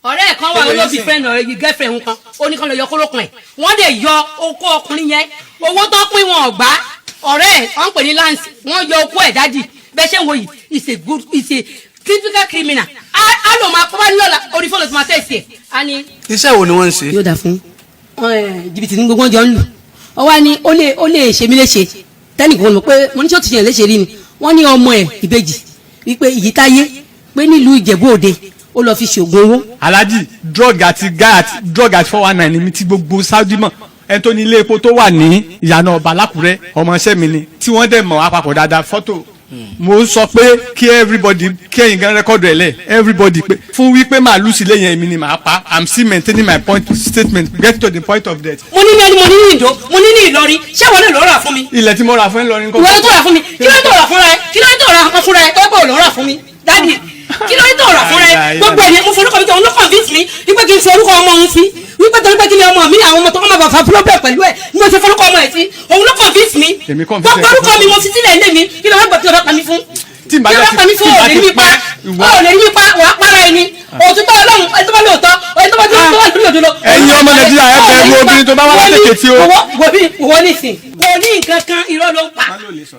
Ọ̀rẹ́ ẹ̀ kan wà, olóbi friend, ọ̀rẹ́ yìí, girlfriend kan, ó ní kán lọ yọ kórópọ̀n ẹ̀. Wọ́n dẹ̀ yọ okó ọkùnrin yẹn. Owó tó pín, wọn ọ̀gbá. Ọ̀rẹ́ ẹ̀ wọ́n ń pè ní Lance, wọ́n yọ okó ẹ̀. Daddy, bẹ́ẹ̀ ṣe ń wo yìí is a good, is a typical criminal. Á lò máa kọ́ bá ní ọ̀la orí fóònù tó máa tẹ̀sí ẹ̀ á ní. Iṣẹ́ wo ni wọ́n ń ṣe? Yóò dà fún jìbìtì ní gbogbo ọjọ́ ń lù ọ wá ní ó lè ṣe mí léṣe. Tẹ́nìkan mọ̀ pé mo ní tí ó ti ṣe léṣe rí ni. Wọ́n ní ọmọ ẹ̀ ìbejì wípé ìyítáyé pé nílùú Ìjẹ̀bú Òde, ó lọ fi ṣògùn owó. Alhaji, drug àti guy àti drug àti 419 ni mi tí gbogbo Saudi mọ̀. Ẹni tó ní ilé epo tó wà ní ìyànà ọba lákùrẹ́, ọmọọṣẹ́ mi ni, tí wọ́n dẹ̀ mọ̀ àpapọ̀ dáadáa. Fọ́tò mo sọ pé kí everybody, kí ẹ̀yin gan record ẹ̀ lẹ̀, everybody, pé fún wípé màálù sílé yẹn, èmi ni màá pa. I'm still maintaining my point statement, get to the point of death. Mo ní ní ẹni, mo ní ní Ìdó, mo ní ní Ìlọrin. Ṣé àwọn lè lọ rà fún mi? Ilẹ̀ tí mo rà fún ẹ lọrin. Ìwọ ló tó rà fún mi. Kí ló tó rà fúnra ẹ? Kí ló tó rà fúnra ẹ tó pé ò lọ rà fún mi? Daddy, kí ló tó rà fúnra ẹ? Gbogbo ẹ̀ mo forúkọ mi tó, òun ló convince mi wípé kí n fi orúkọ ọmọ òun sí, wípé torí pé kí ni ọmọ mi, àwọn ọmọ tó kọ́ máa bàfà problem pẹ̀lú ẹ̀ ni mo ṣe forúkọ ọmọ ẹ̀ sí. Òun ló convince mi. Èmi convince Gbogbo ẹ. orúkọ mi mo fi sílẹ̀ ilé mi. Kí ló fẹ́ gbọ́? Kí ló fẹ́ pa mí fún? Tí n bá Kí ló fẹ́ pa mí fún? tí n bá Ò lè rí mi ti pa. pa, Ò lè rí mi pa. Wàá para ẹni òtítọ́ Ọlọ́run, ẹni tó bá lóòótọ́, ẹni tó bá tó wà lórí òdodo. Ẹ̀yin ọmọ Nàìjíríà, ẹ bẹ̀rù obìnrin tó bá wá láti Èkìtì o. Wo nísìn, kò ní nǹkan kan, irọ́ ló ń pa.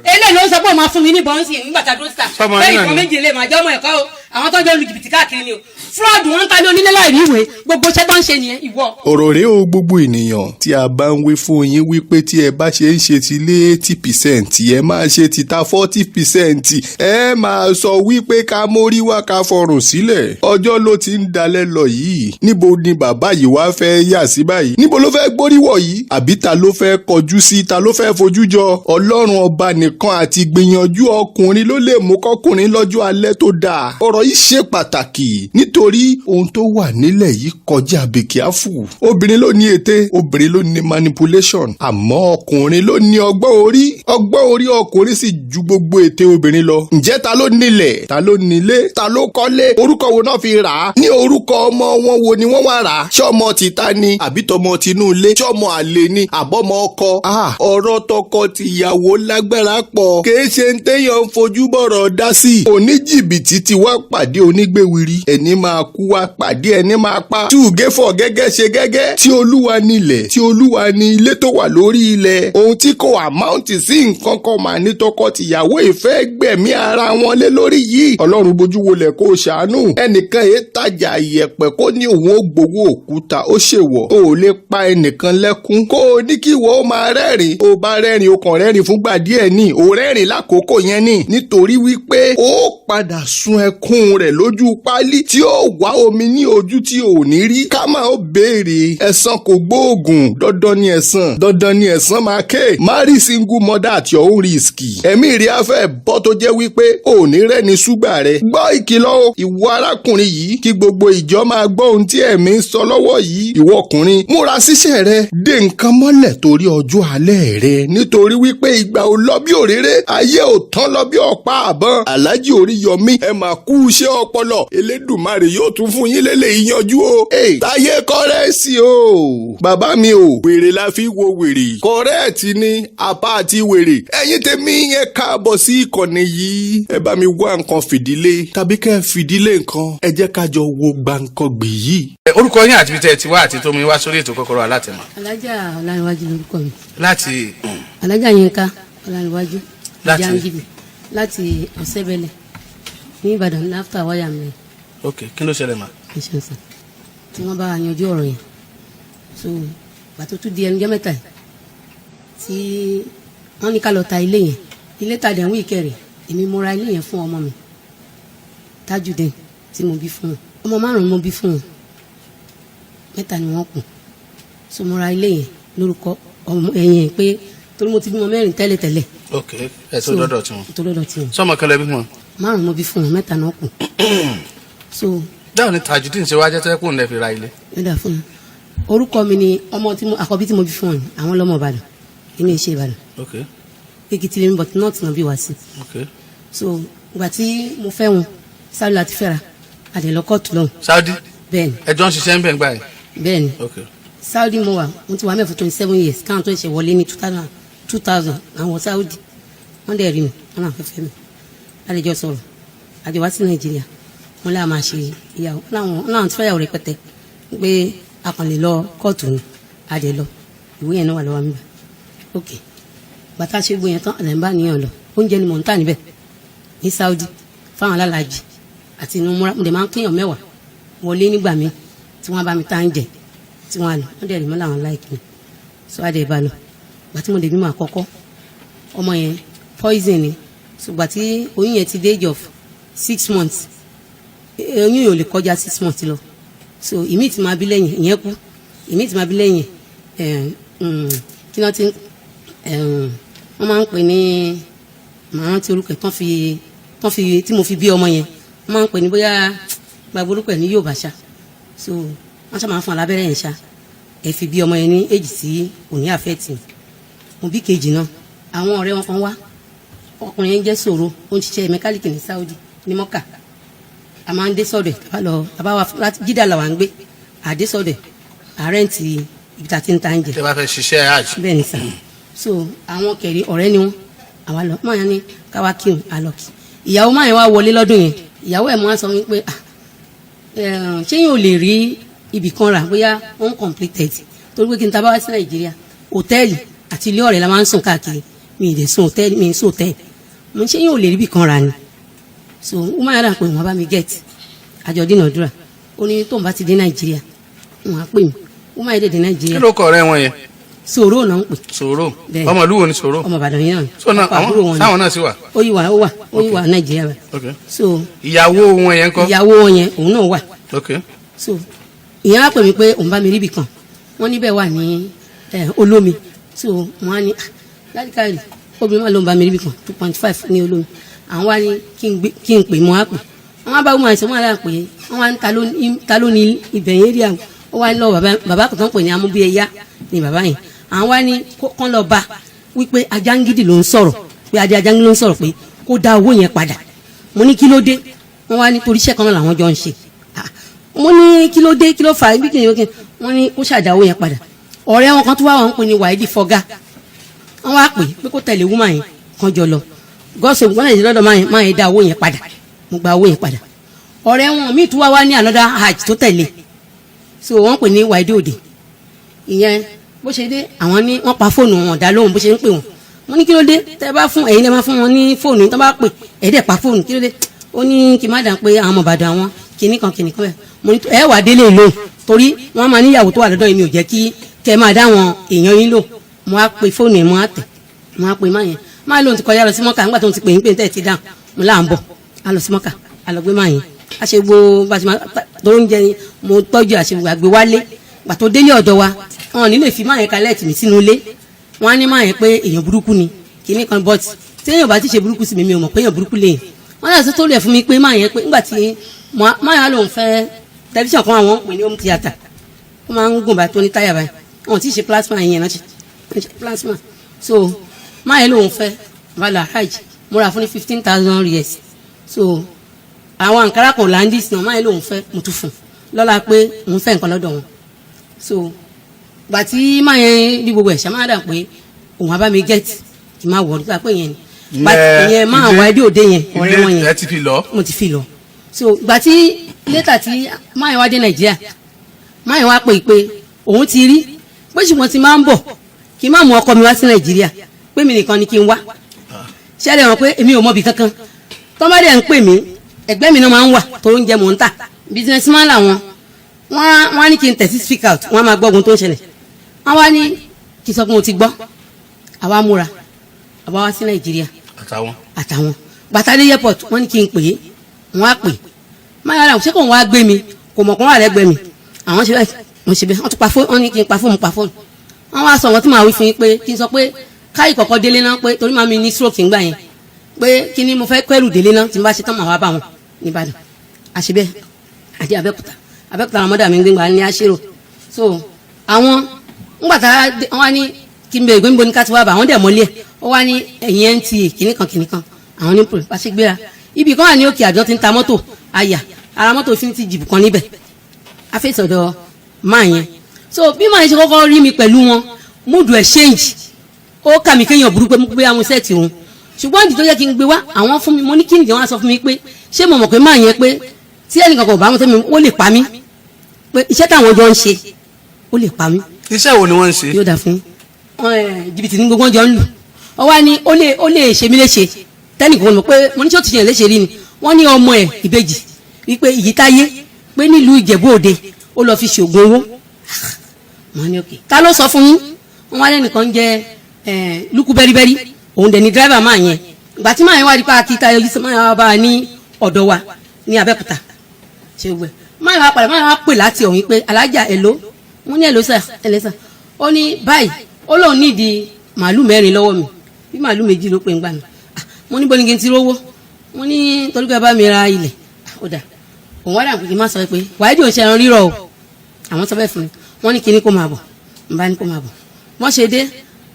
Eléyìí ló ń sọ pé òun máa fún mi ní bọ́ǹsì nígbà tá a dúró síta. Sọmọ bẹ́ẹ̀ yín náà ìkan ni. méjì lè máa jẹ́ ọmọ ẹ̀kọ́ o. Àwọn tó ń jẹ́ lu jìbìtì káàkiri ni o, fraud. Wọn ń ta ní onílé láì ní ìwé. Gbogbo iṣẹ́ tó ń ṣe nìyẹn, ìwọ. Ọ̀rọ̀ rèé o. Gbogbo ènìyàn tí a bá ń wí fún yín wípé tí ẹ bá ṣe ń ṣe ti lé 80%, ẹ máa ṣe tìta 40%, ẹ máa sọ wípé ká mórí wá, ká fọrùn sílẹ̀. Ọjọ́ ló ti ń dalẹ̀ lọ yìí. Níbo ni bàbá yìí wá fẹ́ yà sí báyìí? Níbo ló fẹ́ gbóríwọ̀ yìí? Àbí ta ló fẹ́ kọjú sí? Ta ló fẹ́ fojú jọ? Ọlọ́run ọba nìkan àti gbìyànjú ọkùnrin ló lè mú kọkùnrin lọ́jọ́ alẹ́ tó dáa. Ọ̀rọ̀ yìí ṣe pàtàkì nítorí ohun tó wà nílẹ̀ yìí kọjá bìkíáfù. Obìnrin ló ní ète, obìnrin ló ní manipulation, àmọ́ ọkùnrin ló ní ọgbọ́n orí. Ọgbọ́n orí ọkùnrin sì ju gbogbo ète obìnrin lọ. Ǹjẹ́ ta ló nílẹ̀? Ta ló nílé? Ta ló kọ́lé? Orúkọ wo náà fi rà á? Ní orúkọ ọmọ wọn wo ni wọ́n wá rà á? Ṣọ́mọ tìta ni àbí tọmọ tinú ilé? Ṣọ́mọ àlè ni àbọ́mọ ọkọ? Ọ̀rọ̀ tọkọ tìyàwó lágbára pọ̀, kìí ṣe ń téèyàn ń fojú bọ̀rọ̀ dá sí. Oníjìbìtì ti wá pàdé onígbèwìrì, ẹni máa kú wá pàdé ẹni máa pa. Túgé fọ̀ gẹ́gẹ́ ṣe gẹ́gẹ́. Tí Olúwa nílẹ̀, tí Olúwa ní ilé tó wà lórí ilẹ̀. Ohun tí kò amount sí nǹkan kan mà ní tọkọ tìyàwó ìfẹ́ gbẹ̀mí ara wọn lé lórí yìí. Ọlọ́run bójú wọlé kó o ṣàánú. Ẹnìkan èé tajà ìyẹ̀pẹ̀ kó ní òun ó gbowó òkúta, ó ṣèwọ̀. O ò lè pa ẹnìkan lẹ́kún kó o ní kí ìwọ ó máa rẹ́rìn. Ó bá rẹ́rìn, o kàn rẹ́rìn fúngbà díẹ̀ ní o, rẹ́rìn lákòókò yẹn ní, nítorí wípé ó padà sun ẹkún rẹ̀ lójú páálí tí ó wá omi ní ojú tí ò ní rí. Ká máa ó béèrè ẹ̀san kò gbóògùn. Dandan ni ẹ̀san, dandan ni ẹ̀san máa ké. Marry single mother at your own risk. Ẹ̀mí rí afẹ́ bọ́ tó jẹ́ wípé ò ní rẹ́ni ṣúgbà rẹ̀. Gbọ́ ìkìlọ̀ o, ìwọ arákùnrin yìí, kí gbogbo ìjọ máa gbọ́ ohun tí ẹ̀mí ń sọ lọ́wọ́ yìí. Ìwọ ọkùnrin, múra síṣẹ́ rẹ, dé nǹkan mọ́lẹ̀ torí ọjọ́ alẹ́ rẹ, nítorí wípé ìgbà ò lọ bí òréré, ayé ò tán lọ bí ọ̀pá àbọ̀n. Aláàjì Oríyọmí, ẹ máa kú iṣẹ́ ọpọlọ. Elédùmarè yóò tún fún yín lélẹ̀ ìyanjú o. Táyé kọ́rẹ́sì o, bàbá mi o. Wèrè la fi wo wèrè, kọ́rẹ́ẹ̀tì ni apá àti wèrè. Ẹ̀yin tèmi yẹn, káàbọ̀ sí ìkànnì yìí. Ẹ bá mi wá nǹkan fìdílé tàbí kẹ́ ẹ fìdílé nǹkan, ẹ jẹ́ ká jọ wo Gbankangbì yìí. Orúkọ yín àti ibi tẹ́ ẹ ti wá àti tó mi wá sórí ètò Kọ́kọ́rọ́ Alátẹ̀mọ́. Alájà Ọlárẹ̀wájú lórúkọ mi. Láti? Alájà Yínká Ọlárẹ̀wájú. Láti? Jangidi, láti Ọ̀sẹ́bẹ̀lẹ̀ ní Ìbàdàn, láfta wáyà mi. Ok, kí ló ṣẹlẹ̀ mà? Ìṣẹ̀nsà tí wọ́n bá yanjú ọ̀rọ̀ yẹn, so pàtó tún di ẹnujọ́ mẹ́ta yìí tí wọ́n ní ká lọ ta ilé yẹn. Ilé ta dẹ̀ ń wí kẹrì, èmi mo ra ilé yẹn fún ọmọ mi Tajudeen tí mo bí fún wọn. Ọmọ márùn-ún mo bí fún wọn, mẹ́ta ni wọ́n kù. So mo ra ilé yẹn lórúkọ ọmọ ẹ̀yìn pé torí mo ti bímọ mẹ́rin tẹ́lẹ̀tẹ́lẹ̀. Ok, ẹ tó dọ́dọ̀ tí wọn. Tó dọ́dọ̀ tí wọn. Sọmọ kẹlẹ bí wọn? Márùn-ún mo bí fún wọn, mẹ́ta náà kù, so. Dáhùn ní Tajudeen ṣe wá jẹ́ tẹ́kùn lẹ́ fi ra ilé? Nígbà fún mi, orúkọ mi ni ọmọ tí mo àkọ́bí tí mo bí fún wọn ni. Àwọn lọ́mọ Ìbàdàn, èmi ì ṣe Ìbàdàn. Èkìtì lèmi, but north náà bí wá sí. So ìgbà tí mo fẹ́ wọn, sáré láti fẹ́ra àdè lọ kóòtù lọ́hùn. Saudi? Bẹ́ẹ̀ ni. Ẹjọ́ ń ṣiṣẹ́ ń bẹ̀ ń gbà yìí? Bẹ́ẹ̀ ni. Saudi mo wà, mo ti wà mẹ́fọ̀ 27 years káwọn tó ń ṣe wọlé ní 2000, 2000. Àwọn Saudi wọ́n dẹ̀ rí mi, wọ́n náà fẹ́ fẹ́ mi, àlejò sọ̀rọ̀, àjọ wá sí Nàìjíríà. Wọn lè máa ṣe ìyàwó láwọn tí fẹ́yàwó rẹpẹtẹ pé a kàn lè lọ kóòtù ni. A dẹ̀ lọ, ìwé yẹn náà wà lọ́wọ́ mi bá. Ok, bàtà ṣe gbóyè tán, àlẹ́ ń bá níyàn lọ. Oúnjẹ ni mò ń tà níbẹ̀ ní Saudi fáwọn alálàájì àti inú múra. Mo dẹ̀ máa ń kéèyàn 10 wọlé nígbà mi tí wọ́n bá mi tá ń jẹ tí wọ́n á lọ. Wọ́n dẹ̀ rí mọ́ làwọn láìkí mi, so a dẹ̀ bá lọ. Gbà tí mo dẹ̀ bímọ àkọ́kọ́, ọmọ yẹn poison ni. Ṣùgbọ́n tí oyún yẹn ti dé age of 6 months, oyún yẹn ò lè kọjá 6 months lọ. So ìmí tí máa bí lẹ́yìn ìyẹn kú, ìmí tí máa bí lẹ́yìn ẹ̀ kí wọ́n ti wọ́n máa ń pè ní, màá rántí orúkọ ẹ̀ tán fi tí mo fi bí ọmọ yẹn, wọ́n máa ń pè ní bóyá gbàgbọ́ orúkọ ẹ̀ ní Yorùbá ṣá. So wọ́n ṣá máa ń fún alábẹ́rẹ́ yẹn ṣá, ẹ fi bí ọmọ yẹn ní èjì tí kò ní àfẹ́tì. Mo bí kejì náà, àwọn ọ̀rẹ́ wọn kan wá. Ọkùnrin yẹn jẹ́ sòro, ó ń ṣiṣẹ́ mẹkáníìkì ní Saudi ní Mọ́kà. A máa ń dé sọ́dọ̀ ẹ̀ tàbá lọ tàbá wa láti Jídà làwà ń gbé àdé sọ́dọ̀ ẹ̀, àrẹ́ǹtì ibi tá a ti ń ta ń jẹ. Tẹ́ bá fẹ́ ṣiṣẹ́ hajj. Bẹ́ẹ̀ ni sà. So àwọn kẹ̀rí ọ̀rẹ́ ni wọ́n. Àwa lọ, máa yẹn ní káwá kírun, àlọ́ kí ìyàwó máa yẹn wá wọlé lọ́dún yẹn. Ìyàwó ẹ̀ mọ́ wá sọ wípé, ah, ṣé yóò lè rí ibì kan rà bóyá uncompleted, torí pé kí n ta bá wá sí Nàìjíríà, hòtẹ́ẹ̀lì àti ilé ọ̀rẹ́ la máa ń sùn káàkiri. Mi ì lè sùn hòtẹ́ẹ̀lì, mi ì sùn hòtẹ́ẹ̀lì. Mo ní ṣé yóò lè rí ibì kan rà ni. So wọ́n máa yára pé wọ́n bá mi get àjọ dínàdúrà. Ó ní tóun bá ti dé Nàìjíríà, wọ́n á pè mí. Wọ́n máa yẹ dé Nàìjíríà. Kí ló kọ ọ̀rẹ́ wọn yẹn? Sòrò náà ń pè. Sòrò. Bẹ́ẹ̀. Ọmọ ìlú wo ni Sòrò? Ọmọ Ìbàdàn yìí náà. So náà Ọkọ àbúrò wọn àwọn ni. sáwọn náà sì wà? Ó yí wà, ó wà, ó yí wà Nàìjíríà báyìí. So Ìyàwó wọn yẹn ńkọ́? Ìyàwó wọn yẹn, òun náà wà. So ìyẹn á pè mí pé òun bá mi ríbi kan, wọ́n níbẹ̀ wà ní Olómi. So wọ́n á ní, "Ah, ládìkàlì obìnrin máa ló ń bá mi ríbi kan 2.5 ní Olómi." Àwọn wá ní kí n pè mọ́, á pè wọ́n á bá wọn àìsàn, wọn á pè wọ́n wá ní ta ló ní ibẹ̀ yẹn rí àwọn. Ó wá ní lọ bàbá kan tó ń pè ní Amúbíẹyá ni bàbá yẹn. Àwọn wá ní kán lọ bá wípé Ajángídì ló ń sọ̀rọ̀, pé Adé Ajángídì ló ń sọ̀rọ̀, pé kó dá owó yẹn padà. Mo ní kí ló dé? Wọ́n wá ní torí iṣẹ́ kan náà làwọn jọ ń ṣe. Ah, mo ní kí ló dé, kí ló fà á bí kìnìún kìnìún? Wọ́n ní kó ṣàdá owó yẹn padà. Ọ̀rẹ́ wọn kan tó wá, wọn ń pè ní Wàhídì Fọgá. Wọ́n wá pè pé kó tẹ̀lé woman yẹn kan jọ lọ gọ́ọ̀sì. Wọ́n lè lọ́dọ̀ máa yẹn dá owó yẹn padà. Mo gba owó yẹn padà. Ọ̀rẹ́ wọn míì tún wá wá ní another hajj tó tẹ̀lé. So wọ́n pè ní Wàhídì Òde. Ìyẹn bó ṣe dé, àwọn ní wọ́n pa fóònù wọn dá lóhùn bó ṣe ń pè wọ́n. Mo ní kí ló dé? Tẹ́ bá fún ẹ̀yin lẹ́ máa fún wọn ní fóònù, tó bá pè ẹ̀ dẹ̀ pa fóònù, kí ló dé? Ó ní kí n má dàn pé àwọn ọmọ Ìbàdàn, àwọn kìnnì kan kìnnì kan bẹ́ẹ̀. Mo ní ẹ wà délé lóhùn, torí wọ́n máa níyàwó tó wà lọ́dọ̀ yìí, mi ò jẹ́ kí kẹ́ máa dá àwọn èèyàn yín lò. Mo á pe fóònù ẹ̀, mo á tẹ̀, mo á pe má yẹn, má lóhun ti kọjá lọ sí Mọ́kà nígbà tó ń ti pè yín pé tẹ́ ẹ ti dáhùn. Mo là ń bọ̀, a lọ sí Mọ́kà, a lọ gbé má yẹn, a ṣe gbó bá a ṣe máa tó ń jẹ ni mo tọ́jú àṣegbè àgbé wálé. Gbà tó délé ọ̀dọ̀ wa, wọn ò ní lè fi má yẹn kalẹ̀ tì mí sínú ilé. Wọn á ní má yẹn pé èèyàn burúkú ni kìíní kan, but téèyàn bá ti ṣe burúkú sí mi, mi ò mọ̀ pé èèyàn burúkú lèèyàn. Wọn náà tó lẹ̀ fún mi pé má yẹn pé nígbà tí má yẹn á lòun fẹ́ tẹlifíṣàn kan, àwọn ń pè ní home theatre, ó máa ń gùn bá tó ní táyà báyìí, wọn ò tí ì ṣe plasma yẹn náà, ṣe plasma. So má yẹn lòun fẹ́ bala hajj, mo rà fún ní 15,000 riyals. So àwọn àǹkárá kan landis náà, má yẹn lòun fẹ́, mo tún fún lọ́la pé òun fẹ́ nǹkan lọ́dọ̀ wọn. So gbà tí má yẹn ní gbogbo ẹ̀ ṣe máa dà pé òun á bá mi get kì í máa wọ̀ nípa pé yẹn ni ìyẹn máa wá ẹbí òde yẹn, ọ̀rẹ́ wọn yẹn. Ẹ ti fi lọ. Mo ti fi lọ. So gbà tí later tí máa yẹn wá dé Nàìjíríà, máa yẹn wá pè pé òun ti rí pé ṣùgbọ́n ti máa ń bọ̀ kí n má mú ọkọ mi wá sí Nàìjíríà, pé mi nìkan ni kí n wá. Ṣẹlẹ̀ wọn pé èmi ò mọ̀bì kankan. Tọ́mọdé ń pè mí, ẹgbẹ́ mi náà máa ń wà tó ń jẹ mò ń tà. Businessman làwọn. Wọ́n á ní kí n tẹ̀sí speak out, wọ́n á máa gbọ́ ogun tó ń ṣẹlẹ̀. Wọ́n wá ní kí n sọ pé mo ti gbọ́. Àwa múra, àwa wá sí Nàìjíríà. Àtàwọn. Àtàwọn gbàtàdé airport, wọ́n ní kí n pè é. Wọ́n á pè máa yára ṣé kò wọ́n á gbé mi, kò mọ̀ kó wà lẹ́gbẹ̀ẹ́ mi. Àwọn ṣe bẹ́ẹ̀, mo ṣe bẹ́ẹ̀. Wọ́n tún pa fóònù, wọ́n ní kí n pa fóònù, pa fóònù. Wọ́n wá sọ wọn tí màá wí fún yín pé kí n sọ pé káyì kọ̀kọ́ délé náà, pé torí màá mi ní stroke ńgbà yẹn, pé kí ni mo fẹ́ kẹ́rù délé náà, tí n bá ṣe tán màá wá bá wọn nìbàdàn. Àṣebẹ́ àdé Abẹ́òkúta. Abẹ́òkúta àwọn ọmọdé mi ń gbégbá ní àṣírò. So àwọn ńgbà tá wọ́n wá ní kí n bẹ ìgbé níbo ní ká ti wá bá àwọn dẹ̀ mọ́lẹ̀. Ó wá ní ẹ̀yìn NTA kìnnìkan kìnnìkan àwọn ní pòlì pàṣẹ gbéra. Ibì kan wà ní òkè àjọ tí ń ta mọ́tò àyà ara mọ́tò fi ti jìbù kan níbẹ̀ afẹ́sọ̀dọ̀ máa yẹn. So bí máa yẹn ṣe kọ́kọ́ rí mi pẹ̀lú wọn, mood ẹ̀ change. Ó kà mí kéèyàn burú pé mo gbé àwọn sẹ́ẹ̀tì òun, ṣùgbọ́n ìdí tó yẹ kí n gbé wá àwọn fún mi, mo ní kí nìyẹn. Wọ́n á sọ fún mi pé ṣé mo mọ̀ pé máa yẹn pé Tí ẹnìkan kò bá wọn tẹ́mi, ó lè pa mí, pé iṣẹ́ táwọn jọ ń ṣe, ó lè pa mí. Iṣẹ́ wo ni wọ́n ń ṣe? Yóò dà fún wọn. Jìbìtì ní gbogbo wọn jọ ń lù. Ọ wá ní ó lè ṣe mí léṣe. Tẹnìkan mọ̀ pé mo ní tí ó ti ṣe léṣe rí ni. Wọ́n ní ọmọ ẹ̀ ìbejì wípé ìyítáyé pé nílùú Ìjẹ̀bú Òde, ó lọ fi ṣògùn owó. Wọ́n ní òkè, ta ló sọ fún yín? Wọ́n wá lẹ́nìkan jẹ́ lukú bẹ́ríbẹ́rí, òun dẹ̀ ni driver máa yẹn. Ìgbà tí máa yẹn wá di pa akíta yọjú sí máa yẹn, wá bá a ní ọ̀dọ̀ wa ní Abẹ́òkúta. Ṣe gbẹ máa yẹn wá padà, máa yẹn wá pè láti ọ̀hún pé, "Alájà, èló?" Wọ́n ní, "Èló sà, èlé sà." Ó ní báyìí, ó lóun nídìí màálù 4 lọ́wọ́ mi, bí màálù 2 ló pè ń gbà mí. Mo ní bóni kí n ti rówó? Mo ní torí pé bá mi ra ilẹ̀. Ó dà, òun wá dà pé kí n má sọ pé wàá dì òun ṣe ẹran rírọ̀ o. Àwọn sọ bẹ́ẹ̀ fún mi. Wọ́n ní kíní kó máa bọ̀. N bá ní kó máa bọ̀. Wọ́n ṣe dé,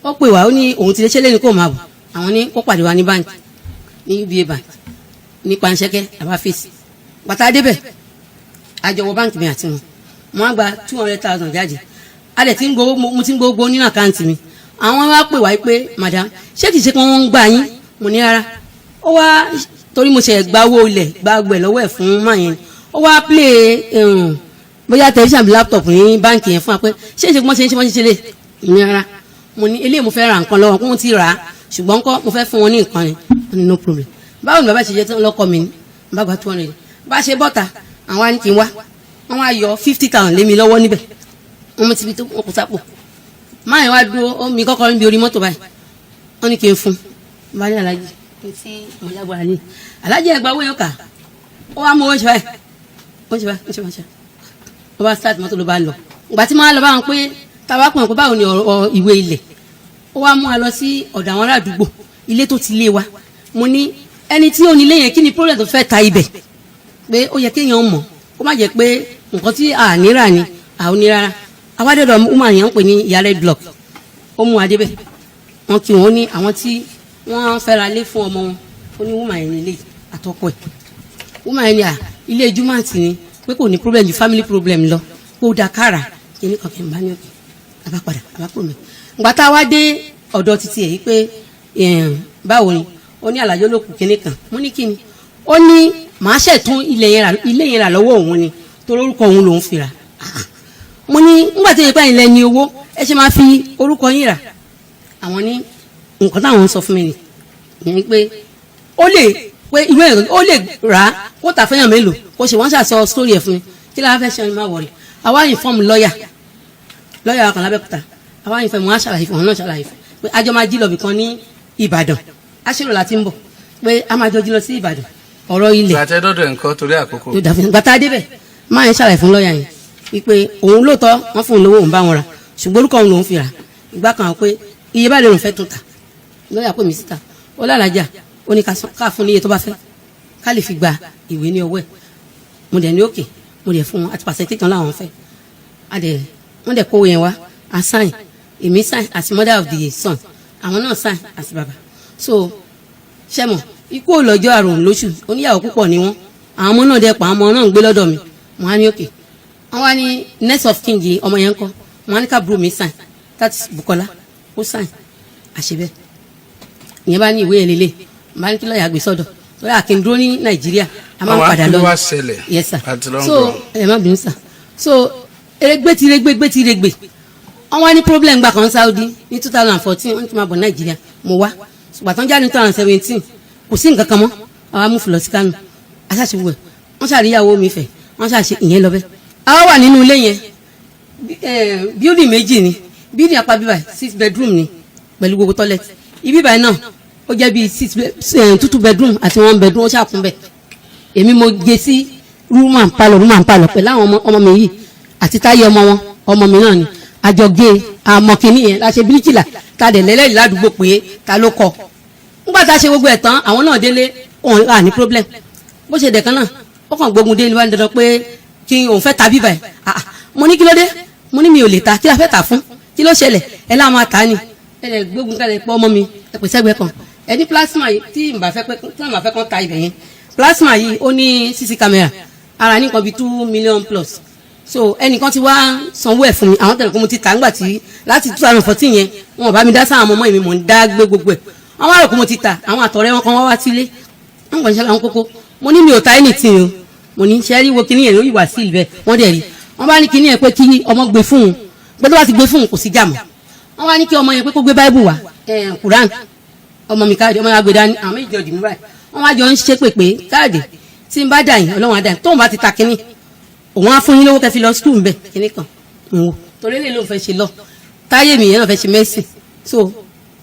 ó pè wá, ó ní òun ti lè ṣe lẹ́ni kó máa bọ̀. Àwọn ní kó pàdé wa ní báńkì, ní UBA bank ní Panṣẹ́kẹ́ àbá fèsì. Bàtà débẹ̀, àjọwọ́ báńkì mi àti wọn, mo á gba 200,000 jáde. A dẹ̀ ti ń gbowó, mo ti ń gbowó nínú account mi. Àwọn wá pè wá pé, "Madam, ṣé kìí ṣe pé wọ́n ń gbà yín?" Mo ní rárá. Ó wá torí mo ṣe gba owó ilẹ̀, gba gbẹ̀ lọ́wọ́ ẹ̀ fún máa yẹn. Ó wá play bóyá tẹlifíṣàn bí laptop ní báńkì yẹn fún wa pé ṣé ìṣe wọ́n ṣe ń ṣe, wọ́n ṣe ṣe lè ní rárá. Mo ní eléyìí, mo fẹ́ ra nǹkan lọ́wọ́ kó wọ́n ti rà á, ṣùgbọ́n kọ́ mo fẹ́ fún wọn ní nǹkan ni. Wọ́n ní no problem. Báwo ni bàbá ṣe jẹ́ tí wọ́n lọ́kọ mi ni? Bá gba 200, bá ṣe bọ́ta, àwọn á ní kí n wá, wọ́n wá yọ 50,000 lé mi lọ́wọ́ níbẹ̀. Wọ́n mú tibi tó wọ́n kò sápò. Máa yẹn wá dúró, ó mi kọ́kọ́ níbi orí mọ́tò báyìí. Wọ́n ní kí n fún un. Bá ní alájí ní tí mo lágbára ní alájí ẹgbàá owó yóò kà. Ó wá mú owó ṣe báyìí, ó ṣe báyìí, ó ṣe báyìí, ó ṣe báyìí. Ó bá start mọ́tò, ló bá lọ. Ìgbà tí mo wá lọ bá wọn pé tàbá pọ̀ pé báwo ni ọ̀rọ̀ ìwé ilẹ̀, ó wá mú wa lọ sí ọ̀dọ̀ àwọn ará àdúgbò ilé tó ti lé wa. Mo ní ẹni tí ó ní ilé yẹn, kí ni problem tó fẹ́ ta ibẹ̀? Pé ó yẹ kéèyàn mọ̀, kó má jẹ́ pé nǹkan tí a nírà ni a ò ní rárá. Awádẹ́dọ̀ woman yẹn ń pè ní ìyá red block. Ó mú wa débẹ̀, wọn kí wọn ní àwọn tí wọ́n fẹ́ ra lé fún ọmọ wọn. Ó ní woman yẹn nílé àtọkọ ẹ̀. Woman yẹn ni à ilé jumati ni, pé kò ní problem ju family problem lọ, kó da kára kíní kan kí n bá ní òkè. Àbá padà, àbá kò mẹ́. Ìgbà tá a wá dé ọ̀dọ̀ títí ẹ̀ yìí pé báwo ni, ó ní àlàyé olókùn kíní kan. Mo ní kíni? Ó ní màá ṣẹ̀tún ilé yẹn rà lọ́wọ́ òun ni, torí orúkọ òun lòún fi rà. Mo ní nígbà tí ìpẹ́ ilẹ̀ ní owó, ẹ ṣe máa fi orúkọ yín rà? Àwọn ní nǹkan táwọn ń sọ fún mi ni pé ó lè pé ìwé ẹ̀rọ ó lè rà á, kó tà fẹ́yàn mélòó kó ṣe. Wọ́n ṣàṣọ story ẹ̀ fún mi. Kí la fẹ́ ṣe? Má wọ̀rẹ̀. Àwa inform lọ́ọ̀yà, lọ́ọ̀yà kan lábẹ́òkúta. Àwa inform wọn, á ṣàlàyé fún wọn náà, ṣàlàyé fún pé àjọ máa jí lọ bìkan ní Ìbàdàn, aṣèrò láti ń bọ̀, pé a máa jọ jí lọ sí Ìbàdàn, ọ̀rọ̀ ilẹ̀. Gbàtẹ́ dọ́dọ̀ nǹkan torí àkókò. Tó dà fún gbàtà débẹ̀, máa yẹn ṣàlàyé fún lọ́ọ̀yà yẹn wípé òun lóòótọ́ wọ́n fún un lówó, òun bá wọn rà, ṣùgbọ́n orúkọ òun lòún fi rà. Ìgbà kan pé iye báyìí lòun fẹ́ tún ta. Lọ́ọ̀yà pè mí síta, ó lálàájà, ó ní ká fún ní iye tó bá fẹ́, ká lè fi gba ìwé ní ọwọ́ ẹ̀. Mo dẹ̀ ní òkè, mo dẹ̀ fún wọn àti pàṣẹ kíkan láwọn fẹ́. A dẹ̀ wọ́n dẹ̀ kówó yẹn wá, a sign, èmi sign as mother of the son, àwọn náà sign as baba. So ṣẹ́mọ̀, ikú ò lọ́jọ́, àrùn lóṣù. Oníyàwó púpọ̀ ni wọ́n. Àwọn ọmọ náà dẹ̀ pa, àwọn ọmọ náà ń gbé lọ́dọ̀ mi. Wọ́n á ní òkè, wọ́n wá ní next of kin yìí, ọmọ yẹn ń kọ́. Wọ́n á ní káàbúrò mi sign, that is Bukola, ó sign àṣebẹ́. Ìyẹn bá ní ìwé yẹn lélẹ̀, bá ní kí lọ́ọ̀yà gbé sọ́dọ̀ lọ́ọ̀yà kí n dúró ní Nàìjíríà, a máa ń Àwọn padà kí ló lọ. wá ṣẹlẹ̀? Yes sir. Àti long So run. Ẹ má bínú sir. So erégbé ti régbé gbé ti régbé, wọ́n wá ní problem gbà kan Saudi ní 2014. Wọ́n ti máa bọ̀ Nàìjíríà, mo wá. Ṣùgbọ́n àtọ́jà ní 2017, kò sí nǹkan kan mọ́. Àwa mú fúlọ̀ sí Kánò, aṣáṣe wẹ̀, wọ́n ṣàríyàwó mi fẹ́, wọ́n ṣàṣe ìyẹn lọ bẹ́ẹ̀. Àwa wà nínú ilé yẹn, building méjì ni. Building apá bíbá six bedroom ni pẹ̀lú gbogbo toilet. Ibi báyìí náà ó jẹ́ bíi six two bedroom àti one bedroom. Ó ṣàkún bẹ́ẹ̀. Èmi mo gé sí room and parlour, room and parlour pẹ̀lú àwọn ọmọ mi yìí àti táyé ọmọ wọn, ọmọ mi náà ni. Àjọgé àmọ́ kìíní yẹn la ṣe bíríkìlà ta dẹ̀ lẹ́lẹ́rìí ládùúgbò pé ta ló kọ. Nígbà tá a ṣe gbogbo ẹ̀ tán, àwọn náà délé, òun à ní problem. Bó ṣe dẹ̀ kan náà, ó kàn gbógun dé ní wá ní dandan pé kí òun fẹ́ ta bíbà ẹ̀. Ah, mo ní kí ló dé? Mo ní mi ò lè ta. Kí la fẹ́ ta fún? Kí ló ṣẹlẹ̀? Ẹ láwọn máa ta ni. Ẹ lè gbógun kálẹ̀ pọ̀ ọmọ mi, ẹ pè sẹ́gbẹ̀ẹ́ kan. Ẹ ní plasma yìí tí n bá fẹ́ pé tí n bá fẹ́ kàn ta ibẹ̀ yẹn, plasma yìí ó ní CC camera ara ní nǹkan bíi 2 million plus. So ẹnìkan ti wá sanwó ẹ̀ fún mi. Àwọn tẹ̀lé kó mo ti tà ńgbà tí láti 2014 yẹn, wọn ò bá mi dá sáwọn ọmọ mi, mò ń dá gbé gbogbo ẹ̀. Àwọn àrò kó mo ti tà, àwọn àtọ̀rẹ́ wọn kan wá wá sílé, wọn kàn ń ṣe àwọn kókó. Mo ní mi ò ta anything o. Mo ní ṣe rí wo kíní yẹn lórí ìwà sí ibẹ̀. Wọ́n dẹ̀ rí, wọ́n bá ní kíní yẹn pé kí ọmọ gbé fún un, pé tó bá ti gbé fún un kò sí jà mọ́. Wọ́n wá ní kí ọmọ yẹn pé kó gbé báíbù wá, Quran. Ọmọ mi káàdì, ọmọ yẹn gbé dání, àwọn méjì jọ dì mú báyìí. Wọ́n wá jọ ń ṣe pèpè káàdì tí n bá dà yín, Ọlọ́run á dà yín, tóun bá ti ta kíní òun á fún yín lówó kẹfì lọ skul nbẹ kíní kan ń wò, torí lè ló ń fẹ́ ṣe lọ táyé mi yẹn náà fẹ́ ṣe mẹ́sìn, so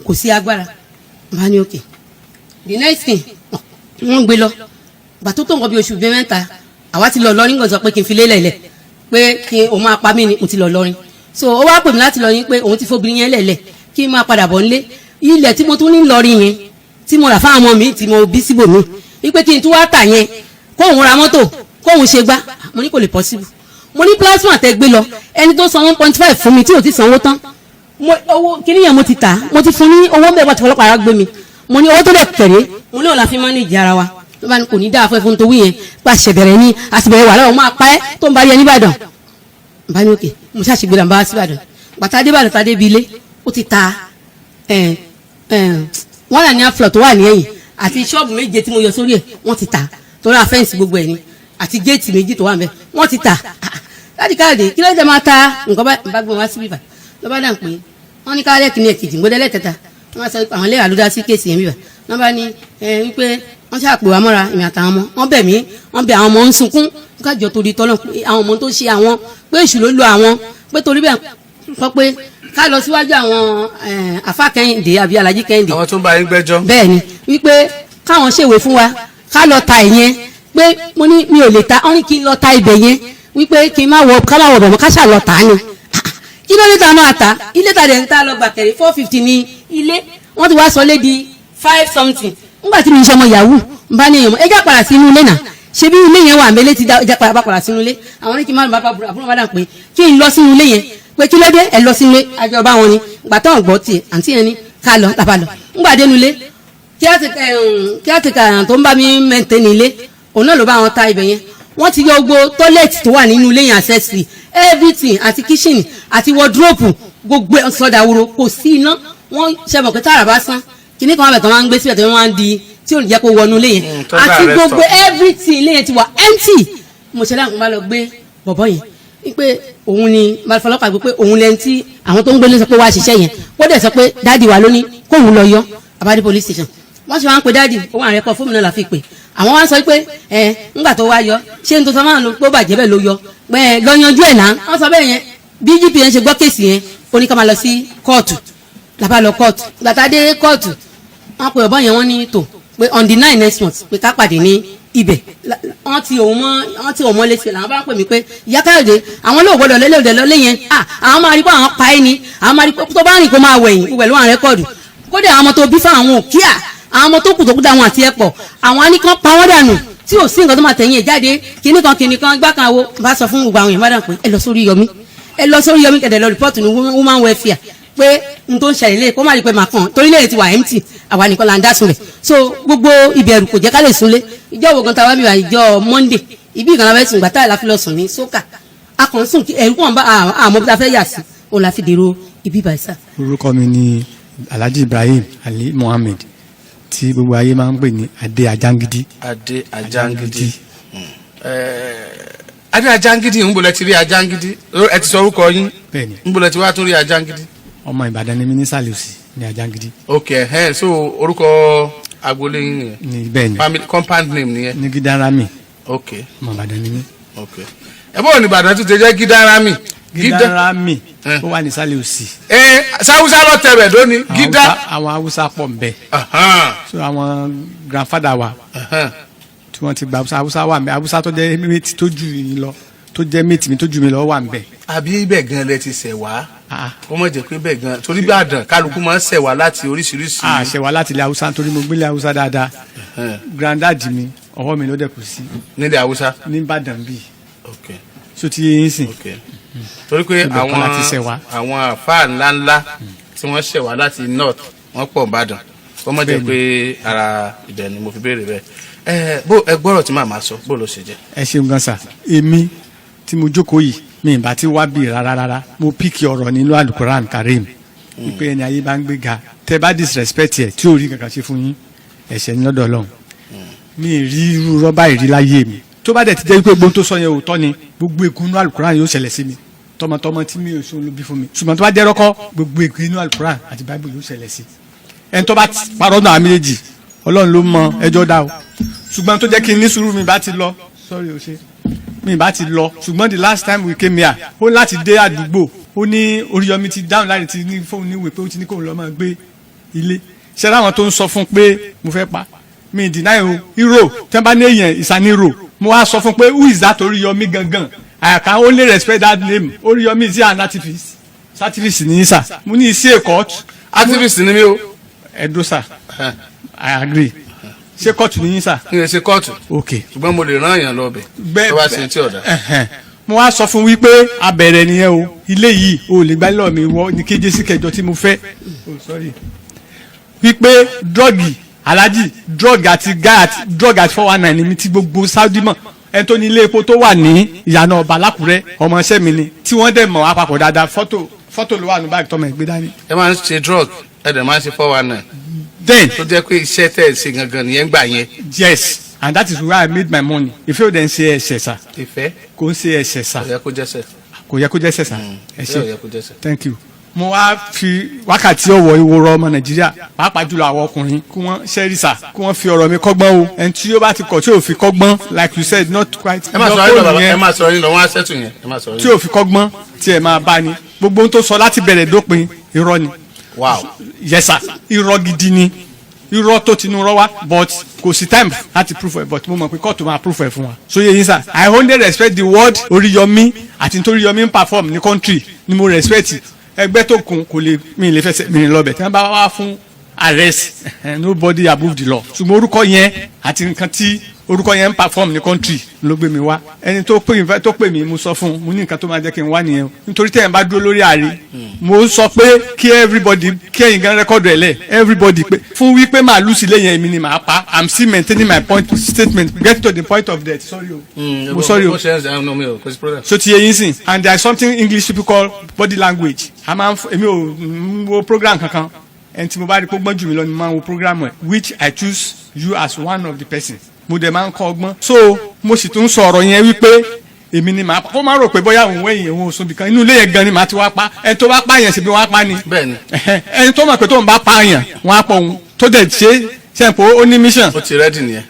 kò sí agbára. Bá ní òkè, the next thing, wọ́n gbé lọ. Gbà tó tó nǹkan bí oṣù bíi 3, àwa ti lọ lọrin gan, sọ pé kí n fi lélẹ̀ lẹ̀ pé kí òun máa pa mí ni, mo ti lọ lọrin. So ó wá pè mí láti lọ yín pé òun ti fóbìnrin yẹn lẹ̀lẹ̀, kí n máa padà bọ̀ nílé. Ilẹ̀ tí mo tún ní lọrin yẹn tí mo rà fáwọn ọmọ mi tí mo bí síbòmí, wípé kí n tún wá tà yẹn, kóun ra mọ́tò, kóun ṣe gbá. Mo ní kò lè possible. Mo ní plasma tẹ gbé lọ, ẹni tó san 1.5 fún mi tí ò ti sanwó tán, mo owó kíní yẹn mo ti tà, mo ti fún ní owó mẹ́wàá tí ọlọ́pàá ara gbé mi. Mo ní owó tó dẹ̀ kẹ̀rẹ́, mo ní òun la fi máa ń ìjà ara wa. Ló bá ní kò ní dáa fún ẹ fún towí yẹn, pa àṣẹbẹ̀rẹ̀ ní àṣẹbẹ̀rẹ̀ wàhálà, òun máa pa ẹ́ tó ń bá rí ẹ nìbàdàn. Bá ní òkè, mo ṣàṣègbè là ń bá wá síbàdàn. Gbàtà débàdàn, tá débi ilé, ó ti ta ẹ ẹ wọ́n rà ní aflọ̀ tó wà ní ẹ̀yìn àti ṣọ́ọ̀bù méje tí mo yọ sórí ẹ̀, wọ́n ti ta, torí àfẹ́ǹsì gbogbo ẹ̀ ni, àti géètì méjì tó wà ń bẹ̀, wọ́n ti ta. Láti káàdì kí ló dé máa ta nǹkan bá gbọ́n wá síbí bá ló bá dà pé wọ́n ní káàdì kìíní, ẹ̀kejì gbọ́dọ̀ lẹ́tẹ̀ta. Wọ́n sọ àwọn ilé àlùdá sí case yẹn bíbà. Wọ́n bá ní ẹ wípé wọ́n ṣàpè wá mọ́ra, èmi àtàwọn ọmọ. Wọ́n bẹ̀ mí, wọ́n bẹ̀ àwọn ọmọ, ń sunkún kájọ torí tọ́lọ́ pé àwọn ọmọ tó ṣe àwọn pé èṣù ló lo àwọn, pé torí bẹ́ẹ̀ kọ́ pé ká lọ síwájú àwọn àfa Kẹ́hìndé àbí Alájí Kẹ́hìndé. Àwọn tó ń bá yín gbẹ́jọ́. Bẹ́ẹ̀ ni, wípé káwọn ṣèwé fún wa ká lọ ta ìyẹn, pé mo ní mi ò lè ta. Wọ́n ní kí n lọ ta ibẹ̀ yẹn, wípé kí n má wọ, ká má wọ bọ̀ mọ́, ká ṣà lọ tà á ni. Kí ló dé ta máa ta ilé ta dẹ̀ ń ta lọ gbà kẹrì? 450 ní ilé, wọ́n ti wá sọ lé di five something. Ńgbà tí mi ń ṣe ọmọ yahoo, ń bá ní èèyàn mọ́, ẹ já padà sínú ilé náà, ṣé bí ilé yẹn wà mẹ́lẹ́ ti dá, ẹ já padà bá padà sínú ilé. Àwọn ní kí n má bá àbúrò bá dà pé kí n lọ sínú ilé yẹn, pé kí ló dé ẹ lọ sínú ilé àjọ bá wọn ni. Gbà táwọn gbọ́ tiẹ̀, àǹtí yẹn ní ká lọ, tàbá lọ. Ńgbà dénú ilé, kí á ti kà tó ń bá mi mẹ́ntẹ́ ní ilé, òun náà ló bá wọn ta ibẹ̀ yẹn. Wọ́n ti yọ gbogbo toilet tó wà nínú ilé yẹn, accessory, everything, àti kitchen àti wardrobe, gbogbo ẹ̀ sọdà wuro. Kò sí iná. Wọ́n ṣe mọ̀ pé tára bá sán kíní kan wà bẹ̀ tó máa ń gbé síbẹ̀ tó máa ń di tí ò ní jẹ́ kó wọnú ilé yẹn. Tó bá àti rẹ̀ gbogbo sọ. Everything ilé yẹn ti wà empty. Mo ṣe láǹkó bá lọ gbé bọ̀bọ̀ yẹn wípé òun ni balùfọlọ́pàá gbé, pé òun lẹ́ni tí àwọn tó ń gbélé sọ pé wàá ṣiṣẹ́ yẹn. Ó dẹ̀ sọ pé daddy wa ló ní kóun lọ yọ abádé police station. Wọ́n ṣe wá ń pe daddy, òun àrẹ kọ fóònù náà la fi pè. Àwọn wá ń sọ pé ẹ ńgbà tó wá yọ, ṣé n tó sọ máa ń lo pé ó bàjẹ́ bẹ́ẹ̀ ló yọ pé ẹ lọ yanjú ẹ̀ náà. Wọ́n sọ bẹ́ẹ̀ yẹn. Bí GP yẹn ṣe gbọ́ case yẹn, ó ní ká máa lọ sí kóòtù. Làbá lọ kóòtù. Gbàtà dé kóòtù, wọ́n pe ọ̀bọ̀n yẹn, wọ́n ní tò pé on the 9 next month pé ká pàdé ní ibẹ̀. Wọ́n ti òun mọ́ létí. Làwọn bá ń pè mí pé ìyá Káyọ̀dé, àwọn olóò gbọ́dọ̀ lélẹ̀ òdẹ lọ́lé yẹn. Àwọn máa rí pé àwọn pa ẹ́ ni, àwọn máa rí pé tó bá rìn kó máa wẹ̀yìn pẹ̀lú àwọn record. Kódà àwọn ọmọ tó bí fún àwọn òkíà, àwọn ọmọ tó kù tó kú dáwọn àti ẹ̀pọ̀, àwọn á ní kán pa wọ́n dànù tí ò sí nǹkan tó máa tẹ̀yìn ẹ̀ jáde. Kíní kan kíní kan gbá kan wo bá sọ fún gbogbo àwọn èèyàn bá dàn pé ẹ lọ sórí Yọmí, ẹ lọ sórí Yọmí kẹ̀dẹ̀ lọ report ní woman welfare pé n tó ń ṣẹlẹ̀ lé kó má rí pé màá kàn, torí lè ti wà empty, àwa nìkan là ń dá sùn rẹ̀. So gbogbo ìbẹ̀rù kò jẹ́ ká lè súnlé. Ìjọ wo gan ta wá mi wà? Ìjọ Monday ibi ìkànnì abẹ́ sùn gbàtà la fi lọ sùn ní sókà. A kàn sùn, ẹ̀rù kàn bá àmọ́ bí ta fẹ́ yà sí, òun la fi dèrò ibi ìbàṣà. Orúkọ mi ni Alhaji Ibrahim Ali Mohammed, tí gbogbo ayé máa ń pè ní Adé Ajangidi. Adé Ajangidi. Adé Ajangidi, ń bolẹ̀ ti rí Ajangidi? Ẹ ti sọ orúkọ yín. Bẹ́ẹ̀ni. Ń bolẹ̀ ti wá tún rí Ajangidi? Ọmọ Ìbàdàn ni mí, ní Sàlùsì ní Ajangidi. Ok, ẹ so orúkọ agboolé yín nìyẹn? Ní bẹ́ẹ̀ni. Family compound name nìyẹn? Ní Gidanrami. Ok. Ọmọ Ìbàdàn ni mí. Ok, ẹ bọ́ọ̀ ní Ìbàdàn tún ti jẹ́ Gidanrami? Gidanrami, ó wà ní Sàlùsì. Ẹ sáwúsá lọ tẹ̀rẹ̀ lónìí Gídá. Àwọn Haúsá pọ̀ ń bẹ. So àwọn grandfather wa tí wọ́n ti gba Haúsá, Haúsá wà ń bẹ. Haúsá tó jẹ́ mate tó jù mí lọ, tó jẹ́ mate mi tó jù mí lọ wà ń bẹ. Àbí ibẹ̀ gan lẹ ti ṣẹ̀ wá? Kó mọ̀ jẹ́ pé bẹ́ẹ̀ gan, torí Ìbàdàn kálukú máa ń ṣẹ̀ wá láti oríṣiríṣi. A ṣẹ̀ wá láti ilẹ̀ Haúsá, nítorí mo gbélé Haúsá dáadáa. Grandad mi, ọwọ́ mi ló dẹ̀ kù sí. Nílẹ̀ Haúsá? Ní Ìbàdàn bíi. So ti yé yín sìn. Ok, torí pé Ibẹ̀ àwọn kan láti ṣẹ̀ wá. Àwọn àfáà ńláńlá tí wọ́n ṣẹ̀ wá láti north, wọ́n pọ̀ Ìbàdàn. Kó mọ̀ jẹ́ pé ara ibẹ̀ ni mo fi béèrè bẹ́ẹ̀. Ẹ bó ẹ gbọ́rọ̀ tí màmá sọ, bó ló ṣe jẹ́? Ẹ ṣeun gan sa. Èmi tí mo jókòó yìí, mi ì bá ti wá bí rárá rárá. Mo pick ọ̀rọ̀ nínú Alukoran Karim wípé ẹni ayé bá ń gbé ga, tẹ bá disrespect ẹ, tí ò rí kankan ṣe fún yín, ẹ̀ṣẹ̀ ní lọ́dọ̀ Ọlọ́run. Mi ì rí irú rọ́bà ìrí láyé mi. Tó bá dẹ̀ ti jẹ́ wípé gbóhùn tó sọ yẹn òótọ́ ni, gbogbo ègún inú Alukuran yóò ṣẹlẹ̀ sí mi tọmọtọmọ tí mi ò sọ ló bí fún mi. Ṣùgbọ́n tó bá jẹ́ rọ́kọ́, gbogbo ègún inú Alukuran àti Bible yóò ṣẹlẹ̀ sí ẹni tó bá parọ́ náà méjèèjì. Ọlọ́run ló mọ ẹjọ́ dá o. Ṣùgbọ́n tó jẹ́ kí n ní sùúrù, mi bá ti lọ, sorry, o ṣe mi bá ti lọ. Ṣùgbọ́n the last time we came here, ó láti dé àdúgbò, ó ní Oríyọmí ti dáhùn láti ti ní fóun níwèé pé ó ti ní kóun lọ máa gbé ilé. Ṣé láwọn tó ń sọ fún pé mo fẹ́ pa mi deny o, hero tí wọ́n bá ní èèyàn ìsàní hero. Mo wá sọ fún pé, who is that Oríyọmí gangan? I can only respect that name. Oríyọmí is an activist, activist ní sà. Mo ní iṣẹ́ court. Activist ni mí o. Ẹ̀dọ́ sà, I agree. Ṣé kóòtù ní yín sà? N lè ṣe kóòtù. Ok. Ṣùgbọ́n mo lè rán èèyàn lọ bẹ̀ tó bá ṣe tí ọ̀dà. Ẹ̀hẹ̀n. Mo wá sọ fún wípé abẹ̀rẹ̀ nìyẹn o, ilé yìí o lè gbá lọ́ọ̀ mi wọ ní kéje sí kẹjọ tí mo fẹ́. Oh, sorry, wípé drug, alhaji, drug àti guy àti drug àti 419 ni mi tí gbogbo Saudi mọ̀. Ẹni tó ní ilé epo tó wà ní ìyànà ọba lákùrẹ́, ọmọọṣẹ́ mi ni, tí wọ́n dẹ̀ mọ̀ wá papọ̀ dáadáa. Fọ́tò, fọ́tò ló wà ní báàgì tọmọ ẹ̀ gbé dání. Ẹ máa ń ṣe drug, ẹ dẹ̀ máa ń ṣe 419. Then tó jẹ́ pé iṣẹ́ tẹ̀ ẹ ṣe gangan nìyẹn gbà yẹn. Yes, and that is where I made my money. Ìfẹ́ ò dẹ̀ ń ṣe ẹ̀ṣẹ̀ sà. Ìfẹ́. Kò ń ṣe ẹ̀ṣẹ̀ sà. Kò yẹ kó jẹ́sẹ̀. Kò yẹ kó jẹ́ ẹ̀ṣẹ̀ sà, ẹ Ìfẹ́ ò ṣe. yẹ kó jẹ́sẹ̀. Thank you. Mo wá fi wákàtí ọ̀wọ̀ ìwòrò ọmọ Nàìjíríà, pàápàá jùlọ àwọn ọkùnrin, kí wọ́n ṣẹ́rí sà, kí wọ́n fi ọ̀rọ̀ mi kọ́gbọ́n o. Ẹni tí ó bá ti kọ̀ tí ò fi kọ́gbọ́n, like you said, not quite. Ẹ máa sọ̀rọ̀ yín lọ, bàbá, ẹ máa sọ̀rọ̀ yín lọ, wọ́n á ṣẹ́tù yẹn, ẹ máa sọ̀rọ̀ Tí yín. ò fi kọ́gbọ́n, tí ẹ máa bá ní gbogbo ohun tó sọ láti bẹ̀rẹ̀ dópin, irọ́ ni. Yes sir, irọ́ gidi ni, irọ́ tó tinú rọ́ wá, but kò sí time láti proof ẹ̀, but mo mọ̀ pé kóòtù máa proof ẹ̀ fún wa. So yẹ yín sà, I only respect the word Oríyọmí àti nítorí Oríyọmí ń perform ní country ni mo respect. Ẹgbẹ́ tó kún kò lè mi lè fẹsẹ̀ mi lọ bẹ̀ tí wọ́n bá wá fún arrest. Nobody above the law. Ṣùgbọ́n orúkọ yẹn àti nǹkan tí orúkọ yẹn ń perform ní country ló gbé mi wá. Ẹni tó pè mí, mo sọ fún un, mo ní nǹkan tó máa jẹ́ kí n wá nìyẹn o, nítorí tẹ̀yìn bá dúró lórí ààrẹ, mo sọ pé kí everybody, kí ẹ̀yin gan record ẹ̀ lẹ̀, everybody, pé fún wípé màálù sílé yẹn, èmi ni màá pa. I'm still maintaining my point statement, get to the point of death. Sorry o, mo sorry o. Bó ṣe ń ṣe mi ò kò sí problem. So ti yẹ yín sìn. And there is something English people call body language. A máa ń fọ èmi ò ń wo program kankan. Ẹni tí mo bá rí pé ó gbọ́n jù mí lọ ni mo máa ń wo program ẹ̀, which I choose you as one of the person. Mo dẹ̀ máa ń kọ́ ọgbọ́n. So mo sì tún sọ ọ̀rọ̀ yẹn wípé èmi ni màá pa. Kó má rò pé bóyá òun wẹ̀yìn, òun ò sùn bìkan inú ilé yẹn gan ni màá ti wá pa. Ẹni tó bá pa yẹn, sì bí wọ́n á pa ni. Bẹ́ẹ̀ni. Ẹni tó mọ̀ pé tó ń bá pa yẹn, wọ́n á pọ̀ òun tó dẹ̀ ṣe ṣe pé ó ní mission. Ó ti ready nìyẹn.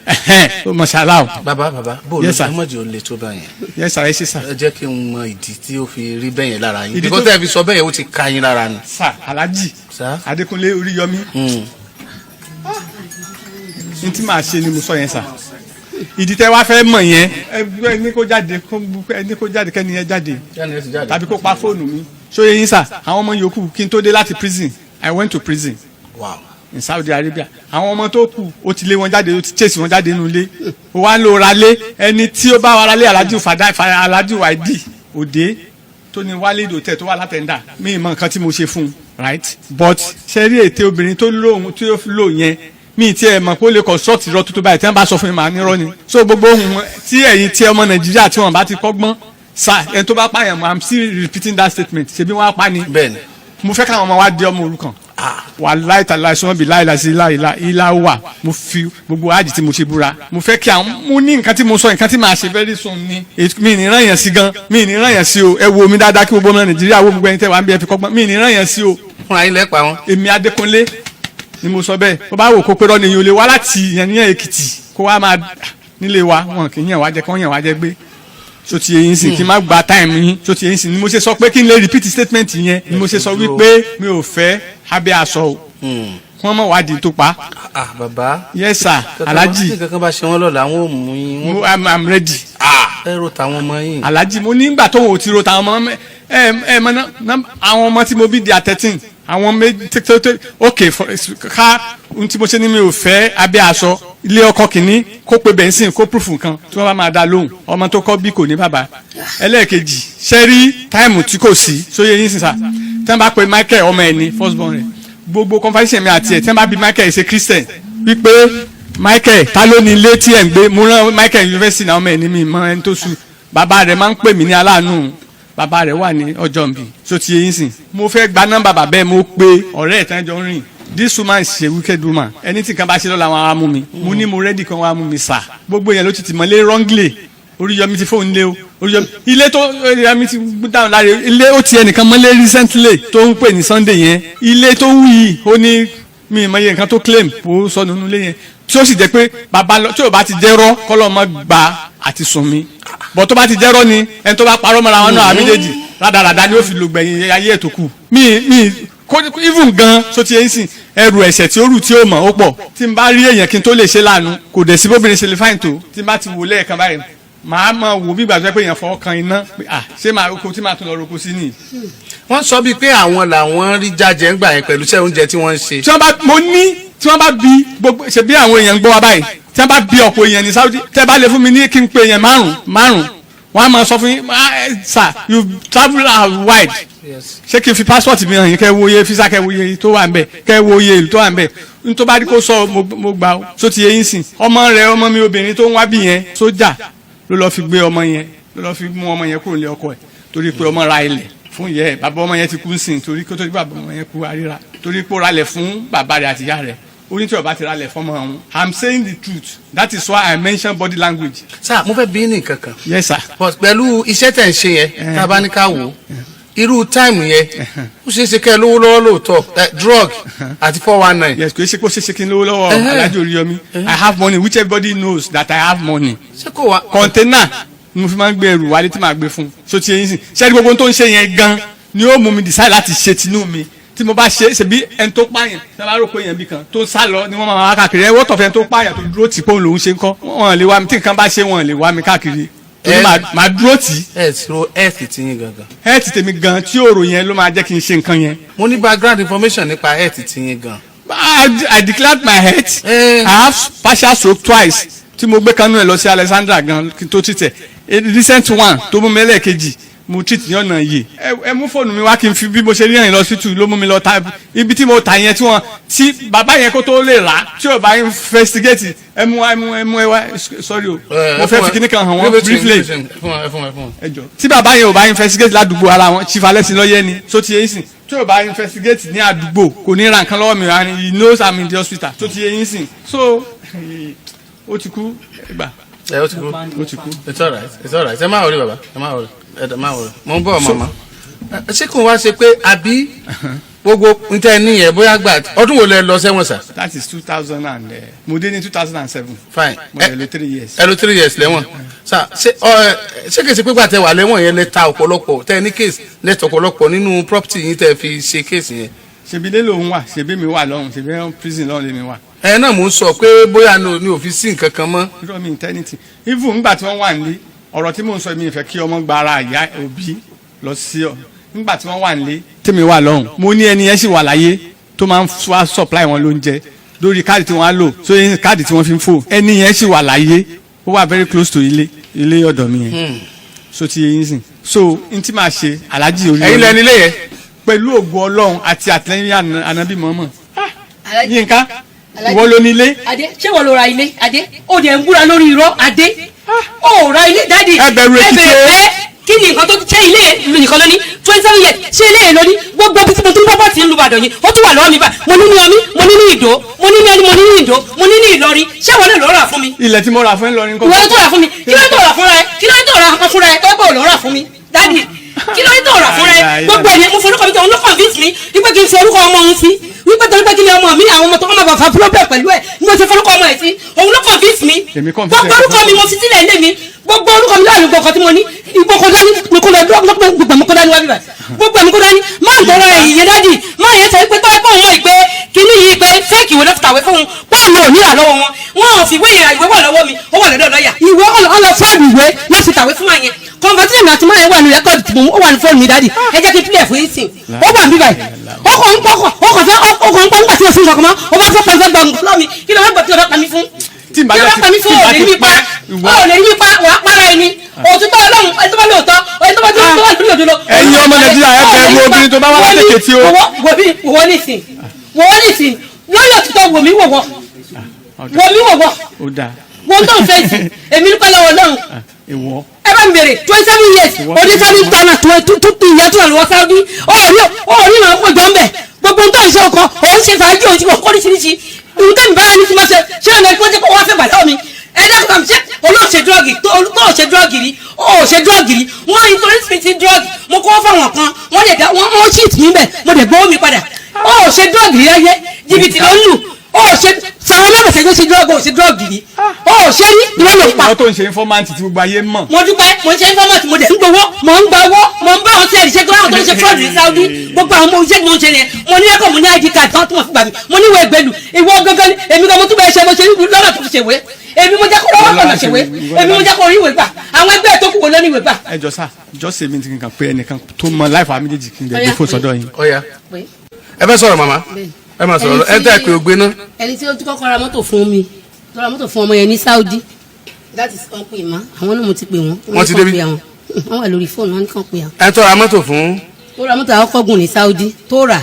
Ó mọ̀ṣálá o. Bàbá, bàbá, bó ló Yes, sir. ẹ mọ̀jẹ̀ ó le tó bá yẹn. Yes sir, ẹ ṣe sir. Ẹ jẹ́ kí n mọ ìdí tí ó fi rí bẹ́yẹn lára yín. Ìdí Bíkọ́ tẹ́ ẹ fi sọ bẹ́yẹn, ó ti ka yín lára ni. Sir, Alhaji Sir? Adékúnlé Oríyọmí, n tí màá ṣe ni mo sọ yẹn sà. Ìdí tẹ́ wá fẹ́ mọ̀ yẹn, ẹ ní kó jáde, ẹ ní kó jáde, kẹ́ni yẹn jáde. Jáde, ẹ sì jáde. Tàbí kó pa fóònù mi. Ṣóyè yín sà? Àwọn ọmọ yòókù, kí n tó dé láti prison, I went to prison in Saudi Arabia. Àwọn ọmọ tó kù, ó ti lé wọn jáde, ó ti chase wọn jáde nínú ilé, ó wá ń lo ralé. Ẹni tí ó bá wa ralé, Alhaji Fada, Alhaji Waidi Òde tó ní Wálé Hotel tó wà látẹ̀ndà, mi ì mọ nǹkan tí mo ṣe fún un, right? But ṣe rí ète obìnrin tó lóhun tí ó lò yẹn, mi tí ẹ mọ̀ pé ó lè construct irọ́ tuntun báyìí. Tí wọ́n bá sọ fún mi, màá nírọ́ ni. So gbogbo ohun tí ẹ̀yin tí ọmọ Nàìjíríà tí wọ́n bá ti kọ́gbọ́n sa, ẹni tó bá pààyàn mọ́, I'm still repeating that statement, ṣebí wọ́n á pa ni. Bẹ́ẹ̀ni. Mo fẹ́ káwọn ọmọ wa di ọmọ òrukàn. Wàláì tàláì sọ́n bí láìla sí láìla ìlà wà. Mo fi gbogbo àjì tí mo ṣe búra. Mo fẹ́ kí àwọn, mo ní nǹkan tí mo sọ, nǹkan tí màá ṣe very soon ni. Mi ní ràn yẹn sí gan, mi ní ràn yẹn sí o. Ẹ wo mi dáadáa, kí gbogbo ọmọ Nàìjíríà wo, gbogbo ẹni tẹ́ wà ń bí, ẹ fi kọ́gbọ́n. Mi ní ràn yẹn sí o. Fúnra yín lẹ́pa wọn. Èmi Adékúnlé ni mo sọ bẹ́ẹ̀. Bó bá wò kó pé rọ́ ni, èyàn ò lè wá láti yẹn ní Èkìtì kó wá máa nílé wa. Wọn kì í yàn wá jẹ, kí wọ́n yàn wá jẹ gbé. So ti eyín sìn, kí n má gba time yín. So ti eyín sìn ni mo ṣe sọ pé kí n lè repeat statement yẹn ni mo ṣe sọ wípé mi ò fẹ́ abẹ́ aṣọ o, kí wọ́n mọ̀ wádìí tó pa. Ah, bàbá. Yes sir, Alhaji. Tí kankan bá ṣe wọ́n lọ́la, àwọn ò mú yín. I'm ready. Ẹ ro tàwọn ọmọ yín. Alhaji, mo nígbà tó ò ti ro tàwọn ọmọ ẹ ẹ mọ ná. Àwọn ọmọ tí mo bí di a 13, àwọn méjì tó tó ok ká ohun tí mo ṣe ní mi ò fẹ́ abẹ́ aṣọ. Ilé ọkọ kìíní, kó pe bẹ́ńsìn, kó proof nǹkan tí wọ́n bá máa dá lóhùn. Ọmọ tó kọ́ bí kò ní bàbá. Ẹlẹ́ẹ̀kejì, ṣe rí time tí kò sí sóye yín sísà, tí wọ́n bá pe Michael, ọmọ ẹ̀ ní first born rẹ̀, gbogbo conversation mi àti ẹ̀, tí wọ́n bá bi Michael ṣe Christian wípé, "Michael, ta ló ní ilé tí ẹ̀ ń gbé?" Mo rán Michael university náà, ọmọ ẹ̀ ní mi mọ ẹni tó su. Bàbá rẹ̀ máa ń pè mí ní aláàánú. Bàbá rẹ̀ wà ní ọjọ́ nbí so ti yẹn sìn. Mo fẹ́ gba nọ́mbà bàbá ẹ̀, mo pe ọ̀rẹ́ ẹ̀ tán jọ ń rìn. This woman is a wicked woman. Ẹni tí kan bá ṣe lọ́la, wọn á mú mi. Mo ní mo ready kan wọ́n á mú mi sà. Gbogbo yẹn ló ti tì mọ́lé wrongly. Oríyọmí ti fóun lé o. Oríyọmí ilé tó Oríyọmí ti dáhùn láre ilé, ó ti ẹnìkan mọ́lé recently tó ń pè ní Sunday yẹn. Ilé tó wù yìí, ó ní mi ì mọye nǹkan tó claim kó sọnù nínú ilé yẹn, tí ó sì jẹ́ pé bàbá lọ tí ò bá ti jẹ́rọ́ kọ́lọ́ mọ́ gba àti sùn mi bọ̀, tó bá ti jẹ́rọ́ ni ẹni tó bá parọ́ mọ́ra wọn náà, àmì méjèèjì rádaràda ni ó fi lò gbẹ̀yìn ayé ẹ̀ tó kù. Mi kó even gan so ti yẹn sìn, ẹrù ẹ̀ṣẹ̀ tí ó rù tí ó mọ̀ ó pọ̀. Tí n bá rí èèyàn kí n tó lè ṣe láàánú, kò dẹ̀ sí bóbìnrin ṣe lè fáìn tó, tí n bá ti wò lẹ́ẹ̀kan báyìí, màá mọ̀ wò bí gbàgbé pé èèyàn fọwọ́ kan iná pé à ṣé màá roko tí màá tún lọ roko sí nìyí. Wọ́n sọ bíi pé àwọn làwọn rí jájẹ ńgbà yẹn pẹ̀lú iṣẹ́ oúnjẹ tí wọ́n ń ṣe. Tí wọ́n bá mo ní tí wọ́n bá bi gbogbo ṣe bí àwọn èèyàn ń gbọ́ wa báyìí, tí wọ́n bá bi ọ̀pọ̀ èèyàn ní Saudi, tẹ́ bá lè fún mi ní kí n pe èèyàn márùn márùn, wọ́n á máa sọ fún yín, "Ah, sir, you travel out wide." Ṣé kí n fi passport mi hàn yín, kẹ́ wo iye visa, kẹ́ wo iye tó wà ń bẹ̀, kẹ́ wo iye ìlú tó wà ń bẹ̀? N tó bá rí kó sọ, mo gbà ó. So ti yé yín sìn, ọmọ rẹ, ọmọ mi obìnrin tó ń wá bí yẹn, sójà ló lọ́ọ́ fi gbé ọmọ yẹn, ló lọ́ọ́ fi mú ọmọ yẹn kúrò ní ọkọ ẹ̀, torí pé ọmọ ra ilẹ̀ fún ìyá ẹ̀. Bàbá ọmọ yẹn ti kú ń sìn, torí kó tó di bàbá ọmọ yẹn kú àríra, torí pé ó ralẹ̀ fún bàbá rẹ̀ àti ìyá rẹ̀. Ó ní tí ó bá ti ralẹ̀ fọ́mọ òun. I'm saying the truth, that is why I mention body language. Sir, mo fẹ́ bí ní nǹkan kan. Yes sir. But pẹ̀lú iṣẹ́ tẹ̀ ń ṣe yẹn, tá a bá ní ká wò ó, irú time yẹn, ó ṣeé ṣe kẹ́ ẹ lówó lọ́wọ́ lóòótọ́, drug àti 419. Yes, kò ṣe kó ṣe ṣe kí n lówó lọ́wọ́. Alhaji Oríyọmí, I have money, which everybody knows that I have money. Ṣé kò wá. Container ni mo fi máa ń gbé ẹrù wálé tí màá gbé fún un. So ti yẹn sìn, ṣé gbogbo ohun tó ń ṣe yẹn gan ni ó mú mi decide láti ṣe tinú mi tí mo bá ṣe. Ṣe bí ẹni tó pààyàn tí wọ́n bá rò pé èèyàn bí kan tó ń sá lọ ni wọ́n máa wá káàkiri. Ẹ wọ́tọ̀ fẹ́ tó pààyàn tó dúró tì pé òun lòún ṣe ń kọ́, wọ́n lè wá mi. Tí nǹkan bá ṣe, wọ́n lè wá mi káàkiri torí màá dúró tì í. Ẹ ti ro health ti yín gangan. Health tèmi gan tí òrò yẹn ló máa jẹ́ kí n ṣe nǹkan yẹn. Mo ní background information nípa health ti yín gan. I declared my health. I have partial stroke twice tí mo gbé kanú ẹ lọ sí Alexandra gan kí n tó treat ẹ. A recent one tó mú mi lẹ́ẹ̀kejì, mo treat ní ọ̀nà yìí. Ẹ mú fóònù mi wá kí n fi bí mo ṣe rí ẹ̀yìn lọ sí tù ló mú mi lọ ta ibi tí mo tà yẹn, tí wọ́n tí bàbá yẹn kó tó lè rà tí ò bá investigate. Ẹ mú ẹ mú ẹ mú ẹ wá. Sorry o, mo fẹ́ fi kíní kan hàn wọ́n briefly. Ẹ fún wọn, ẹ fún wọn, ẹ fún wọn. Ẹ jọ, tí bàbá yẹn ò bá investigate ládùúgbò ara wọn, Chief Alẹ́sìn lọ́yẹ́ ni. So ti yẹn sìn, tí ò bá investigate ní àdúgbò, kò ní ra nǹkan lọ́wọ́ mi, and he knows I'm in the hospital. So ti yẹn sìn, so ó ti kú gbà. Ẹ ó ti kú. Ó ti kú. It's alright, it's alright. Ẹ má worry, bàbá, ẹ má worry, ẹ má worry. Mo ń bọ̀, màmá. Ṣé kò wá ṣe pé àbí gbogbo n tẹ́ ní yẹn, bóyá gbà ọdún wo lẹ lọ sẹ́wọ̀n sà? That is two thousand and mo dé ní 2007. Fine. Mo lè lo 3 years. Ẹ lò 3 years lẹ́wọ̀n sà. Ṣé ọ ẹ ṣé kìí ṣe pé gbà tẹ wà lẹ́wọ̀n yẹn lẹ ta ọ̀pọ̀lọpọ̀ tẹ ní case, lẹ ta ọ̀pọ̀lọpọ̀ nínú property yín tẹ fi ṣe case yẹn? Ṣebí ilé lòun wà, ṣebí mi wà lọ́hùn, ṣebí prison lọ́hùn lèmi wà. Ẹ náà mò ń sọ pé bóyá ní òfin sí nǹkan kan mọ́. Irọ́, mi eternity. Even ńgbà tí wọ́n wà nílé, ọ̀rọ̀ tí mò ń sọ, mi ìfẹ́ kí ọmọ gba ara ìyá òbí lọ sí ọ. Ńgbà tí wọ́n wà nílé tèmi wà lọ́hùn, mo ní ẹni yẹn sì wà láyé tó máa ń wá supply wọn lóúnjẹ lórí káàdì tí wọ́n á lò, sórí káàdì tí wọ́n fi ń fò. Ẹni yẹn sì wà láyé, ó wà very close to ilé ọ̀dọ̀ mi yẹn. So ti yẹn sìn, so n tí máa ṣe, Alhaji orí Ẹ̀yin lẹni ilé yẹn. Pẹ̀lú ògo Ọlọ́run àti àtìlẹ́yìn Ànábì mọ́mọ́. Alhaji- Yínká. Alhaji- Ìwọ ló ní ilé. Adé, ṣé wọ́n ló ra ilé? Adé, ó dẹ̀ ń búra lórí irọ́. Adé, ó ra ilé, daddy. Ẹ bẹ̀rù Ẹ Èkìtì bẹ̀rẹ̀ o. pé kí ni nǹkan tó ṣe ilé yẹn nìkan ló ní 27 years? Ṣé ilé yẹn ló ní? Gbogbo ibi tí mo tún bọ́ tí ń lu Ìbàdàn yìí, ó tún wà lọ́wọ́ mi báyìí. Mo ní ní Ọmí, mo ní ní Ìdó, mo ní ní ẹni, mo ní ní Ìdó, mo ní ní Ìlọrin. Ṣé wọ́n lè lọ́ rà fún mi? Ilẹ̀ tí mo rà fún ẹ lọrin kọ́. Ìwọ tó rà fún mi, kí ló tó rà fúnra ẹ? Kí ló tó rà kan fúnra ẹ tó pé ò lọ́ rà fún mi? Daddy, kí ló tó rà fúnra ẹ? Gbogbo ẹ̀ ní mo forúkọ mi tó, òun ló convince mi wípé kí n fi orúkọ ọmọ òun sí, wípé torí pé kí ni ọmọ mi, àwọn ọmọ tó kọ́ máa bàa fa problem pẹ̀lú ẹ̀ ni mo ṣe forúkọ ọmọ ẹ̀ sí. Òun ló convince mi. Èmi convince ẹ. Gbogbo orúkọ mi mo fi sílẹ̀ ilé mi, gbogbo orúkọ mi láàrin gbogbo tí mo ní ìgbòkò dání, mo kó lọ gbogbo mi kó dání wá bíbá, gbogbo mi kó dání. Máa ń tọrọ ẹ̀yìn yẹn, daddy, máa yẹn sọ pé tọ́wọ́ pé òun mọ̀ ìpè kíní yìí pé fake ìwé ló fi tàwé fún un, pọ́ọ̀lù ò nílà lọ́wọ́ wọn, wọn ò fi ìwé yẹn. Ìwé wà lọ́wọ́ mi, ó wà lọ́dọ̀ lọ́ọ̀yà. Ìwé ọlọ fọ́ọ̀dù ìwé ló fi tàwé fún wa yẹn. Conversation àti máa yẹn wà ní record, ó wà ní fóònù mi. Daddy, ẹ jẹ́ kí n pílẹ̀ fún yín sìn. Ó wà níbí báyìí. Ó kàn ń pọkàn, ó kàn fẹ́, ó kàn ń pọ̀ nígbà tí o fi nǹkan kan mọ́. Ó bá fẹ́ pa, fẹ́ gbà nǹkan lọ́wọ́ mi. Kí ló fẹ́ gbà? Kí ló fẹ́ pa mí fún? Tí n bá Kí ló ti fẹ́ pa mí fún? tí n Ò bá lè ti rí mi pa. pa ìwọ. Ó lè rí mi pa, wàá para ẹni. Òtítọ́ Ọlọ́run, ẹni tó bá lóòótọ́, ẹni tó bá tó wà lórí òdodo. Ẹ̀yin ọmọ Nàìjíríà, ẹ bẹ̀rù obìnrin tó bá wá láti Èkìtì o. Wò mí, wò nísìn, wò nísìn lórí òtítọ́. Wò mí, wò wọ́, wò mí, wò wọ́. Ó dáa. Wò tó ń fẹ́ sí èmi nípa lọ́wọ́ Ọlọ́run. Ìwọ. Ẹ bá mi bèrè 27 years onísàbí tọ́nà tó tó ìyá tó wà lọ́wọ́ sábí. Ọ̀rí ọ̀rí náà kò jọ ń bẹ̀. Gbogbo tó ń ṣe ọkọ òun ṣe fàájì, òun ṣe kọ́ oríṣiríṣi ìhun tẹ́mi bára ní tí mo ṣe. Ṣé ọ̀nà ìkọ́jẹ́ kó wá fẹ́ gbà lọ́wọ́ mi? Ẹ dákun, àmì ṣé olóòṣè drug tó Ò ṣe drug rí, ó ṣe drug rí. Wọ́n introduce mi sí drug, mo kọ́ fáwọn kan, wọ́n lè dá wọ́n, wọ́n cheat mi bẹ̀, mo dẹ̀ gbowó mi padà. Ó ṣe drug rí láyé, jìbìtì ló ń lù. Ó ṣe sàwọn mẹ́bẹ̀sẹ̀ ló ṣe drug, ó ṣe drug rí, ó ṣe rí, ìwọ́n ló pa. Ìwọ tó ń ṣe informant tí gbogbo ayé mọ̀. Mo dúpẹ́, mo ń ṣe informant, mo dẹ̀ ń gbowó, mo ń gba owó, mo ń bá àwọn tí ẹ̀rí ṣe tó àwọn tó ń ṣe fraud ní Saudi. Gbogbo àwọn ọmọ iṣẹ́ tí mo ń ṣe nìyẹn. Mo ní ẹ̀kọ́, mo ní ID card tán tí mo fi gbà mí, mo ní ìwé ìgbẹ́lú. Ìwọ gangan ni èmi gan mo tún bẹ́ẹ̀ ṣe, mo ṣe lọ́nà tó fi ṣèwé. Èmi mo jẹ́ kó lọ́wọ́ kọ̀nà ṣèwé, èmi mo jẹ́ kó rí ìwé gbà. Àwọn ẹgbẹ́ tó kù wò ló ní ìwé gbà. Ẹ jọ sá, jọ sèmi ti kàn pé ẹnìkan tó mọ láìfọ àmì méjèèjì kí n lè gbé fóònù sọ́dọ̀ yín. Ọ̀ya, ẹ fẹ́ sọ̀rọ̀, màmá, ẹ máa sọ̀rọ̀ lọ. Ẹ tẹ́ ẹ pé o gbé ná. Ẹni tí ó tún kọ́kọ́ ra mọ́tò fún mi, tó ra mọ́tò fún ọmọ yẹn ní Saudi, that is uncle Emma. Àwọn náà mo ti pè wọ́n. Wọ́n ti ní kàn débi? pè àwọn. Wọ́n wà lórí fóònù, wọ́n ní kàn pè àwọn. Ẹ tó ra mọ́tò fún. Tó ra mọ́tò àkọ́kọ́ gùn ní Saudi, tó rà.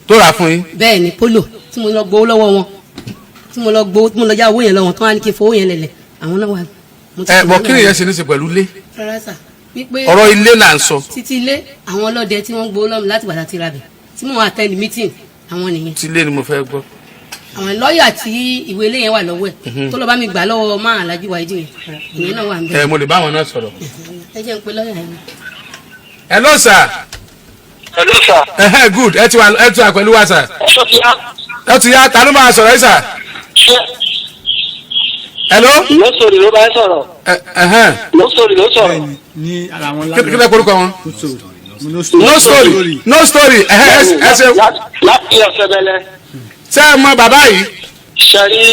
Tó rà fún yín. Bẹ́ẹ̀ ni, Polo tí mo lọ gbowó lọ́wọ́ wọn, tí mo lọ gbowó, tí mo lọ já owó yẹn lọ́wọ́, tó wá ní kí n fowó yẹn lẹ̀lẹ̀, àwọn náà wà. Mo ti Ẹ pè bọ̀ wọ́n kí ni náà. ìyẹn ṣe ní ṣe pẹ̀lú ilé? Rárá sà, wípé Ọ̀rọ̀ ilé là ń sọ. Títí ilé, àwọn ọlọ́dẹ tí wọ́n gbowó lọ́mù láti gbàdá ti ra bẹ̀ tí mo attend meeting, àwọn nìyẹn. Tí ilé ni mo fẹ́ gbọ́. Àwọn lọ́ọ̀yà tí ìwé ilé yẹn wà lọ́wọ́ ẹ̀, tó lọ bá mi gbà lọ́wọ́ máa Alájí Wáídì yẹn, ìyẹn náà wà ń Ẹ bẹ̀. mo lè bá àwọn náà sọ̀rọ̀. Ẹ jẹ́ ń pe lọ́ọ̀yà yẹn. Hello, sir. Hello, sir. Ẹhẹ́, good, ẹ ti wà pẹ̀lú wa, sir. Ṣé ti yá? Ẹ ti yá, ta ló máa sọ̀rọ̀ yìí, sir? Ṣé Hello. lọ́sọ̀rì ló bá ń sọ̀rọ̀? Ẹhẹ́n. Lọ́sọ̀rì ló sọ̀rọ̀. Bẹ́ẹ̀ni, ní ara wọn. Kí lẹ korúkọ wọn? No story. No story, no story. Ẹhẹ́, ẹ ṣe. Láti ọ̀sẹ̀ bẹ̀lẹ̀. Ṣé ẹ mọ bàbá yìí? Ṣẹ̀rí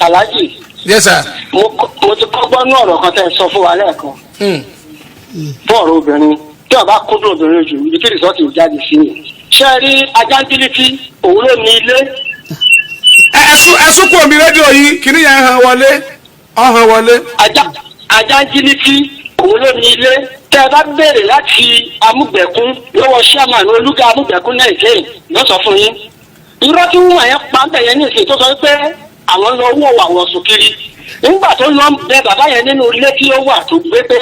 Aláàjì. Yes, sir. Mo ti kọ́gbọ́n ní ọ̀rọ̀ kan tẹ́ ẹ sọ fún wa lẹ́ẹ̀kan. Fún ọ̀rọ̀ obìnrin, tí wọ́n bá kúndùn obìnrin jù, ibi tí result ò jáde sí ni. Ṣẹ̀rí Ajáńgílítì, òun ló ní ilé. Ẹ sún kúrò mi rédíò yìí, kìíní yẹn hàn wọlé, ọ̀hàn wọlé. Ajáńgílítì, òun ló ní ilé. Tẹ́ ẹ bá béèrè láti Amúgbẹ̀kún lọ́wọ́ chairman Olúga Amúgbẹ̀kún náà ìkéyìn ló sọ fún yín. Irọ́ tí wọ́n yẹn pa ń bẹ̀ yẹn ní ìsìn tó sọ pé àwọn lọ wọ̀ àwọn sùn kiri. Nígbà tó lọ ń bẹ bàbá yẹn nínú ilé tí ó wà tó gbé pé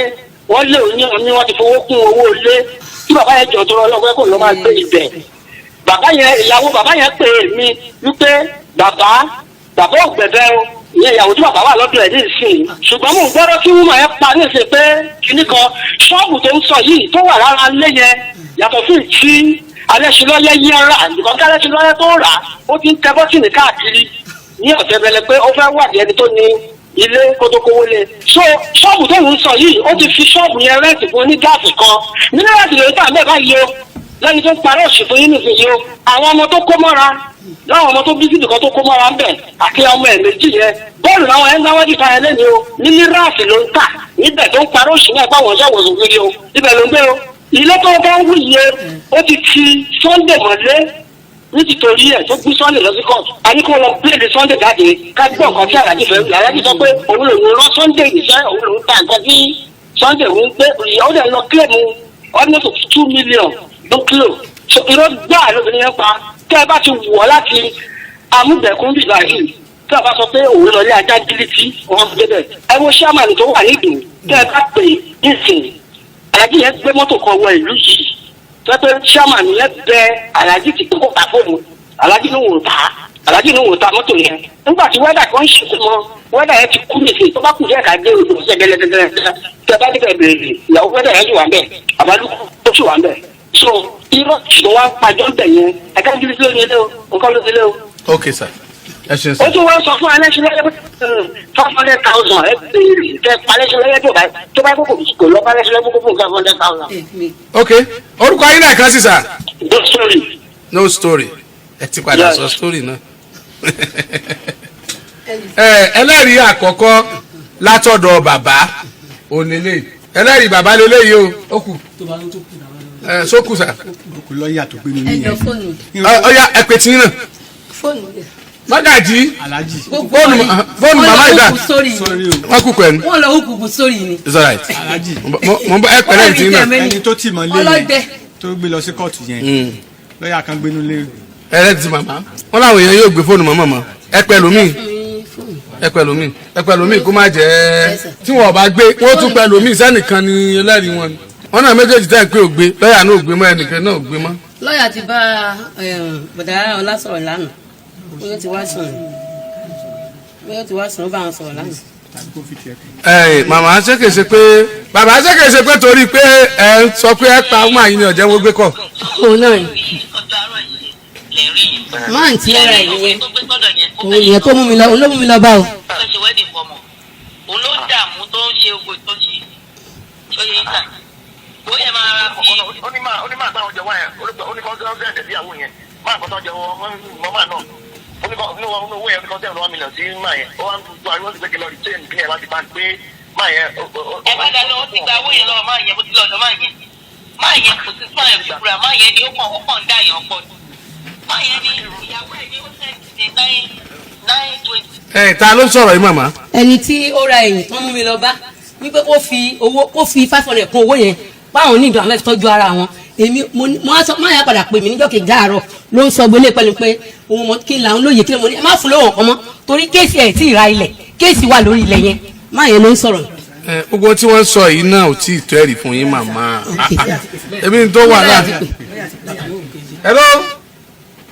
wọ́n lé òun ní òní, wọ́n ti fowó kún owó ilé, tí bàbá yẹn jọ tó lọ lọ́wọ́ kó lọ́ máa gbé ibẹ̀. Bàbá yẹn, ìyàwó bàbá yẹn pè mí wípé bàbá ò gbẹ̀bẹ̀ o, ìyẹn ìyàwó tí bàbá wà lọ́dọ̀ ẹ̀ ní ìsìn. Ṣùgbọ́n mò ń gbọ́dọ̀ kí wúmọ̀ yẹn pa ní ìsìn pé kinní kan ṣọ́ọ̀bù tó ń sọ yìí tó wà lára ilé yẹn yàtọ̀ sí tí Alẹ́ṣinlọ́yẹ́ yẹn rà nìkan. Kí Alẹ́ṣinlọ́yẹ́ tó rà, ó ti ń tẹ bọ́tìnì káàkiri ní ọ̀sẹ̀ bẹ̀rẹ̀ pé ó fẹ́ wádìí ẹni tó ní ilé kó tó kówó lé. So ṣọ́ọ̀bù tó ń sọ yìí, ó ti fi ṣọ́ọ̀bù yẹn rent fún onígáàsì kan nínú láti lè tà bẹ́ẹ̀ báyìí o. Lẹ́ni tó ń parọ́ òṣì fún yín nìsín yìí o, àwọn ọmọ tó kó mọ́ra láwọn ọmọ tó bí síbì kan tó kó mọ́ra ń bẹ̀ àti ọmọ ẹ̀ méjì yẹn, bọ́ọ̀lù làwọn ẹ̀ ń náwó dìta ẹ̀ lẹ́ni o ní mírààsì ló ń tà níbẹ̀ tó ń parọ́ òṣì náà báwọn ṣàwòsàn kiri o. Ibẹ̀ ló ń gbé o. Ilé tó bá ń wù yẹ, ó ti ti Sunday mọ́lé ní títorí ẹ̀ tó gbé Sunday lọ sí court. A ní kó lọ bíléèdì Sunday jáde ká gbọ́ nǹkan tí Àlàjì fẹ́. Àlàjì sọ pé òun lòun rán Sunday níṣẹ́, òun lòun ta nǹkan sí Sunday, òun pé ìyàwó dẹ̀ lọ claim almost 2 million ló kílò. So irọ́ gbáà lóbìnrin yẹn pa. Tẹ́ ẹ bá ti wọ̀ láti Amúgbẹ̀kún bìbá yìí, tẹ́ ẹ bá sọ pé òun lọ lé ajá gílítì, wọn débẹ̀. Ẹ wo sàmánì tó wà nídùú, tẹ́ ẹ bá pè é nísìnyí, Àlàjì yẹn gbé mọ́tò kan wọ ìlú yìí tẹ́pẹ́ chairman yẹn bẹ Àlàjì tí kò tà fóònù, Àlàjì ló wò ta, Àlàjì ló wò ta mọ́tò yẹn. Nígbà tí wẹ́dà kan ń ṣètò mọ́, wẹ́dà yẹn ti kú nìsín, tó bá kù díẹ̀ ká dé odò ṣe gẹ́lẹ́gẹ́lẹ́, tẹ́ bá débẹ̀ bèrè ìyàwó wẹ́dà yẹn sì wà ń bẹ̀, àbálùkù tó sì wà ń bẹ̀. So irọ́ tó wá ń pàjọ́ ń bẹ̀ yẹn, ẹ̀ka ń ló ní ilé o, nǹkan ló ní ilé o. Ok sir, ẹ ṣe Ó sir. tún wá sọ fún Alẹ́ṣinlọ́yẹ́ pé 500,000 ẹ béèrè tẹ Alẹ́ṣinlọ́yẹ́ tó bá kókò kò lọ bá Alẹ́ṣinlọ́yẹ́ kókó fún 500,000. Ok, orúkọ yín náà kan sí, sir? No story. No story, ẹ ti padà Yes. sọ story náà. Ẹ ẹlẹ́rìí àkọ́kọ́ látọ̀dọ̀ bàbá onílé, ẹlẹ́rìí bàbá lélẹ́yìí o, ó kù ẹ sókù sà. Kò lọ́ọ̀yà tó gbé mi Ẹ jọ nìyẹn. fóònù. Ó yá, ẹ pè tí yín náà. Fóònù. Mágàjì. Alájì. Gbogbo Fóònù màmá ìdá. Wọ́n lọ hùkù sórí ni. Sórí o. Wọ́n kú pẹ̀lú. Wọ́n lọ hùkù sórí ni. It's alright. Alájì. Mo bọ ẹ pẹ̀lẹ́ tí yín náà. Ẹni tó tì mọ́ lé Ọlọ́dẹ. yẹn tó gbé lọ sí kóòtù yẹn, lọ́ọ̀yà kan gbénú lé. Ẹlẹ́rìí ti màmá wọn làwọn èèyàn yóò gbé fóònù màmá mọ́. Ẹ pẹ̀lú mi, ẹ pẹ̀lú mi, ẹ pẹ̀lú mi, kó má jẹ́ tí wọn ò bá gbé, wọ́n tún pẹ̀lú mi sẹ́nìkan ni ẹlẹ́rìí wọn ni. Wọn náà méjèèjì tẹ́ ẹ pé ò gbé, lọ́ọ̀yà náà ò gbé mọ́, ẹnìkan náà ò gbé mọ́. Lọ́ọ̀yà ti bá bọ̀dá ọlá sọ̀rọ̀ lánàá, bóyá ó ti wá sùn, bóyá ó ti wá sùn, ó bá wọn sọ̀rọ̀ lánàá. Tàbí kó fi tiẹ̀ kù. Ẹ màmá, ṣé kìí ṣe pé bàbá, ṣé kìí ṣe pé torí pé ẹ sọ pé ẹ pa ọmọ àyìn ni ọ̀jẹ̀ wọn gbé kọ̀? Òun náà ni máa ń tí ọ̀rọ̀ ẹ̀ nìyẹn, òun yẹn tó mú mi lọ, òun ló mú mi lọ bá o. Fẹ́ ṣe wedding fọmọ, òun ló ń dààmú tó ń ṣe ogun tó ń ṣe tó yẹ ìta ó yẹ máa ra fi. Ó ní máa táwọn jẹ wáyà, ó ní kọ́ ọ́ sẹ́ǹdẹ̀ sí ìyàwó yẹn, máa kọ́ tó jẹ wọ́n mọ́ máa náà, ó ní kọ́ ní owó yẹn, ó ní kọ́ sẹ́ǹdẹ̀ 1 million sí máa yẹn. Ó wá ń gbọ́ ariwo sí pé kí lọ rí chain kí ẹ láti bá ń pé máa yẹn. Ẹ bá dá lọ, ó ti gba owó yẹn lọ́wọ́ máa yẹn, bó ti lọ́dọ̀ máa yẹn, máa yẹn kò sí máa yẹn fi búra, máa yẹn ni ó kàn ń dá yẹn pọ̀ ni, máa yẹn ni ìyàwó ẹ̀ ní ó sẹ́ǹdì ní 9 9 20. Ẹ ta ló ń sọ̀rọ̀ yìí, màmá? Ẹni tí ó ra ẹ̀yìn tó mú mi lọ bá wípé kó fi owó, kó fi 500 kún owó yẹn, báwọn ní ìdùn àwọn fẹ́ tọ́jú ara wọn. Èmi mo á sọ, má yà padà pè mí níjọ́ kejì àárọ̀, ló ń sọ gbélé pẹ̀lú pé òun mọ kí n làwọn lóye kí ni. Mo ní ẹ má fún lówó ọkọ mọ́, torí case ẹ̀ tí ì ra ilẹ̀, case wà lórí ilẹ̀ yẹn. Má yẹn ló ń sọ̀rọ̀. Ẹ gbogbo tí wọ́n sọ yìí náà ò tí ì tó ẹ̀rí fún yín, màmá. Èmi tó wà náà. Hello.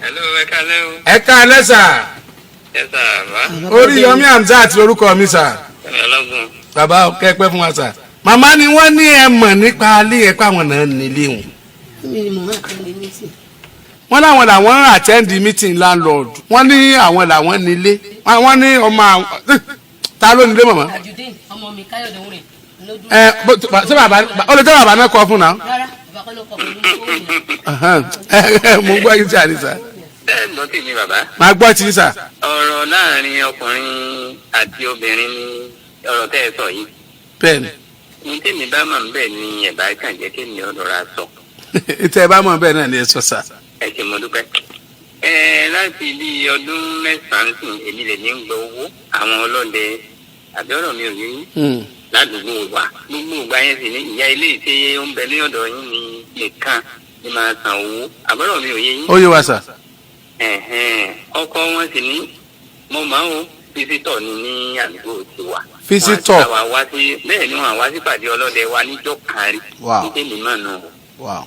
Hello, ẹ kálẹ́ o. Ẹ káalẹ́, sir. Ẹ sà bá. Oríyọmí Hamzat lórúkọ mi, sir. Ọlọ́gùn. Bàbá, kẹ́pẹ́ fún wa, sir. Màmá ni wọ́n ní ẹ mọ̀ nípa alé ẹ pé àwọn náà nílé wọn. Mi ni mo máa tẹ̀lé ní sí. Wọ́n láwọn làwọn ń attend meeting landlord, wọ́n ní àwọn làwọn nílé, wọ́n ní ọmọ àwọn. Ta ló nílé, màmá? Tajudeen, ọmọ mi Káyọ̀dé ń rìn lójú. Ẹ ṣé bàbá ó lè jẹ́ bàbá náà kọ fún náà? Rárá, bàbá kọ́ ló kọ pẹ̀lú owó yẹn. Ẹ mo gbọ́ yín sí àdìsá. Bẹ́ẹ̀ gbọ́ tèmi, bàbá. Màá gbọ́ tí sir. Ọ̀rọ̀ láàrin ọkùnrin àti obìnrin ni ọ̀rọ̀ tẹ́ ẹ sọ yìí. Bẹ́ẹ̀ni. Ní tèmi bá mọ̀ bẹ́ẹ̀ ni ẹ̀bá kàn jẹ́ kémi ọ̀dọ̀ ra sọ. Tẹ́ ẹ bá mọ̀ bẹ́ẹ̀ náà ni ẹ sọ, sir. Ẹ ṣe, mo dúpẹ́. Ẹ láti bí ọdún 9 sìn, èmi lè ní gbọ́ owó àwọn ọlọ́dẹ, àbí ọ̀rọ̀ mi ò yé yín, ládùúgbò wa. Gbogbo ìgbà yẹn sì ní ìyá ilé ìṣe ó ń bẹ ní ọ̀dọ̀ yín ní nìkan ní máa san owó, àbọ̀rọ̀ mi ò yé yín? Ó yé wa, sir. Ẹ̀hẹ́n, ọkọ wọn sì ní mo máa ń visitor ni ní àdúgbò tiwa. Visitor. Wọ́n á wá sí, bẹ́ẹ̀ ni wọ́n wá sí pàdé ọlọ́dẹ wa níjọ́ kan rí. Wow. Ní tèmi náà nù. Wow.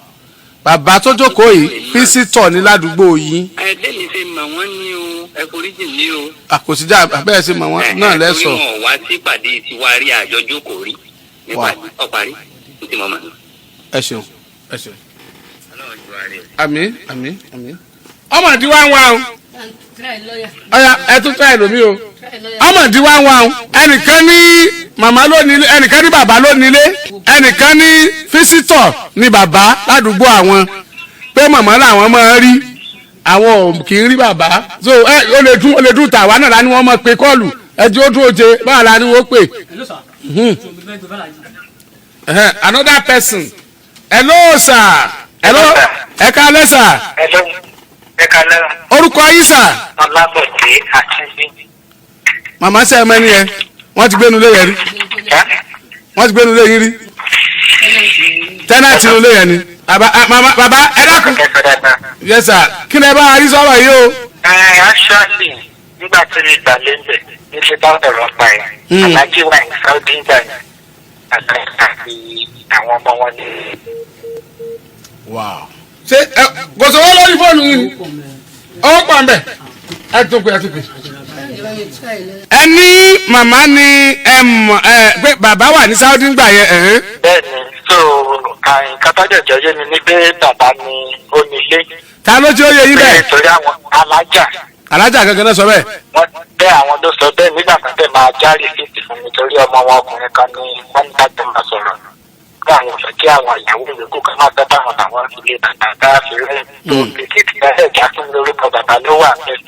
Bàbá tó jókòó yìí, visitor ní ládùúgbò yín. Ẹ tẹ́mi ṣe mọ̀ wọ́n ní o, ẹ foríjì ní o. Àkòsíjà bẹ́ẹ̀ ṣe mọ̀ wọ́n náà lẹ́sọ̀. Torí wọn wá sí pàdé tiwa rí, àjọ jókòó rí. Nípàdé ọ̀parí ní tí mo mọ̀ nù. Ẹ ṣeun, ẹ ṣeun. Ọlọ́run ju àárẹ̀. Àmín, àmín, àmín. Ọmọ ìdí wá ń wá o. Try lawyer. Ọ̀ya, ẹ tún try lómi o. Try lawyer. Ọmọ ìdí wá ń wá o. Ẹnìkan ní màmá ló nílé, ẹnìkan ní bàbá ló nílé, ẹnìkan ní visitor ní bàbá ládùúgbò àwọn, pé màmá làwọn máa ń rí, àwọn ò kì í rí bàbá. So ẹ ó lè dún tàwa náà la ní wọ́n máa pe call ẹjọ́ ó dún oje báwa la ní wọ́n pè. Another person. Hello, sir. Hello, ẹ káalẹ́, sir. Hello, ẹ kálẹ́. Orúkọ yín, sir? Ọlábọ̀dé Akínbí. Màmá, sẹ́ ẹ mẹ́ni yẹn? Wọ́n ti gbénu lé yẹn rí? Wọ́n ti gbénu lé yín rí? Tenant inú lé yẹn ni. Bàbá, màmá, bàbá, ẹ dákun. Ẹ sọ dáadáa. Yes, sir. Kí ni ẹ bá a rí sọ̀rọ̀ yìí o? Ẹ actually, nígbà tí mi gbà lẹ́ńbẹ̀ níṣẹ́ bá ọ̀rọ̀ pa ẹ̀. Alájí wà ní Saudi ń gbà yẹn. Àgbà àti àwọn ọmọ wọn ní. Wow. Ṣé ẹ kò sọ̀rọ̀ lórí fóònù yìí ni ọwọ́ pà ń bẹ̀? Ẹ tún pé, ẹ tún pé. Ẹ ní màmá ni ẹ mọ̀ ẹ pé bàbá wà ní Saudi ń gbà yẹn ẹ̀hìn. Bẹ́ẹ̀ni, so nǹkan tó jẹjọ yé mi ni pé bàbá ni ó nílé. Ta ló tí ó yẹ yín bẹ́ẹ̀? Torí àwọn alájà. Alájà gangan náà sọ bẹ́ẹ̀? Wọ́n bẹ́ẹ̀, àwọn ló sọ bẹ́ẹ̀ nígbà kan tẹ̀ máa já receipt fún mi, torí ọmọ wọn ọkùnrin kan ní wọ́n ní ká tó máa sọ̀rọ̀ pé àwọn ò fẹ́ kí àwọn ìyàwó yòókù kan máa fẹ́ báwọn làwọn fi lé bàbá bá fi rẹ́ tó receipt bẹ́ẹ̀ já fún mi, orúkọ bàbá ló wà bẹ́ẹ̀.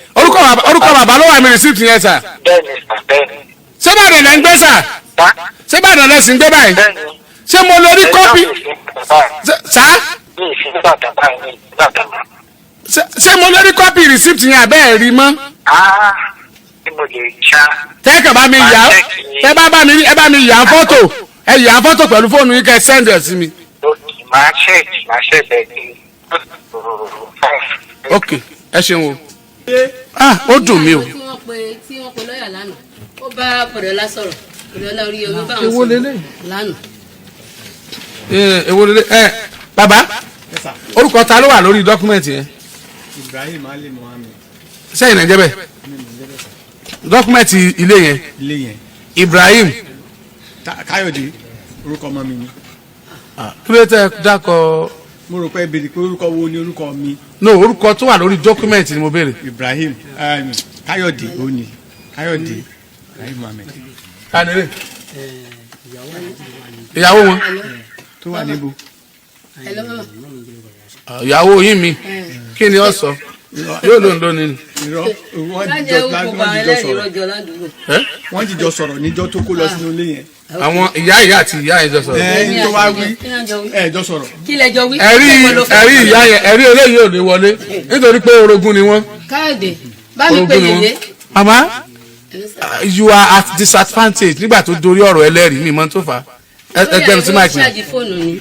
Orúkọ bàbá ló wà ní receipt yẹn, sir? Bẹ́ẹ̀ ni, sir, bẹ́ẹ̀ ni. Ṣé Ìbàdàn lẹ́ ń gbé, sir? Bá. Ṣé Ìbàdàn lẹ́ sì ń gbé báyìí? Bẹ́ẹ̀ ni. Ṣé mo lè rí copy sá? Mi ì sí Ìbàdàn báyìí, mi ì sí Ìbàdàn mọ́. Ṣé mo lè rí copy receipt yẹn àbẹ́ ẹ̀ rí mọ́? Ah, tí mo lè já. Tẹ́kàn bá mi yà á, tẹ́ bá bá mi rí, ẹ bá mi yà á fọ́tò, ẹ yà á fọ́tò pẹ̀lú fóònù yín, kẹ́ ẹ send ẹ̀ sí mi. Okay, máa check ẹ̀ ní 5. Ok, ẹ ṣeun o. Ah, ó dùn mí o. Tí wọ́n pe lọ́ọ̀yà lánàá, ó bá Bọ̀dọ̀lá sọ̀rọ̀, Bọ̀dọ̀lá Oríyọmí bá wọn Èwo sọ̀rọ̀ leléyìí? lánàá. Ẹ èwo lélẹ̀ ẹ bàbá? Yes, sir. Orúkọ ta ló wà lórí document yẹn? Ibrahim Ali Muhammed. Sẹ́yìn náà jẹ́ bẹ́ẹ̀? Mi ò jẹ́ bẹ́ẹ̀, sir. Document ilé yẹn? Ilé yẹn. Ibrahim. Káyọ̀dé orúkọ ọmọ mi ni. Kí ló tẹ dákọ. Mo rò pé béèrè pé orúkọ wo ni orúkọ mi. No, orúkọ tó wà lórí document ni mo béèrè. Ibrahim Káyọ̀dé ó ní Káyọ̀dé Ibrahim Muhammed. Kánilé ìyàwó wọn. Tó wà níbo. Ìyàwó yín mi kí ni ó sọ yóò ló ń lónìí. Irọ́, wọ́n jìjọ sọ̀rọ̀ níjọ́ tó kó lọ sínú ilé yẹn. Àwọn ìyá ìyá àti ìyá yẹn jọ sọ̀rọ̀. Ẹ tó wá wí ẹ jọ sọ̀rọ̀. Kí lẹ jọ wí. Ẹ̀rí ẹ̀rí ìyá yẹn, ẹ̀rí eléyìí ò lè wọlé nítorí pé orogún ni wọ́n. Káyọ̀dé bá mi pè yèyé. Mama, you are at disadvantage nígbà tó dorí ọ̀rọ̀ ẹlẹ́rìí mi mọ́ tó fà á. Ẹgbẹ́nu sí máìkì.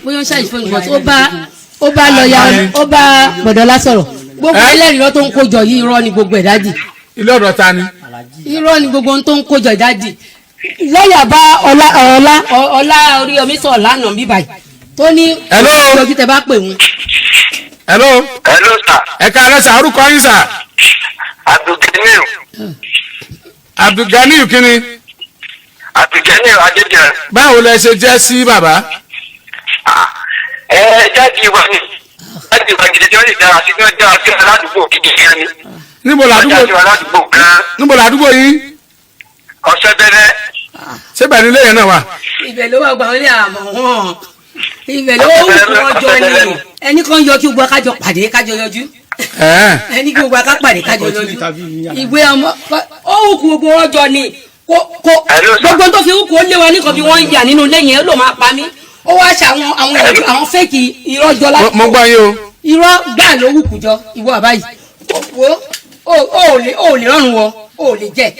Bóyá ó ṣáàjì fóònù ni ó bá lọ́ọ̀yà, ó bá Bọ̀dọ́lá sọ̀rọ̀. Gbogbo ẹlẹ́rìí lọ́ tó ń kójọ yìí, irọ́ ni gbogbo ẹ̀ dájì. Ilé ọ̀dọ̀ ta ni. Irọ́ ni gbogbo ohun tó ń kójọ dájì. Lọ́ọ̀yà bá ọlá ọlá ọlá Oríyọmí sọ̀rọ̀ lánàá bí báyìí tó ní ìyọjú tẹ bá pè wọ́n. Hello. Hello sir. Ẹ káàárọ̀ sir, orúkọ yín sir. Abdulganiu. Abdulganiu kínni. Abdulganiu Adédìran. Báwo lẹ ṣe jẹ́ sí bàbá. Ẹ jáde wa ni jáde wa gidi tí wọ́n lè dára sí tí wọ́n dára sí aládùúgbò gidi gan ni. Níbo làdúgbò jáde wa ládùúgbò gan. Níbo làdúgbò yín. Ọ̀sẹ̀ bẹ̀rẹ̀. Ṣé bẹ̀rẹ̀ nílé yẹn náà wà. Ibẹ̀ ló wà, gbà wọ́n lé àmọ́ wọn. Ibẹ̀ ló wù kí wọ́n jọ ẹni ẹni kan yọjú gbọ́ kájọ pàdé kájọ yọjú. Ẹni kí gbogbo aká pàdé kájọ yọjú. Ìwé ọmọ ó wù kí gbogbo wọn jọ ni kó gbogbo tó fi wù kó lé wa nìkan bí wọ́n ń yà nínú ilé yẹn ló máa pa mí. Ó wá ṣe àwọn àwọn àwọn fẹ́ẹ̀kì irọ́ jọ láti. Mo gbọ́ yín o. Irọ́ gbà ló wù kú jọ ìwọ àbáyìí. Wo o ò lè rọrùn wọ, o ò lè jẹ.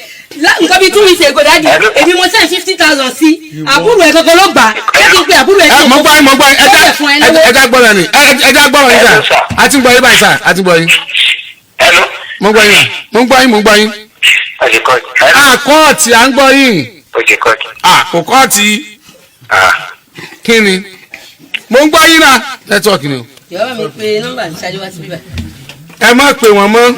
Nǹkan bíi 2 weeks ago dájú, èmi mo send 50,000 sí àbúrò ẹ̀ kankan ló gbà á kí n pe àbúrò ẹ̀. Mo gbọ́ yín, mo gbọ́ yín, ẹja gbọ́rọ̀ ni ẹja gbọ́rọ̀ yín sà, a ti ń gbọ́ yín báyìí sà, a ti ń gbọ́ yín. Mo gbọ́ yín, mo gbọ́ yín, mo gbọ́ yín. Kóòtù à ń gbọ́ yín. Kò kóòtù kí ni mo ń gbọ́ yín náà, nẹ́tíwọ̀kì ni o. Yọ̀ọ́ mi pe nọ́mbà mi ṣáájú wá sí bíbá. Ẹ má pè wọ́n mọ́.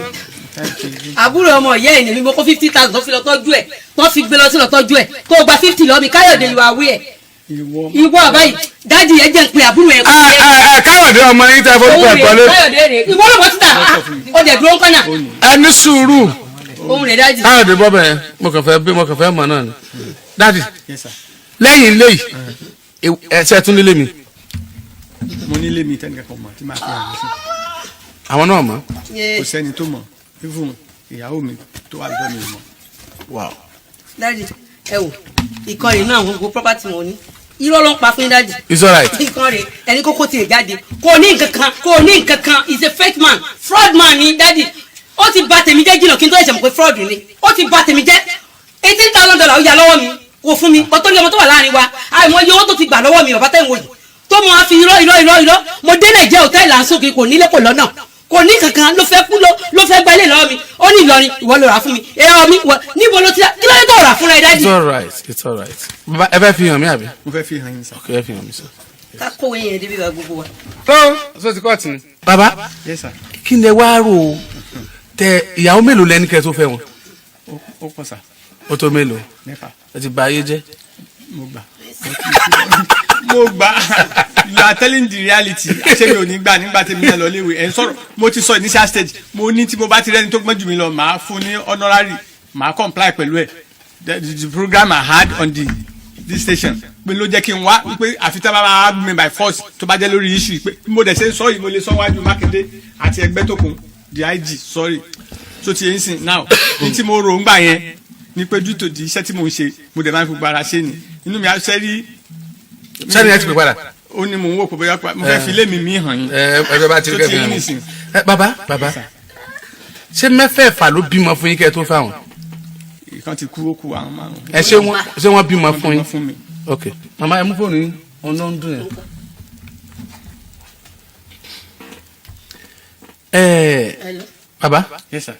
Àbúrò ọmọ ìyá ẹ̀ ní mi mo kó 50,000 tó fi lọ tọ́jú ẹ̀, tó fi gbé lọ sí lọ tọ́jú ẹ̀, tó gba 50 lọ mi. Káyọ̀dé ìwà àwí ẹ̀ ìwọ àbáyìí dáàdì ẹ jẹ́ ń pe àbúrò ẹ̀. Káyọ̀dé ọmọ yín tẹ forúkọ ẹ̀ kọ́lé. Káyọ̀dé rè ìwọ lọ́mọ títà ó dẹ̀ dúró ń kọ́nà. Ẹ ní sùúrù. Ohun rẹ̀ dáàdì. Káyọ̀dé bọ́ bẹ́ẹ̀, mo kàn fẹ́ bí mo kàn fẹ́ mọ̀ náà ni. Dáàdì lẹ́yìn ilé yìí ẹ ṣe tún nílé mi. Mo nílé mi tẹ́nìkan kan mọ̀ tí màá fi hàn mí sí. Àwọn náà mọ̀. Kò sẹ́ni tó mọ̀, even ìyàwó mi tó wà lọ́dọ̀ mi mọ̀. Dáàdì ẹ wò ìkànnì náà gbogbo property wọn ní irọ́ ló ń pa fún dáàdì. It's alright. Ìkànnì ẹni kókó tiẹ̀ jáde kò ní nǹkan kan, kò ní nǹkan kan, is a fake man, fraud man ni dáàdì. Ó ti bà tèmi jẹ́ jìnnà kí n tó ẹ̀ṣẹ̀ mọ̀ pé fraud ni. Ó ti bà tèmi jẹ́ $18,000 ó yà lọ́wọ́ mi kò fún mi, ọtọ́ ní ọmọ tó wà láàrin wa àìmọ̀ iye owó tó ti gbà lọ́wọ́ mi bàbá tẹ̀ ń wò yìí tó mọ àfi irọ́ irọ́ irọ́ irọ́. Mo dé Nàìjíríà hòtẹ́ẹ̀lì à ń sókè kò nílé kò lọ́nà kò ní kankan ló fẹ́ kú ló fẹ́ gbalẹ̀ lọ́wọ́ mi. Ó ní Ìlọrin ìwọ ló rà fún mi ẹ̀rọ mi níbo ló ti kí ló dé tó rà fúnra ẹ̀ dájú. It's alright, it's alright. Bàbá ẹ fẹ́ fi hàn mí àbí. Mo fẹ́ fi hàn yín sá. Ok, ẹ fi hàn mí sá. Ká kówé yẹn débi bá gbogbo wa. Tó sọ ti kóòtù ni. Bàbá Yes sir. Kí ni ẹ wá rò ó tẹ ìyàwó mélòó lẹni kẹ tó fẹ́ wọn. Ó pọ̀ sá. Ó tó mélòó. Mẹ́fà. Ẹ ti bà ayé jẹ́. Mo gbà. Mo gbà. You are telling the reality. Ṣé mi ò ní gbà nígbà tí mi náà lọ léwe ẹ̀ ń sọ̀rọ̀? Mo ti sọ initial stage, mo ní tí mo bá ti rẹ́ni tó gbọ́n jù mí lọ, màá fún ní honorary, màá comply pẹ̀lú ẹ̀. The program I had on the this station pé ló jẹ́ kí n wá pé àfi tí a bá máa mi by force tó bá jẹ́ lórí issue pé mo dẹ̀ ṣe ń sọ yìí, mo lè sọ wájú Mákindé àti ẹgbẹ́ tó kún the IG, sorry. So ti yẹn sìn now ní tí mo rò ń gbà yẹn ni pé due to the iṣẹ́ tí mo ń ṣe, mo dẹ̀ máa ń fi gbára ṣe ni inú mi á ṣe rí. Sẹ́ni ẹ ti pè padà. Ó ní mò ń wò pé bóyá mo fẹ́ fi ilé mi mí hàn yín. Ẹ ẹ bá ti rí kẹfì hàn yín. Bàbá bàbá, ṣé mẹ́fẹ̀ẹ̀fà ló bímọ fún yín kẹ́ ẹ tó fáwọn. Ìkan ti kú, ó kú àwọn márùn. Ẹ ṣé wọn ṣé wọn bímọ fún yín? Ok màmá, ẹ mú fóònù yín, òun ló ń dùn yẹn. Ẹ bàbá, Yes sir.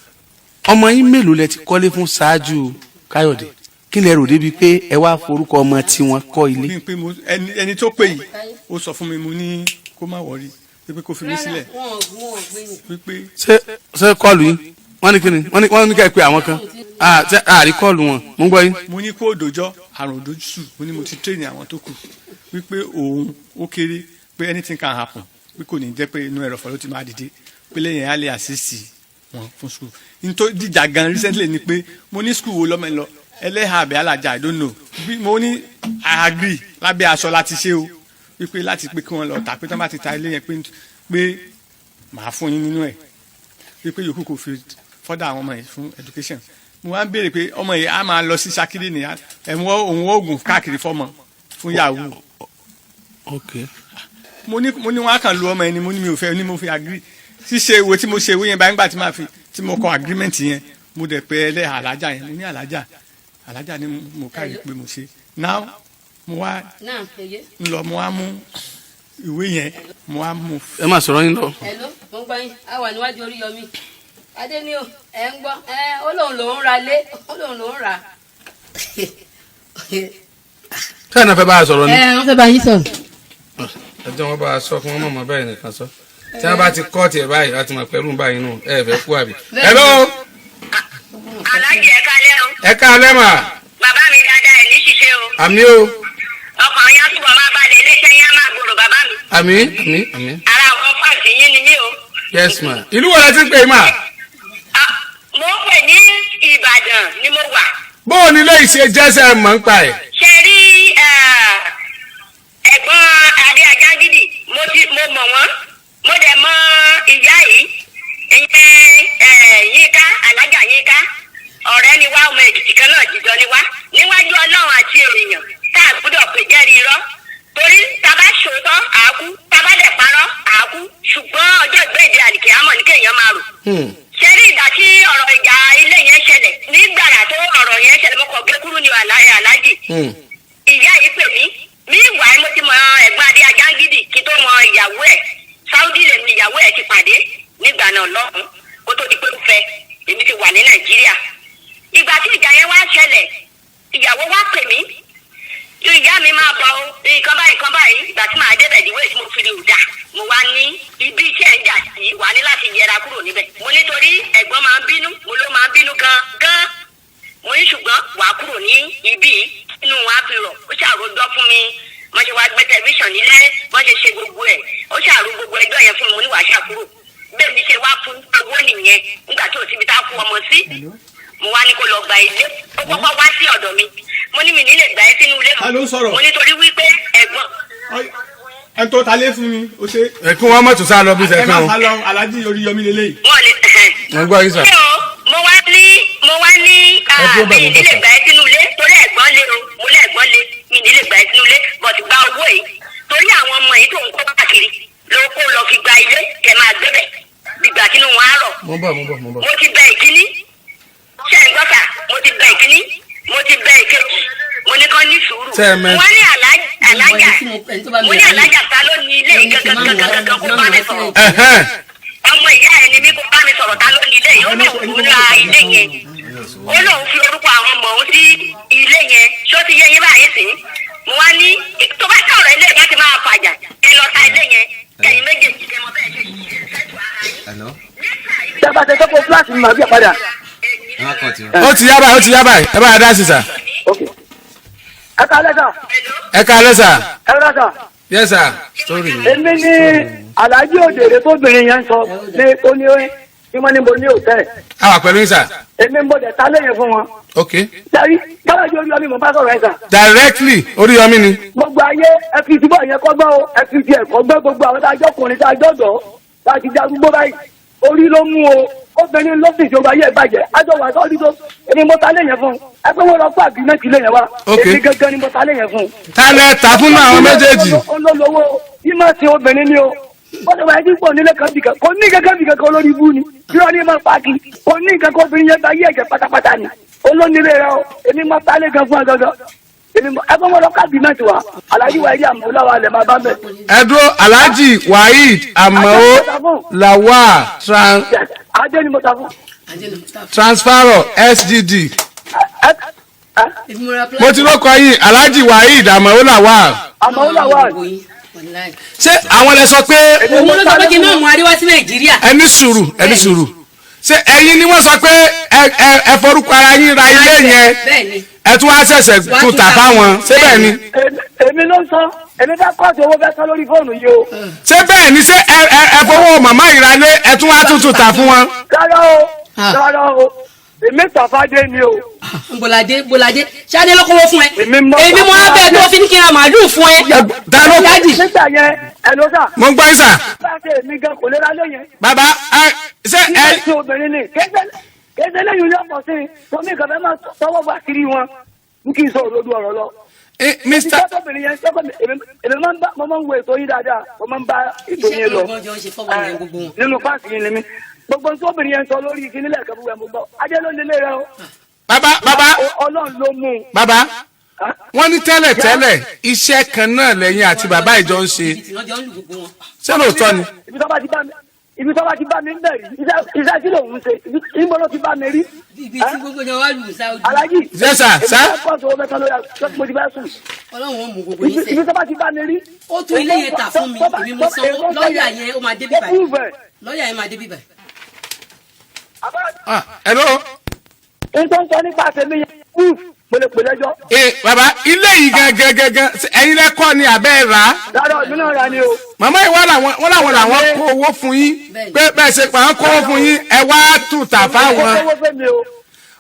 ọmọ yín mélòó lẹ ti kọ́lé fún ṣáájú Káyọ̀dé? Kí lẹ rò débi pé ẹ wá forúkọ ọmọ tí wọ́n kọ́ ilé. Mo ní pé ẹni tó pè yìí ó sọ fún mi, mo ní kó má wọrí, pé kó fi mí sílẹ̀. Ṣé ṣé kọ́ọ̀lù yín wọ́n ní kí ni wọ́n ní ká ẹ pé àwọn kan àrí kọ́ọ̀lù wọn, mo ń gbọ́ yín. Mo ní kó òdòjọ́ Àrùn òdòjúsù. Mo ní mo ti train àwọn tó kù wípé òun ó kéré, pé anything can happen, pé kò ní jẹ́ pé inú ẹ̀rọ̀fọ̀ ló ti máa dìde, pé lẹ́yìn á lè assist wọn fún school. Nítorí dìjà gan recently ni pé mo ní school wo lọ́mọ ẹ lọ, ẹlẹ́hà àbẹ̀ alájà, I don't know. Bí mo ní I agree lábẹ́ aṣọ láti ṣe o, wípé láti pé kí wọ́n lọ tà, pé tí wọ́n bá ti ta ilé yẹn, pé màá fún yín nínú ẹ̀, wípé yòókù kò fi fọ́dà àwọn ọmọ yìí fún education. Mo wá ń béèrè pé ọmọ yìí á máa lọ sí Ṣakí ní ẹ̀wọ̀n òun oògùn káàkiri fọ́mọ fún yahoo. Mo ní wọn á kàn lu ọmọ yẹn ni. Mo ní mi ò fẹ́ ní mo fi agree ṣíṣe ìwé tí mo ṣe ìwé yẹn báyìí. Nígbà tí màá fi tí mo kọ agreement yẹn, mo dẹ̀ pé ẹlẹ́ alájà yẹn. Mo ní alájà, alájà ni mo káyè pé mo ṣe. Now mo wá Náà eye. ń lọ, mo wá mú ìwé yẹn, mo wá mú. Ẹ máa sọ̀rọ̀ yín lọ. Hello, mo ń gbọ́ yín. A wà níwájú Oríyọmí Adé ní o. Ẹ ń gbọ́ ẹ, ó lóun lòún ra lé, ó lóun lòún rà. Sẹ́yìn náà fẹ́ bá a sọ̀rọ̀ ni. Ẹ wọ́n fẹ́ bá yín sọ̀rọ̀. Ẹ jẹ́ wọ́n bá a sọ fún wọn mọ̀mọ́ báyìí nìkan sọ. Tí wọ́n bá ti kọ́ tiẹ̀ báyìí láti mọ̀ pẹ̀lú báyìí nù, ẹ fẹ́ kú àbí. Hello. Alájì, ẹ kálẹ́ o. Ẹ káalẹ́ mà. Bàbá mi dáadáa, ẹ ní ṣiṣẹ́ o. Àmín o. Ọkàn yín á túbọ̀ máa balẹ̀, iléeṣẹ́ yín á máa gbòòrò, bàbá mi. Àmín, àmín, àmín. Ara àwọn fans yín ni mí o. Yes ma. Ìlú wo la ti ń pè é mà? Ah, mo ń pè ní Ìbàdàn ni mo wà. Bó o ní ilé ìṣe jẹ́sẹ̀ mọ̀ ń pa ẹ̀? Ṣe rí ẹ̀gbọ́n Adé Ajágídì, mo ti mo mọ̀ wọ́n, mo dẹ̀ mọ ìyá yìí, ìyẹn Yínká, Alájà Yínká. Ọ̀rẹ́ ni wá, ọmọ Èkìtì kan náà jíjọ ni wá. Níwájú Ọlọ́run àti ènìyàn tá a gbọ́dọ̀ pè jẹ́rìí irọ́, torí tá a bá ṣòótọ́ àákú, tá a bá dẹ̀ parọ́ àákú, ṣùgbọ́n ọjọ́ ìgbéǹde àlìkè àmọ̀ ní kéèyàn máa rò. Ṣe rí ìgbà tí ọ̀rọ̀ ìjà ilé yẹn ṣẹlẹ̀, nígbàrà tó ọ̀rọ̀ yẹn ṣẹlẹ̀, mo kàn gbé kúrú ní aláàjì. Ìyá yìí pè mí. Mí ìwà mo ti mọ ẹ̀gbọ́n Adé Ajángídì kí tó mọ ìyàwó ẹ̀. Saudi lèmi ìyàwó ẹ̀ ti pàdé nígbà náà lọ́hùn kó tó di pé ó fẹ́. Èmi ti wà ní Nàìjíríà ìgbà tí ìjà yẹn wá ṣẹlẹ̀. Ìyàwó wá pè mí, ìyá mi máa bọ̀ ọ́, nǹkan báyìí, nǹkan báyìí. Ìgbà tí màá débẹ̀, ìdíwé tí mo fi rí ò dà. Mo wá ní ibi tí ẹ̀ ń jà sí wà ní láti yẹra kúrò níbẹ̀. Mo nítorí ẹ̀gbọ́n máa ń bínú, mo ló máa ń bínú gan gan. Mo ní ṣùgbọ́n wà á kúrò ní ibi inú wa fi rọ̀. Ó ṣàròjọ́ fún mi, wọ́n ṣe wá gbé tẹlifíṣàn nílé, wọ́n ṣe ṣe gbogbo ẹ̀. Ó ṣàrò gbogbo ẹjọ́ yẹn fún mi. Mo ní wàá ṣàkúrò bẹ́ẹ̀ mi ṣe wá fún owó nìyẹn. Nígbà tí ò síbi tá a kú ọmọ sí, mo wá ní kó lọ gba ilé. Ó kọ́kọ́ wá sí ọ̀dọ̀ mi. Mo ní mi ní lè gbà ẹ́ sínú ilé. Ta ló ń sọ̀rọ̀? Mo nítorí wípé ẹ̀gbọ́n Ẹ tó ta lé fún mi, ó ṣe. Ẹ kí wọ́n mọ̀tò sá lọ bí Ẹ má sẹ́kàn o. sá lọ, Aláàjì Oríyọmí lélẹ́yìí. Wọn lè. Mo gbọ́ yín sà. Ṣé o mo wá ní Ẹ dúró mi bẹ́ẹ̀, mo ní lè bọ̀ sà. gbà ẹ́ sínú ilé torí ẹ̀gbọ́n lé o. Mo lé ẹ̀gbọ́n lé, mi ní lè gbà ẹ́ sínú ilé, but gba owó yìí torí àwọn ọmọ yìí tó ń kó káàkiri ló kó lọ fi gba ilé kẹ máa gbé bẹ̀ gbígbà sínú wọn á rọ̀. Mo ń bọ̀, mo ń bọ̀, mo ń bọ̀. Mo ti bẹ ìkíní, ṣe ń gbọ́ sà? Mo ti bẹ ìkíní, mo ti bẹ ìkejì. Mo ní kán ní sùúrù. Ṣé ẹ Mo wá ní alájà, mo ní alájà, ta ló ní ilé yìí gangan gangan gangan? Kó bá mi sọ̀rọ̀. Ọmọ ìyá ẹni mi, kó bá mi sọ̀rọ̀, ta ló ní ilé yìí? Ó lóun ra ilé yẹn, ó lóun fi orúkọ àwọn ọmọ òun sí ilé yẹn. Ṣó ti yẹ yín báyìí sí? Mo wá ní tó bá sọ̀rọ̀ ilé ìbá ti máa fàjà, ẹ lọ ta ilé yẹn kẹ̀yìn méjèèjì kẹ́ mọ bẹ́ẹ̀ ṣe ṣètò ara yín. Dábàá tẹ tọ́pọ̀ fúláàsì mi, màá bí àpadà. Ó ti yá báyìí, ó ti yá báyìí. Ẹ bá a dá sí sà. Ok, ẹ káalẹ́ sà. Ẹ káalẹ́ sà. Ẹ rà sà. Yes sà. Story mi. Èmi ní Aláàjì Òdèrè tóbìnrin yẹn ń sọ ní tó ní ní wọ́n ní mo ní hòtẹ́ẹ̀. A wà pẹ̀lú yín sà. Èmi ń bọ̀dẹ̀ tá lẹ́yìn fún wọn. Ok. Sẹ́rí kálájú Oríyọmí mo bá sọ̀rọ̀ ẹ̀ sà. Directly Oríyọmí ni. Gbogbo ayé, ẹ fi ìtúbọ̀ yẹn kọ́gbọ́n o, ẹ fi ti ẹ̀kọ́ gbọ́. Gbogbo àwọn tá a jọkùnrin, tá a jọ̀dọ̀, tá a ti darúgbó báyìí, orí ló mú o. Obìnrin ló fi ìṣòro ayé ìbàjẹ́ àjọ wà sọ́ọ́dí tó. Èmi mo ta léyìn fún un. Ẹ pé wọ́n lọ fún agreement léyìn wa. Ok. Èmi gangan ni mo ta léyìn fún un. Ta lẹ ta fún náà àwọn méjèèjì? Olólówó yìí máa sin obìnrin ni o. Ó ti wà ní pọ̀ nílé kan bìkan, kò ní kankan bìkan kan, olórí ibú ni irọ́ ní máa pààkì, kò ní nǹkan kan. Obìnrin yẹn gba yí ẹ̀jẹ̀ pátápátá ni olónílé rẹ o. Èmi máa ta lé gan fún ẹ gangan. Èmi ẹ fọwọ́ lọ ká agreement wa. Alájí wa ẹ̀rí àmọ́ láwa lẹ̀ máa bá mẹ́. Ẹ dúró, Alhaji Waheed Amao Lawal Adé ni mo ta fún. Transferor SGD. Mo ti lóko yín, Alhaji Waheed Amao Lawal. Àmọ́ làwa. Ṣé àwọn lẹ sọ pé Òun ló sọ pé kí n má mú adé wá sí Nàìjíríà. Ẹ ní sùúrù, ẹ ní sùúrù. Ṣé ẹ̀yin ni wọ́n sọ pé ẹ forúkọ ara yín ra ilé yẹn? Bẹ́ẹ̀ni. Ẹ tún wá ṣẹ̀ṣẹ̀ tún tà fáwọn, ṣé bẹ́ẹ̀ ni? Èmi ló ń sọ, èmi fẹ́ kọ́ọ̀tù owó fẹ́ sọ lórí fóònù yìí o. Ṣé bẹ́ẹ̀ ni? Ṣé ẹ fowó màmá ìralé, ẹ tún wá tuntun tà fún wọn? Rárá o, rárá o, èmi tàfádé ni o. Bọ́ládé, Bọ́ládé, ṣáde ló kówó fún ẹ. Èmi mọ Èmi mo abẹ tó fi ní kí n ra màálù fún ẹ. Ta ló Dádì. Nígbà yẹn, ẹ ló sà. Mo ń gbọ́ yín sà. Bá a ṣe èmi gan kò lè ra lé yẹn. Bàbá ẹ, ṣé ẹ Nígbà tí obìnrin ni kéṣe lẹ́yìn ilé ọ̀pọ̀ sí i, tómi kan fẹ́ máa tọwọ́ bá kiri wọn, n kì í sọ òdodo ọ̀rọ̀ lọ. Mr. Ìjọba obìnrin yẹn sọ́kọ̀ mi, èmi máa ń bá, mo máa ń wo ètò yín dáadáa, mo máa ń bá ètò Iṣẹ́ yín kan lọ. lọ́gán jọ ń ṣe fọ́wọ́ yẹn gbogbo wọn. Nínú fáàsì yín ni mí. Gbogbo tí obìnrin yẹn sọ lórí kíní lẹ́ẹ̀kan gbogbo ẹ̀ mo gbọ́. Ajé ló nílé rẹ o. Bàbá, bàbá. Ọlọ́run ló mú un. Bàbá, wọ́n ní tẹ́lẹ̀ tẹ́lẹ̀ iṣẹ́ kan náà lẹ́yìn àti bàbá ìjọ ń ṣe. Jìbìtì náà jọ ń lù gbogbo wọn. Ṣé lóòótọ́ ni? Ibi tó bá ti bá mi, ibi tó bá ti bá mi ń bẹ̀ rí, iṣẹ́ tí lòun ṣe, ibo ló ti bá mi rí. Ibi tí gbogbo jọ wá lù Sáúdì. Alájì. Yes, sir, sir. Èmi fẹ́ kọ́ọ̀tù owó mẹ́ta lórí àti mo ti bá sùn. Ọlọ́run ó mú gbogbo yín Ibi sẹ́. tó bá ti bá mi rí. Ó tún ilé yẹn tà fún mi, èmi mo sanwó. Lọ́ọ̀yà yẹn ó máa dé bíbáyìí. Ó prove ẹ̀. Lọ́ọ̀yà yẹn máa dé bíbáyìí. Ah, hello. N tó ń sọ nípa tèmi yẹn proof, mo lè pè lẹ́jọ́. Ee bàbá, ilé yìí gangan gangan, ẹ̀yin lẹ kọ́ ni àbẹ́ rà á? Rárá, èmi náà rà ni o. Màmá yìí wá làwọn, wọ́n làwọn kó owó fún yín pé bẹ́ẹ̀ ṣe pa àwọn kó owó fún yín, ẹ wá tún tà fáwọn. Ó kówó fún mi o.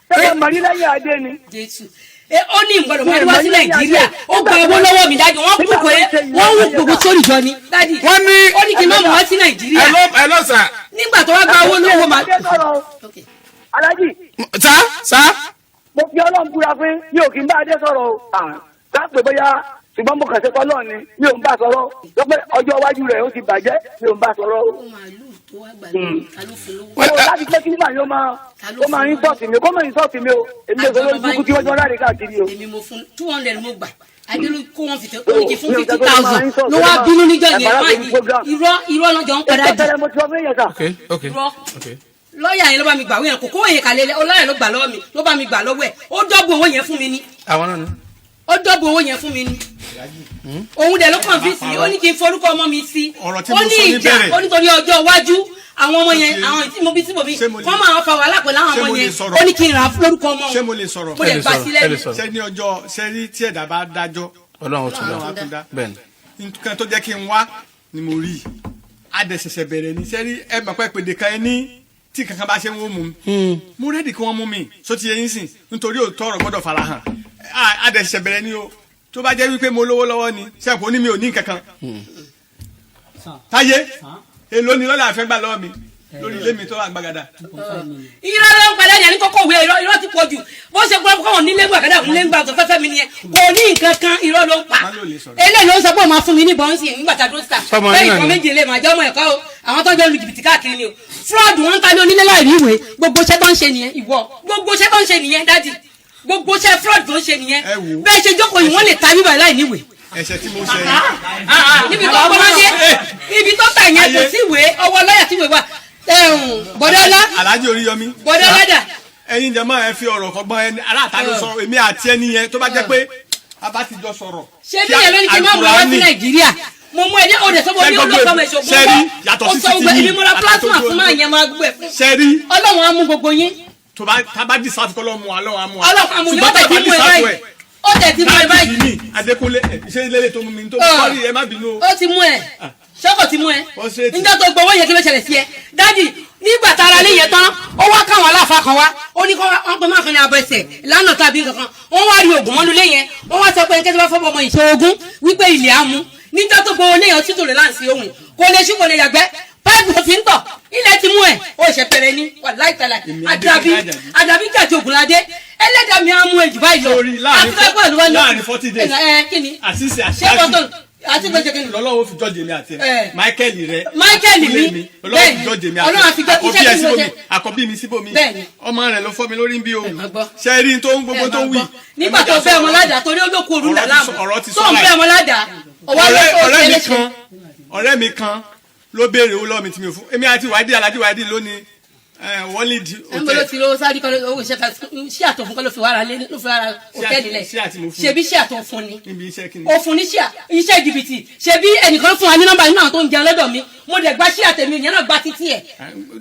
Ṣé mo mọ̀ lẹ́yìn adé ni? Jésù. Ó ní ìgbọ́dọ̀ máa wá sí Nàìjíríà, ó gba owó lọ́wọ́ mi dájú, wọ́n kú pé wọ́n ń gbogbo sórí jọ ni. Dádì, Wọ́n ní ó ní kí n má mú wá sí Nàìjíríà. Hello, hello sir. Nígbà tó wá gba owó lọ́wọ́ màá. Alájì. Sá, sá. Mo fi Ọlọ́run búra fún mi ò kí n bá adé sọ̀rọ̀ o. Ká pè bóyá, ṣùgbọ́n mo kàn ṣe kọ́ lọ́ọ̀ ni, mi ò ń bá sọ̀rọ̀. Lọ́pẹ́ ọjọ́ iwájú rẹ̀ ó ti bàjẹ́, mi ò ń bá sọ̀rọ̀ o. Ó màálù tó wá gbà lọ́wọ́, ta ló fún lówó? Mo láti pé kí nígbà yóò máa ó máa ń sọ̀tì mi, kó máa ń sọ̀tì mi o. Èmi ò sọ lórí burúkú tí wọ́n jọ láre káàkiri o. Èmi mo fún 200 mo gbà. Adé ló kó wọn fìtẹ́, ó ní kí fún 50,000 ló wá bínú níjọ́ yẹn má yìí. Irọ́, irọ́ lọ́jọ́ ń padà jù. Ìtọ́tẹ̀lẹ̀ mo ti sọ fún èèyàn sà. Ok, ok. Irọ́. Ok. Lọ́ọ̀yà yẹn ló bá mi gbà wíyẹn, kò kó yẹn kalẹ̀ lẹ́, ọlọ́yà ló gbà lọ́wọ́ mi, ló bá mi gbà lọ́wọ́ ẹ̀. Ó dọ́gbọ̀ owó yẹn fún mi ni. Àwọn náà ni. Ó dọ́gbọ̀ owó yẹn fún mi ni. Òun dẹ̀ ló confuse mi, ó ní kí n forúkọ ọmọ mi sí. Ọ̀rọ̀ tí Ó mo ní sọ ìjà, níbẹ̀rẹ̀. ó nítorí ọjọ́ iwájú àwọn ọmọ yẹn, Ṣé àwọn tí mo bí tí mo bí, ṣé mo lè- kọ́ máa fa wàhálà pẹ̀lú àwọn ṣé ọmọ mo lè yẹn. sọ̀rọ̀? Ó ní kí n rà á lórúkọ ọmọ Ṣé mo lè sọ̀rọ̀? Mo lè gbà sílẹ̀ Ẹ lè sọ̀rọ̀. Ṣé ní ọjọ́ ṣe rí tí ẹ̀dá bá dájọ́, Ọlọ́run ó tún Ọlọ́run á dá. tún dá. Bẹ́ẹ̀ ni. Nǹkan tó jẹ́ kí n wá ni mo rí i, adẹ̀sẹ̀sẹ̀ bẹ̀rẹ̀ ní sẹ́rí. Ẹ mọ̀ pé pèdè kan ẹ ní tí kankan bá ṣe ń wó mu mi, mo ready kí wọ́n mú mi só ti yẹ yín sìn, nítorí òótọ́ ọ̀rọ̀ gbọ́dọ̀ farahàn. Adẹ̀sẹ̀sẹ̀ bẹ̀rẹ̀ ni o. Tó bá jẹ́ wípé mo lówó lọ́wọ́ ni sẹ́kù ní mi ò ní nǹkan kan táyé èló ni lọ́la àfẹ́ gbà lọ́wọ́ mi lórí ilé mi tó wà gbàgàdà. Irọ́ ló ń padà yẹn ní kókó ìwé. Irọ́, irọ́ ti pọ̀ jù. Bó ṣe gbọ́ kọ́ nílé gbàgádà, nílé gbà tó fẹ́fẹ́ mi nìyẹn, kò ní nǹkan kan, irọ́ ló ń pa. Má ló lè sọ̀rọ̀. Eléyìí ló ń sọ pé òun máa fún mi ní bọ́ǹsì nígbà tá a dúró síta. Sọmọ bẹ́ẹ̀ yín náà ìkan ni. méjì lè máa jẹ́ ọmọ ẹ̀kọ́ o. Àwọn tó ń jọ lu jìbìtì káàkiri ni o, fraud wọn ń ta ní onílé láì rí ìwé. Gbogbo iṣẹ́ tó ń ṣe nìyẹn, ìwọ, gbogbo iṣẹ́ tó ń ṣe nìyẹn, daddy, gbogbo iṣẹ́ fraud tó ń ṣe nìyẹn. Ẹ wò ó. Bẹ́ẹ̀ ṣe jókòó yìí, wọ́n lè ta bíbà láì níwèé. Ẹ̀ṣẹ̀ tí mo ṣe yìí. Níbi tó gbọ́mọdé, ibi tó tà yẹn, kò sí ìwé ọwọ́ lọ́yà tí ìwé wà. Bọ̀dọ́lá. Alhaji Oríyọmí. Bọ̀dọ́lá dà? Ẹ̀yin jẹ́ máa ẹ fi ọ̀rọ̀ kọ́gbọ́n ẹni aláàtà ló sọ èmi àti ẹni yẹn, tó bá jẹ́ pé a bá ti jọ sọ̀rọ̀. Ṣé bí yẹn ló ní kí n má mú wá sí Nàìjíríà? Mo mú ẹ ní ọdẹ sọ́wọ́ ní olóòtú ìṣògùn. Ṣẹ́rí yàtọ̀ ó sí sọ títí gbogbo yìí èmi mo ra plasma fún máa yẹn máa gbẹ fún. Ṣẹ́rí. Ọlọ́run á mú gbogbo yín. Tó bá tá bá dì sáfù kọ́ lọ́ mú wa, lọ́wọ́ á mú wa. Ọlọ́run á mú yín. Ó Ṣùgbọ́n tẹ̀ tá tí bá mú dì ẹ sáfù báyìí. ẹ̀. Ó tẹ̀ tí mú ẹ báyìí. Láti ní Adékúnlé ẹ, ṣé ilé tó mú mi tó Ọ. sọ́rí, ẹ má bínú o. Ó ti mú ẹ, ṣọ́kọ̀ ti mú ẹ. Ó ṣe é ti. Níjọ́ tó gbowó yẹn, kí ló ṣẹlẹ̀ sí ẹ, daddy? Nígbà tá ara lé yẹn tán, ó wá káwọn aláfa kan wá, ó ní kó wọ́n pe máa kan ní abọ́ ẹsẹ̀ lánàá tàbí nǹkan kan. Wọ́n wá rí oògùn mọ́nú lé yẹn, wọ́n wá sọ pé ní kẹ́sì bá fọ́ ọmọ ìṣe ogun wípé ilẹ̀ á mú. Níjọ́ tó gbowó lé yẹn, títò rẹ̀ láǹsì ohun kò lè ṣú, kò lè yàgbẹ́, páìpù tó fi ń tọ̀, ilẹ̀ ti mú ẹ̀. Ó ṣe pẹ̀rẹ̀ ní wàláì tàlà. Èmi Àdàbí Adékúnlé Àjàdí. àdàbí jàjì Ògùnládé, ẹlẹ́dàá mi á mú ẹ jù báyìí lọ. Sórí láàrin Àti fẹ́ pẹ̀lú wa lọ. láàrin 40 days. Ẹ kí ni? Àṣìṣe. Ṣé kò tó àti gbèsè kí ni? Lọ́lọ́wọ́ fi jọ́jẹ̀ mi àti ẹ. Ẹ. Michael rẹ. Michael mi. Kúnlé Ọlọ́wọ́ fi jọ́jẹ̀ mi àti ẹ. Ọlọ́run àfi jọ́- Àkọ́bí iṣẹ́ ẹ tí mo síbòmí. ṣe. Àkọ́bí mi síbòmí. Bẹ́ẹ̀ni. Ọmọ rẹ ló fọ́ mi lórí ń bí o. Ẹ máa gbọ́. Ṣe rí tó ń gbogbo Ẹ tó máa ń wí. gbọ́. Nígbà tó fẹ́ ọmọ ládàá, torí olóko òru là láàmú Ọ̀rọ̀ ti tó sọ ń láì. fẹ́ ọmọ ládàá, ọwọ́ ló Ọ̀rẹ́ kó ọ̀rẹ́ mi ṣe léṣe. kan, ọ̀rẹ́ mi kan ló béèrè owó lọ́wọ́ mi tí mi ò fún. Èmi àti Wádìí, Alájí Wádìí lónìí. Wọ́líd Ń bolo hotel. ti lówó sáré kan owó iṣẹ́ kan ṣé àtọ̀ fún kan ló fi wàrà lé, ló fi wàrà hòtẹ́ẹ̀lì lẹ̀. Ṣé àti mo fún. Ṣebí ṣé àtọ̀ fún ni? Níbi iṣẹ́ kí ni? Ó fún ní ṣíà iṣẹ́ jìbìtì. Ṣebí ẹnìkan fún wa ní nọ́mbà nínú àwọn tó ń jẹun lọ́dọ̀ mi. Mo dẹ̀ gba ṣíà tèmi, ìyẹn náà gba títí ẹ̀.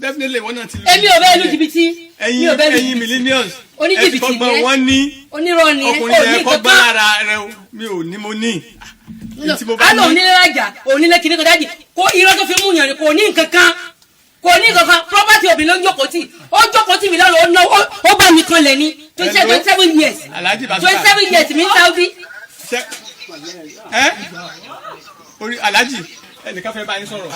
Definitely wọ́n náà ti lu. Èmi ò bẹ́ẹ̀ lu jìbìtì. Ẹ̀yin Mi ò bẹ́ẹ̀ lu ẹ̀yin jìbìtì. millennials. Oníjìbìtì Ẹ ti kọ́gbọ́n. ni ẹ́. Wọ́n ní Onírọ́ ni ẹ́. ọkùnrin Ò ní yẹn kọ́gbọ́n kankan. lára rẹ o. Mi ò ní, mo ní. Tí mo bá Á lọ ní. onílé rajà, onílé kìíní kan dájì kó irọ́ tó fi mú yàn ni. Kò ní nǹkan kan, kò ní nǹkan kan. Property obìnrin ló ń jókòó tì. Ó jókòó tì mí lọ́rùn, ó ná ó bá mi kan lẹ̀ ní 27 years. Alhaji Basuka. 27 years mi ní Saudi. Ṣe ẹ orí Alhaji, ẹnìkan fẹ́ bá yín sọ̀rọ̀.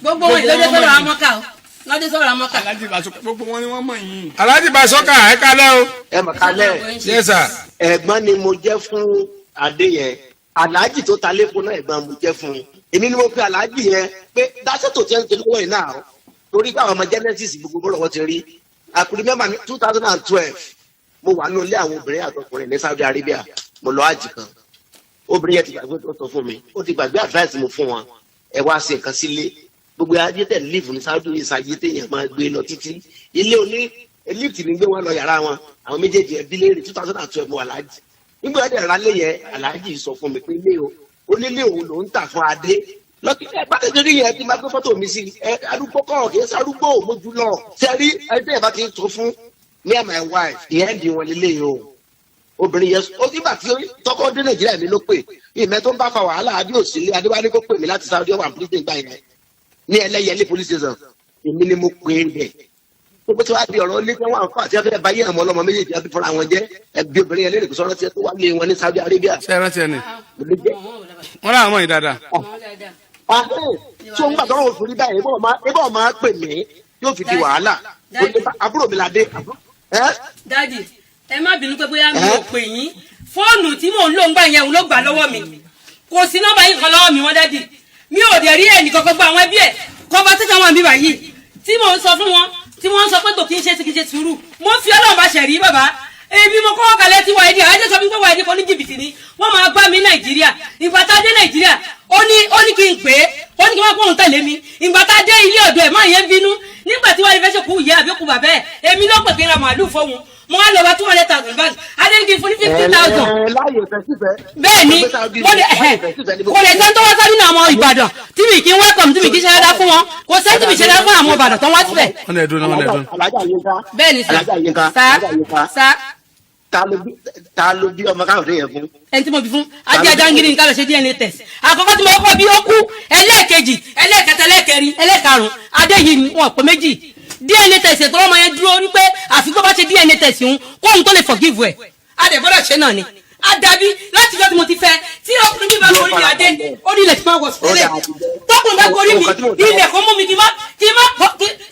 Gbogbo wọn ìlọdẹ sọ̀rọ̀ amọ́ka o, lọ́dẹ sọ̀rọ̀ amọ́ka. Alhaji Basuka, gbogbo wọn ni wọ́n mọ̀ yín. Alhaji Basoka, ẹ kalẹ́ o. Ẹ mọ̀ kálẹ̀. Yes sir. Ẹ̀gbọ́n ni mo jẹ́ fún Adé yẹn. Aláàjì tó ta lẹ́kọ̀ọ́ náà, ẹ̀gbọ́n mo jẹ́ fún un. Èmi ni mo pe aláàjì yẹn pé dáṣẹ́ tó tiẹ̀ ń tẹ̀lé wọ̀nyí náà o, torí pé àwọn ọmọ Genesis gbogbo bọ́lọ̀ wọ́n ti rí. I could remember 2012, mo wà ní ilé àwọn obìnrin àtọkùnrin ní Saudi Arabia. Mo lọ àjì kan. Obìnrin yẹn ti gbàgbé tó sọ fún mi, ó ti gbàgbé advice mo fún wọn. Ẹ wá ṣe nǹkan sílé. Gbogbo ayé tẹ̀ live ní Saudi, ìsàyè téèyàn máa gbé lọ títí ilé oní lift ní gbé wọn lọ yàrá wọn. Àwọn méjèèjì ẹbí léèrè. 2012, mo wà láàjì nígbà yẹn. Dẹ̀ra lé yẹn, aláàjì sọ fún mi pé ilé o, onílé òun ló ń tà fún Adé lọ́kì. Ẹ bá tètè rí yẹn tí máa gbé fọ́tò mi sí ẹ. Arúgbó kọ́, kì í ṣe arúgbó mójú lọ sẹ́rí. Ẹ tẹ́ ẹ bá ti sọ fún me and my wife, ìyẹn di wọn lélẹ̀ yìí o. Obìnrin yẹn ó nígbà tí tọkọ dé Nàìjíríà mi ló pè ìmẹ tó ń bá fa wàhálà. Adé òsèlè Adéwálé kó pè mí láti Saudi wà prison gbà yẹn ní Ẹlẹ́yẹlé police station. Èmi ni mo pè é bẹ̀. Gbogbo tí wàá di ọ̀rọ̀ ilé tí wọ́n wà fún àti afẹ́fẹ́ báyé àwọn ọlọ́mọ méjèèjì àti fúnra wọn jẹ́. Ẹbí obìnrin yẹn lérè kó sọ̀rọ̀ tiẹ̀ tó wà lé wọn ní Saudi Arabia. Ṣé ẹ rántí ẹ ní wọn làwọn mọ̀ yín dáadáa? Tí òun gbà tọrọ òfin rí báyìí, ebó ọmọ á pè mí, yóò fi di wàhálà. Àbúrò mi ládé. Daddy, ẹ má bínú pé bóyá mi ò pè yín. Fóònù tí mò ń lò ń gbà yẹn, òun ló gbà lọ́wọ́ mi. Kò sí nọ́mbà yín kan lọ́wọ́ mi wọ́n. Daddy, mi ò dẹ̀ rí ẹnì kankan gba àwọn ẹbí ẹ̀ conversation wọn mi báyìí tí mò ń sọ fún wọn, tí wọ́n ń sọ pé tó kí n ṣe kí n ṣe sùúrù. Mo fi Ọlọ́run bá ṣẹ̀rí bàbá. Èmi mo kọ́kọ́ kalẹ̀ tí wàá di àyájọ́ sọ fún mi pé wàá di kọ́ ní jìbìtì ni wọ́n máa gbá mi Nàìjíríà. Ìgbà tá a dé Nàìjíríà, ó ní kí n pè é, ó ní kí n má kóhun tẹ̀lé mi. Ìgbà tá a dé ilé ọ̀dọ̀ ẹ̀, máa yẹn bínú nígbà tí wàá di fẹ́ ṣòkú ìyá àbí kú bàbá ẹ̀. Èmi ló pè kí n ra màálù fóun. Mo wá lọ bá 200,000 bank, adé ní kí n fún ní 50,000. Láàyè ìfẹ́ sífẹ́. Bẹ́ẹ̀ ni mo lè kò lè sẹ́ni tó wá sáré ní àwọn Ìbàdàn tí mi kì í welcome, tí mi kì í ṣe dáadáa fún wọn. Kò sẹ́ni tí mi ṣe dáadáa fún àwọn Ìbàdàn tó wá síbẹ̀. Wọ́n ní ẹ̀dùn náà, wọ́n ní ẹ̀dùn. Alájà Yínká. Bẹ́ẹ̀ ni sà. Alájà Yínká. Sà. Alájà Yínká. Sà. Ta ló bí ọmọ káwọn yẹn fún? Ẹni tí mo bí fún Ajé Ajangiri ní ká lọ ṣe DNA test. Àkọ́kọ́ tí mo kọ́ bí, ó kú. Ẹlẹ́ẹ̀kejì, ẹlẹ́ẹ̀kẹta, ẹlẹ́ẹ̀kẹrin, ẹlẹ́ẹ̀karùn, adé yìí ni wọn pé méjì. DNA test ètò ọmọ yẹn dúró wípé àfi tó bá ṣe DNA test òun kóun tó lè forgive ẹ̀. Adé gbọ́dọ̀ ṣe náà ni àdàbí láti jọ́ tí mo ti fẹ́. Tí ọkùnrin bí bá gorí mi, adé ó ní ilẹ̀ tí máa wọ̀ sílẹ̀. Tọkùnrin bá gorí mi, ilẹ̀ kò mú mi kí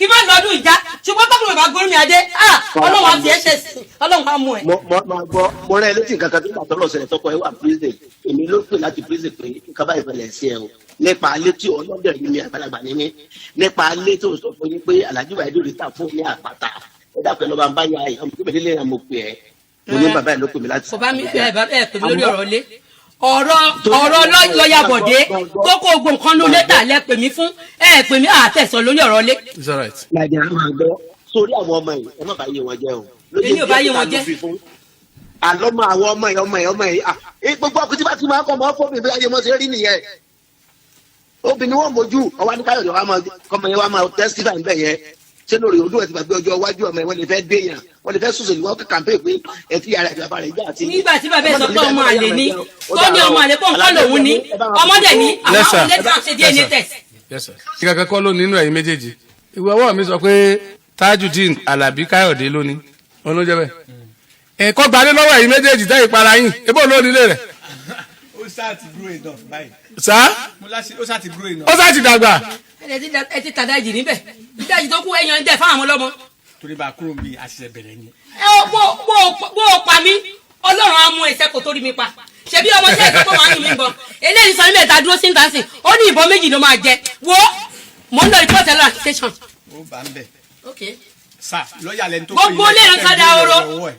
má lọ́dún ìjà. Ṣùgbọ́n tọkùnrin bá gorí mi, adé, ah, Ọlọ́run á fi ẹ̀ṣẹ̀ sí, Ọlọ́run á mú ẹ. Mo máa gbọ́, mo rẹ́ ẹ létí nǹkan kan tó gbà tọ́lọ̀ ṣẹlẹ̀. Tọkọ ẹ wà prison, èmi ló pè láti prison pé nǹkan báyìí fẹlẹ̀ sí ẹ o, nípa alẹ́ tí ọlọ́dẹ̀ yìí mi àgbàlagbà ní mí, nípa alẹ́ tó sọ fún yín pé Alhaji Wahidi rí ta fún ní àpáta. Ẹ dákun, ẹ lọ́ba ń bá ya ẹ̀ ọmọ tó bẹ̀rẹ̀ lé. Mo pè ẹ́, mo ní bàbá ẹ̀ ló pè mí láti. Kò bá mi ẹ bá ẹ pè mí lórí ọ̀rọ̀ lé ọ̀rọ̀ lọ́ọ̀yà Bọ̀dé tó kó gbogbo nǹkan ló lẹ́tà lẹ pè mí fún. Ẹ pè mí àtẹ̀sọ̀ lórí ọ̀rọ̀ lé. It's all right. Nàìjíríà máa gbọ́ sórí àwọn ọmọ yìí, ẹ má bá yé wọn jẹ́ o. Èmi ò bá yé wọn jẹ́. Àlọ́ mọ àwọn ọmọ yìí, ọmọ yìí, ọmọ yìí, ah, gbogbo ọkùnrin tí bá ti máa kọ́ ọmọ fún mi bí ayé wọn ṣe rí nìyẹn. Obìnrin wọn mojú ọwọ́ ní Káyọ̀dé wa máa kọ́mọ yẹn wa máa testify níbẹ̀ yẹn. Ṣé lórí odò ẹ̀ ti gbàgbé ọjọ́ iwájú ọmọ yẹn? Wọ́n lè fẹ́ dé yàn, wọ́n lè fẹ́ sùsù ní wọ́n kàǹpé pé ẹ ti yàrá ìjọba rẹ̀ gbà àti. Nígbà tí bàbá ẹ sọ pé ọmọ àlè ni, tó ní ọmọ àlè pọ̀ nǹkan lòun ní ọmọdé ní Yes, sir. àwọn lẹ́tà ṣe DNA test. Yes sir. Ìkàkẹ́ kọ́ ló nínú ẹ̀yin méjèèjì. Ìwé ọwọ́ mi sọ pé Tajudeen Alabi Káyọ̀dé lónìí òun ló jẹ́ bẹ́ẹ̀. Ẹ̀kọ́ gbalé lọ́wọ́ ẹ̀yin méjèèjì tẹ́ ìpara yín ebó ló nílé rẹ̀. Ó sáà ti grow enough báyìí. Sá. Mo láṣẹ ó sáà ti grow enough. Ó sá ti dàgbà. Ẹ ti tàdájì níbẹ̀, ìdájì tó kú ẹ̀yàn dẹ̀ fáwọn ọlọ́mọ. Torí bá a kúrò níbi àṣìṣe bẹ̀rẹ̀ ni. Ẹ ó bó o pa mí, Ọlọ́run á mú ẹsẹ̀ kò tó rí mi pa. Ṣebí ọmọ tí ẹ sọ pé wàá yìn mí bọ eléyìí sọ níbẹ̀ tá a dúró sí níta sìn, ó ní ìbọn méjì ló máa jẹ. Wo, mò ń lọ report ẹ lọ station. Ó bá ń bẹ̀. Ok. Sá lọ́ọ̀yà lẹni tó Gbogbo ilé ìrántí dá oró.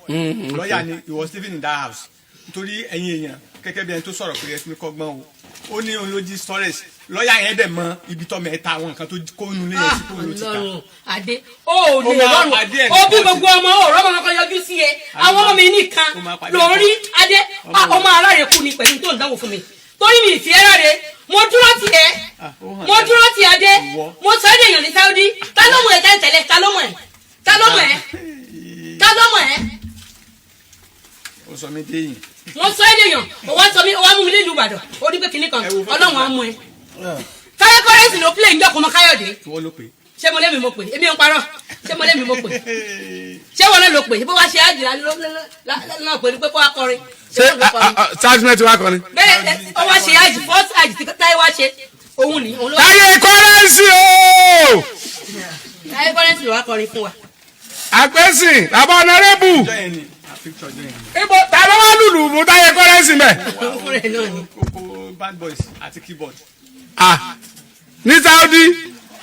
Lọ́ọ̀yà ni. He was living in that house. Nítorí ẹ̀yin èèyàn Gẹ́gẹ́ bí ẹni tó sọ̀rọ̀ pé ẹ fi mi kọ́gbọ́n o, ó ní òun ló jí storage. Lọ́ọ̀yà yẹn dẹ̀ mọ ibi tọ́mọ ẹ̀ ta àwọn nǹkan tó kó nulẹ̀ yẹn sí, kó ló ti ta. Ọlọ́run Adé, ó ò Ó lè máa rọrùn pàdé ẹ̀ ní ó bí kóòtù. Gbogbo ọmọ ò rọ́mọ kankan yọjú sí ẹ. Àwọn ọmọ mi nìkan Ó máa pàdé lórí ẹ̀. Adé. Ọmọ aláre kú ni pẹ̀lú tó ń dánwò fún mi, torí mi ìfẹ́ ráre. Mo dúró tì ẹ́. Ah, ó hàn Mo lẹ́nu. dúró tì Adé. Ìwọ. Mo sọ ẹ́ dèèyàn ní Saudi. Ta ló mọ̀ ẹ́ tẹ́lẹ̀? Ta ló mọ̀ ẹ́? Ta ló mọ̀ ẹ́? Ta ló mọ̀ ẹ́? Ó sọ mí dé yìí. Mo sọ ẹ́ dèèyàn, ó wá sọ mí, ó wá mú mi nílùú Ìbàdàn, ó ní pé kinní kan. Ẹ wo fọ́tò. Ọlọ́run á mú ẹ. Táyé Kọ́rẹ́ǹsì ló play njọ́ kó mọ Káyọ̀dé. Ìwọ ló pè. Ṣé mo lémi mo pè? Èmi ò ń parọ́. Ṣé mo lémi mo pè? Ṣé wọn náà ló pè? Bó wá ṣe àjìlá náà pè ní pé kó wá kọrin. Ṣé Ṣé wọn ló kọrin? Sáàtìmẹ́tì wa kọrin. Bẹ́ẹ̀ ẹ, ó wá ṣe àjì, first àjì tí Táyé wá ṣe, òun ni òun ló wá. Táyé Kọ́rẹ́ǹsì o. Táyé Kọ́rẹ́ǹsì ló wá kọrin fún wa. Àpèsìn bàbá ọ̀nàrẹ́bù. Ọjọ́ yẹn ni picture ọjọ́ yẹn ni. Ibo ta ló wá lùlù mú Táyé Kọ́rẹ́ǹsì mẹ́? Fún rẹ̀ náà ni. Kókó band boys àti keyboard. Ah, ní Saudi.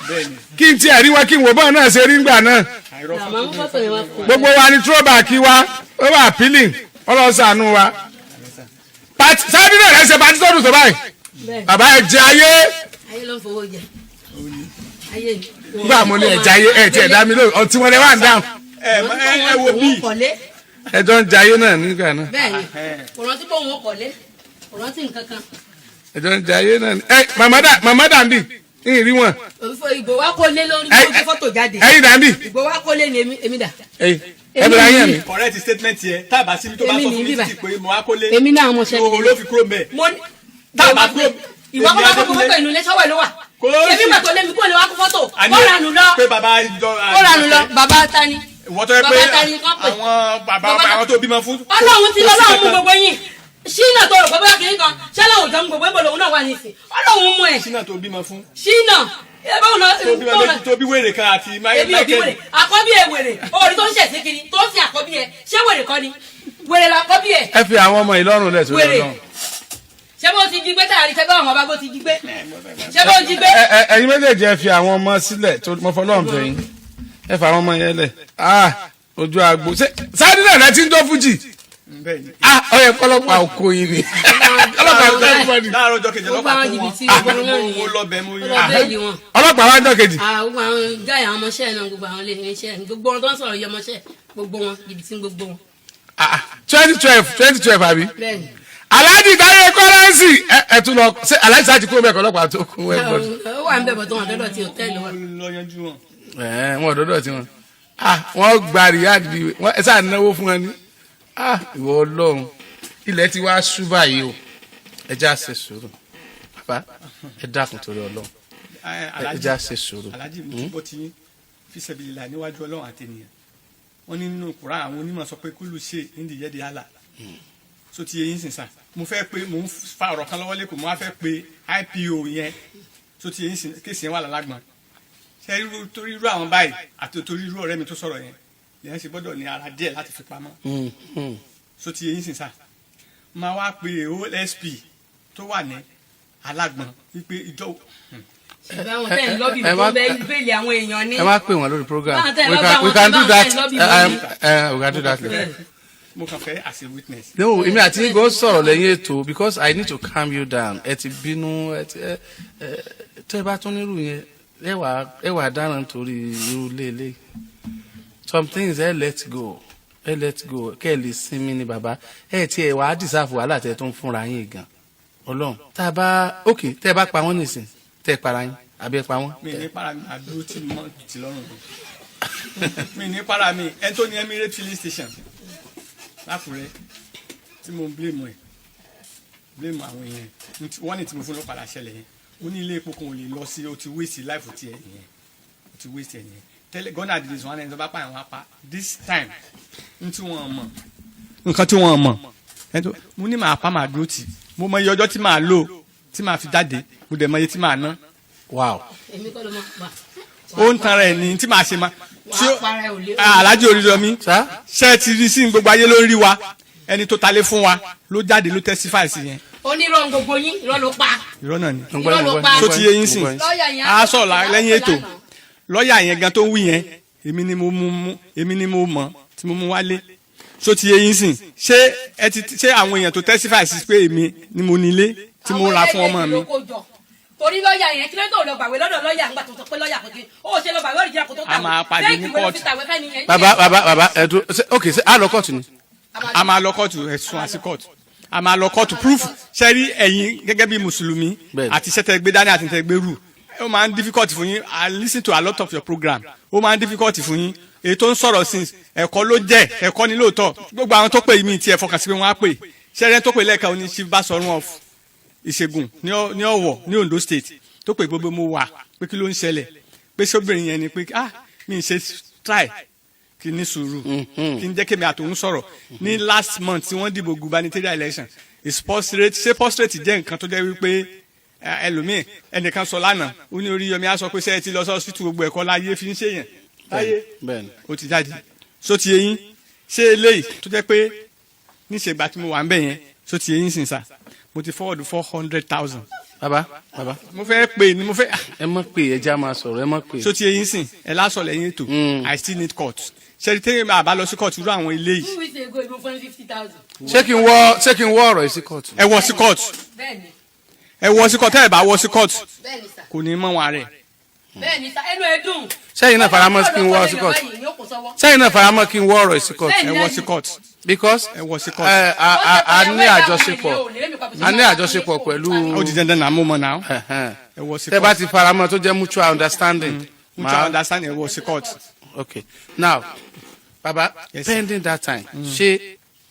Bẹ́ẹ̀ ni. Kí n tiẹ̀ rí wọn, kí n wò bọ́ọ̀ náà ṣe rí ngbà náà. Àìrọ́. Màmá mú fọ́tò yẹn wá fún wa. Gbogbo wa ni throwback wa, ó wà appealing. Ọlọ́sàánú wa. Saudi náà rẹ̀ ṣe party tó dùn tó báyìí. Bẹ́ẹ̀. Bàbá ẹ jẹ ayé. Ayé ló ń fowó jẹ ayé ni. Nígbà mo ní ẹ jẹ ayé, ẹ tiẹ̀ dá mi lóhùn, ọtí wọn lè wà ń dáhùn. Ẹ ẹ ẹ wo bí. Òun kọ̀lé. Ẹjọ́ ń jẹ ayé náà nígbà náà. Bẹ́ẹ̀ ni, kò rántí pé òun kọ̀lé, kò rántí nǹkan kan. Ẹjọ́ ń jẹ ayé náà. Ẹ màmá dà, màmá dàndì ń rí wọn. Òfò ìgbò wa kó lé lórí gbogbo fọ́tò jáde. Ẹyin dàndì. Ìgbò wa kó lé ni èmi dà. Ẹyin ẹ bẹ̀rẹ̀ ayé mi. Correct statement yẹ, tá a bá síbi tó bá Èmi sọ ní fún mi bíbà. títí pé mo wá kólé. Èmi náà mo ṣe. Ìhòòhò ló fi kúrò mẹ́. Mo ní. Tá a bá kúrò. Ìwọ kọ́ bá kó fọ́tò inú ilé sọ́wọ́ ló wà. Kò Èmi sí. gbà tó lé mi kó lè wá kó fọ́tò. Àní Ó ranù lọ. pé bàbá ìjọ. Ó ranù lọ. Bàbá ta ni? Ìwọ tó yẹ pé Bàbá ta ni kán pè? àwọn bàbá Bàbá àwọn tó bímọ fún. Ọlọ́run ti Kò sí lọ́lọ́run mú kankan. gbogbo yín. Ṣínà tó rò pé bóyá kìíní kan ṣẹlẹ̀ òjò mú gbogbo ìbò lòun náà wà nísìn. Ọlọ́run mú ẹ̀. Ṣínà tó bímọ fún. Ṣínà. Ẹ báwo náà? Tó bímọ méjì, tó bí wèrè kan àti Èmi ò bí wèrè. Michael. Àkọ́bí ẹ̀ wèrè. Orí tó ń ṣẹ̀sí kiri tó ń sin àkọ́bí ẹ̀. Ṣé wèrè kọ́ ni? Wèrè làkọ́bí ẹ̀. Ẹ fi àwọn ọmọ ìlọrun lẹ̀ sórí Wèrè. Ọlọ́run. Ṣé bó ti jí gbé tààrí? Ṣé bá àwọn ọba bó ti jí gbé? Ṣé bó ti gbé? Ẹ ẹ ẹyin méjèèjì, ẹ fi àwọn ọmọ sílẹ̀ tó mo fọlọ́run bẹ̀ yín, ẹ fi àwọn ọmọ yẹn lẹ̀. Ah, ojú agbo ṣé Saudi náà rẹ ti ń jó fújì? Bẹ́ẹ̀ ni. Ah, ọyẹ kọlọpàá oko yìí ni ọlọ́pàá kọ everybody. Láàárọ̀ ọjọ́ kejì Gbogbo ọlọ́pàá àwọn kó wọn. jìbìtì gbogbo náà Mo nìyẹn. lọ bẹ̀ mo Ó yọ. lọ bẹ́ẹ̀lì wọn. Ọlọ́pàá wá jọ́ kejì. Ah, gbogbo àwọn gáyà, àwọn ọmọọṣẹ́ náà, gbogbo àwọn ilé iṣẹ́, gbogbo wọn tó ń sọ̀rọ̀ yìí, ọmọọṣẹ́ gbogbo wọn, jìbìtì gbogbo wọn. 2012, 2012 àbí? Bẹ́ẹ̀ni. Alhaji Táyé Kọ́rẹ́ǹsì, ẹ tún lọ ṣé Alhaji sáà ti kúrò mẹ́kọ̀ọ́ ọlọ́pàá tó kún everybody. Ó wà ń bẹ̀ bọ̀ tó wọn dọ́dọ̀ tí hòtẹ́ẹ̀lì wa. Mo lọ yanjú wọn. Ẹ wọn dọdọ tí wọn, ah, wọn gba Riyadh bíi wọn ẹ sáà náwó fún wọn ní. Ah, ìwọ Ọlọ́run, ilẹ̀ ti wá ṣú báyìí o. Ẹ já ṣe sùúrù, bàbá, ẹ dákun torí Ọlọ́run. Ẹ, Ẹ já ṣe sùúrù. Alhaji, mo ti bọ́ ti yín fi sẹ́bi níwájú Ọlọ́run àti ènìyàn. Wọ́n ní nínú Kùránì, àwọn onímọ̀ sọ pé kúlù ṣe nídìí yẹ́dí àlà so ti eyín sìn sà. Mo fẹ́ pé mo ń fa ọ̀rọ̀ kan lọ́wọ́ lẹ́kọ̀ọ́, mo wá fẹ́ pé IPO yẹn so ti eyín sìn, case yẹn wà lálágbọ̀n. Ṣe irú torí irú àwọn báyìí àti torí irú ọ̀rẹ́ mi tó sọ̀rọ̀ yẹn lèyàn ṣe gbọ́dọ̀ ní ara díẹ̀ láti fi pamọ́ so ti eyín sìn sà. Máa wá pe OSP tó wà ní Alágbọ̀n wípé ìjọ Ṣùgbọ́n àwọn tẹ́ ń lọ́bì ẹ tó bẹ́ẹ̀ bẹ́ẹ̀lì àwọn èèyàn ní. Ẹ má pè wọn lórí program. Báwọn tẹ́ ẹ We lọ́ can bá we wọn can tó do báwọn that. tẹ́ ẹ lọ́bì wọn ní. We can do that later. Mo kàn fẹ́ as a witness. No, èmi àti yín gan sọ̀rọ̀ lẹ́yìn ètò because I need to calm you down. Ẹ ti bínú, ẹ ti ẹ ẹ tẹ́ ẹ bá tún nírú yẹn, ẹ wà dáràn nítorí irú léèlé. Some things, ẹ let go, ẹ let go kẹ́ ẹ lè sinmi ni. Bàbá, ẹ ti ẹ wàá deserve wàhálà tẹ́ tó ń fúnra yín gan. Ọlọ́run, tá a bá ok, tẹ́ ẹ bá pa wọ́n nìsín, tẹ́ ẹ para yín àbí ẹ pa wọ́n. Mi ní para mi, àdúró tí mo ti lọ́rùn mi ní para mi. Ẹni tó ní Emirates filling station lákùrẹ́ tí mo ń blame ẹ̀, blame àwọn èèyàn, wọ́n ní tí mo fún ló padà ṣẹlẹ̀ yẹn. Mo ní ilé epo kan ò lè lọ sí, o ti waste life tiẹ̀ nìyẹn, o ti waste ẹ̀ nìyẹn. Tẹ́lẹ̀ gọ́nà àdìdì sọ wọn ẹni tó bá pààyàn wọn pa this time n tí wọ́n mọ̀ nǹkan tí wọ́n mọ̀. Ẹni tó mo ní màá pa, màá dúró tì. Mo mọ iye ọjọ́ tí màá lò tí màá fi jáde, mo dẹ̀ mọ iye tí màá ná. Wow. Èmi kọ́ ló máa pa. Ó ń tanra ẹ̀ ní tí màá ṣe ma tí ó Wàá para ẹ̀ ò lé. Alhaji Oríyọmí, Sá. ṣé ẹ ti rí sí gbogbo ayé ló ń rí wa? Ẹni tó talé fún wa ló jáde ló testify sí yẹn. Onírọ̀ gbogbo yín, irọ́ ló pa. Irọ́ náà ni. Irọ́ ló pa. Tó ti yé yín sìn? Lọ́ọ̀yà yẹn a sọ̀rọ̀ lẹ́yìn ètò. lánàá. Lọ́ọ̀yà yẹn gan tó ń wí yẹn, èmi ni mo mú, èmi ni mo mọ̀ tí mo mú wálé. So ti yé yín sìn? Ṣé ẹ ti ṣé àwọn èèyàn tó testify sí pé èmi ni mo nílé tí mo ra fún ọmọ mi? Àwọn ẹlẹ́gbẹ̀ẹ́ ló kó jọ. Torí lọ́ọ̀yà yẹn, kí ló tó lọ gbàwé lọ́dọ̀ lọ́ọ̀yà ńgbà tó sọ pé lọ́ọ̀yà kò kí ó ṣe lọ gbàwé ọ̀rìjìnà kó tó A máa pàdé ní Fake ìwé ló court. fi tàwé fẹ́ nìyẹn. Bàbá, bàbá, bàbá, ẹ dúró. Ok, ṣe a lọ kóòtù ni? A máa lọ kóòtù, ẹ̀sùn àti kóòtù, a máa lọ kóòtù. Proof ṣe rí ẹ̀yin gẹ́gẹ́ bí mùsùlùmí àti iṣẹ́ tẹ́ gbé dání àti tẹ́ gbé rù, ó máa ń difficult fún yín. I listen to a lot of your program. Ó máa ń difficult fún yín. Èyí tó ń sọ̀rọ̀ sí, ẹ̀kọ́ ló jẹ́, ẹ̀kọ́ ni lóòótọ́. Gbogbo àwọn tó pè mí tiẹ̀ fọkàn sí pé wọ́n á pè. Ṣẹ́rẹ́ tó pè lẹ́ẹ̀kan ní Chief Basọ̀run of Ìṣègùn ní Ọ̀wọ̀ ní Ondo State tó pè, gbogbo mo wà pé kí ló ń ṣẹlẹ̀, pé sóbìnrin yẹn ni, pé ah, mi ì ṣe try kí n ní sùúrù, kí n jẹ́ kémi àtòun sọ̀rọ̀. Ní last month tí wọ́n dìbò gubernatorial election is prostrate. Ṣé prostrate jẹ́ nǹkan tó jẹ́ wípé ẹlòmíì, ẹnìkan sọ lánàá, ó ní Oríyọmí á sọ pé ṣé ẹ ti lọ sí hospital, gbogbo ẹ̀kọ́ láyé fi ń ṣèyàn láyé. Ó ti jáde. So ti eyín ṣé eléyìí tó jẹ́ pé níṣẹ́ ìgbà tí mo wà ń bẹ̀ yẹn, so ti eyín sìn sà, mo ti forward 400,000. Bàbá, bàbá. Mo fẹ́ pè ní mo fẹ́. Ẹ má pè, ẹ já máa sọ̀rọ̀, ẹ má pè. So ti eyín sìn, ẹ lásọ̀ lẹ́yìn ètò. I still need court. Ṣẹ́ni tẹ́yìn máa bá lọ sí court irú àwọn ilé yìí. 2 weeks ago, mo fún 50,000. Ṣé kí n wọ ọ̀rọ̀ yìí sí kóòtù? Ẹ wọ sí court. Bẹ́ẹ̀ni. Ẹ wọ sí court. Tẹ́ ẹ bá wọ sí court, Bẹ́ẹ̀ni sà. kò ní mọ̀ wọn rẹ̀. Bẹ́ẹ̀ni sà, ẹnu ẹ dùn. Sẹ́yìn náà faramọ́ kí n wọ sí court? Sẹ́yìn náà faramọ́ kí n wọ ọ̀rọ̀ yìí sí court? Ẹ wọ sí court. Because ẹ wọ sí court. ẹ a a a ní àjọṣepọ̀, a ní àjọṣepọ̀ pẹ̀lú. Ó di dandan náà, mo mọ̀ náà. Ẹ wọ sí Tẹ́ bá court. ti faramọ́, tó jẹ́ mutual understanding. Mutual understanding, ẹ wọ sí court. Okay, now baba, Yes, sir. pending that time, ṣé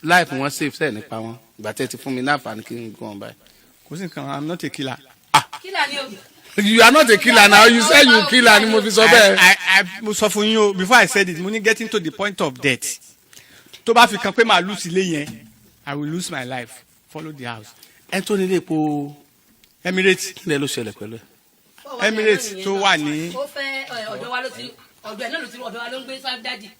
life wọn safe sẹ́ẹ̀ nípa wọn ìgbà tẹ́ ti fún mi ní àǹfààní kí n gan báyìí? Kò sí nǹkan, I'm not a killer. Kí là ní o? You are not a killer now. You say you killer ni mo fi sọ bẹ́ẹ̀. I mo sọ fún yín o, before I said it, mo ní getting to the point of death, tó bá fi kan pé màá lose ilé yẹn, I will lose my life, follow the house. Ẹ tó nílé epo Emirates. Kílẹ̀ ló ṣẹlẹ̀ pẹ̀lú ẹ̀? Emirates tó wà ní Ó fẹ́ ọ̀dọ̀ wa ló ti, ọ̀dọ̀ ẹ̀ náà ló ti, ọ̀dọ̀ wa ló ń gbé Saudi.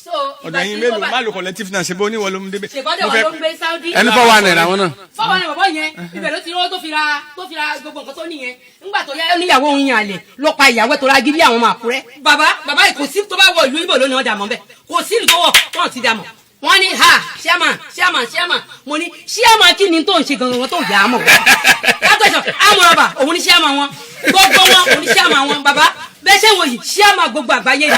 So Ọ̀dọ̀ yín mélòó má lo collective náà, ṣe bó níwọ̀ ló ń débẹ̀. Ṣèbọ́dọ̀ wa ló ń gbé Saudi. Ẹni fọ́ wa náírà wọn náà. Fọwọ́n ní bọ̀bọ̀ yẹn, ibẹ̀ ló ti rówó tó fi ra gbogbo nǹkan tó nìyẹn. Nígbà tó yá, ó níyàwó òun yàn àlè, ló pa ìyàwó ẹ̀ tó ra gírí àwọn ọmọ Àkúrẹ́. Bàbá, bàbá yìí, kò sí tó bá wọ ìlú Ìbò lónìí, ọjà mọ́ bẹ́ẹ̀. Kò sí ìlú tó wọ̀ tó ti dà mọ̀. Wọ́n ní ha, ṣíàmà, ṣíàmà, ṣíàmà. Mo ní ṣíàmà, kí ni tó ń ṣe gangan tó yà á mọ̀? Látọ̀sọ̀ amúrọ̀bà, òun ní ṣíàmà wọn, gbogbo wọn, òun ní ṣíàmà wọn. Bàbá, bẹ́ẹ̀ ṣé wò yìí, ṣíàmà gbogbo àgbáyé ni.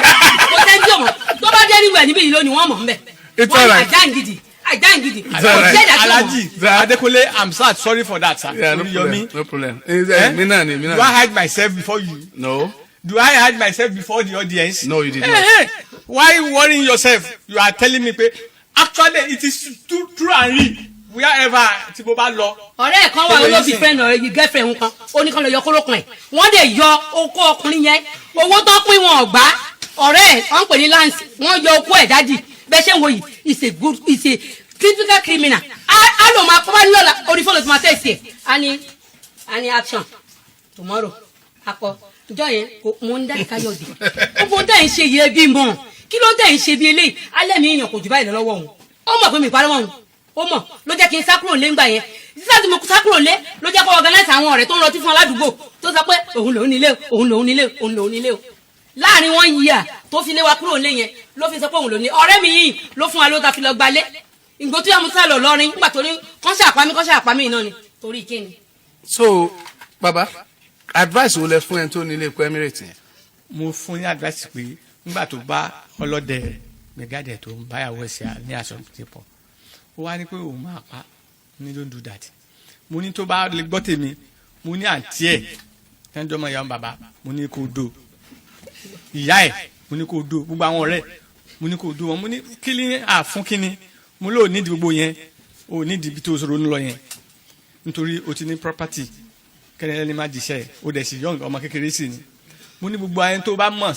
Kò sẹ́ni tí ò mọ̀. Tó bá dé níwẹ̀ níbí yìí lónìí, wọ́n mọ̀ ń bẹ̀. It's Wọ́n ní alright. àjáǹgìdì, àjáǹgìdì. It's alright. Kò sí ẹ̀dá tí ò mọ̀. Alhaji Adekunle, I'm sad, sorry for that, sir. Yeah, no Oríyọmí. problem, no problem. Eh? Mi náà ni, mi náà Do I ni. hide myself before you? No. Do I hide myself before the audience? No, you did not. Eh, eh. Why worrying yourself? You are telling me pé actually it is true, true and real, wherever tí mo bá lọ. Ọ̀rẹ́ ẹ̀ kan wà, olóbi friend, ọ̀rẹ́ yìí, girlfriend kan, ó ní kan lọ yọ kórókùn ẹ̀. Wọ́n dẹ̀ yọ okó ọkùnrin yẹn. Owó tó pín, wọn ọ̀gbá. Ọ̀rẹ́ ẹ̀ wọ́n ń pè ní Lance, wọ́n yọ okó ẹ̀. Dájì bẹ́ẹ̀ ṣe ń wo yìí, is a good, is a typical criminal. Á lò máa kọ́ bá ní lọ́la, orí fóònù tó máa tẹ̀sí ẹ̀, á ní action tomorrow. Akọ ìjọ yẹn kò mo ń dá Káyọ̀dé, gbogbo tẹ̀ ń ṣe yẹ bí mọ̀, kí ló tẹ̀ ń ṣe bí eléyìí? Alẹ́ mi èèyàn kò jù báyìí lọ lọ́wọ́ òun. Ó mọ̀ pé mi ìparọ́ òun, ó mọ̀ ló jẹ́ kí n sá kúrò lé ńgbà yẹn. Sísá tí mo sá kúrò lé ló jẹ́ kó organize àwọn ọ̀rẹ́ tó ń rọtí fún aládùúgbò, tó sọ pé òun lòún nílé o, òun lòún nílé o, òun lòún nílé o. Láàrin wọn yìí à tó fi lé wa kúrò lé yẹn, ló fi sọ pé òun lòún ní. Ọ̀rẹ́ mi yìí ló fún wa ló ta fi lọ gbalé. Ìgbó tó yà mú sá lọ lọrin nígbà tó ní kọ́ńṣà àpamí, kọ́ńṣà àpamí náà ni, torí kíni. So baba, advice wo lẹ fún ẹni tó ní ilé epo Emirates yẹn? Mo fún ní advice pé nígbà tó bá ọlọ́dẹ gbẹ̀gàdẹ̀ tó ń báyàwó ẹ̀sẹ̀ ní àsọ̀tìpọ̀, ó wá ní pé òun máa pa ní, don't do that. Mo ní tó bá lè gbọ́ tèmi, mo ní àǹtí ẹ̀ tẹ́ńjọ́ mọ̀, ìyá bàbá, mo ní kó do ìyá ẹ̀, mo ní kó do gbogbo àwọn ọ̀rẹ́, mo ní kó do wọn. Mo ní kí ni àfún kí ni mo lóò nídìí gbogbo yẹn, o nídìí ibi tó ronú lọ yẹn, nítorí o ti ní property kẹ́ni ẹni má jíṣẹ́ ẹ̀, o dẹ̀ sì young, ọmọ kékeré sì ni. Mo ní gbogbo ayé tó bá mọ̀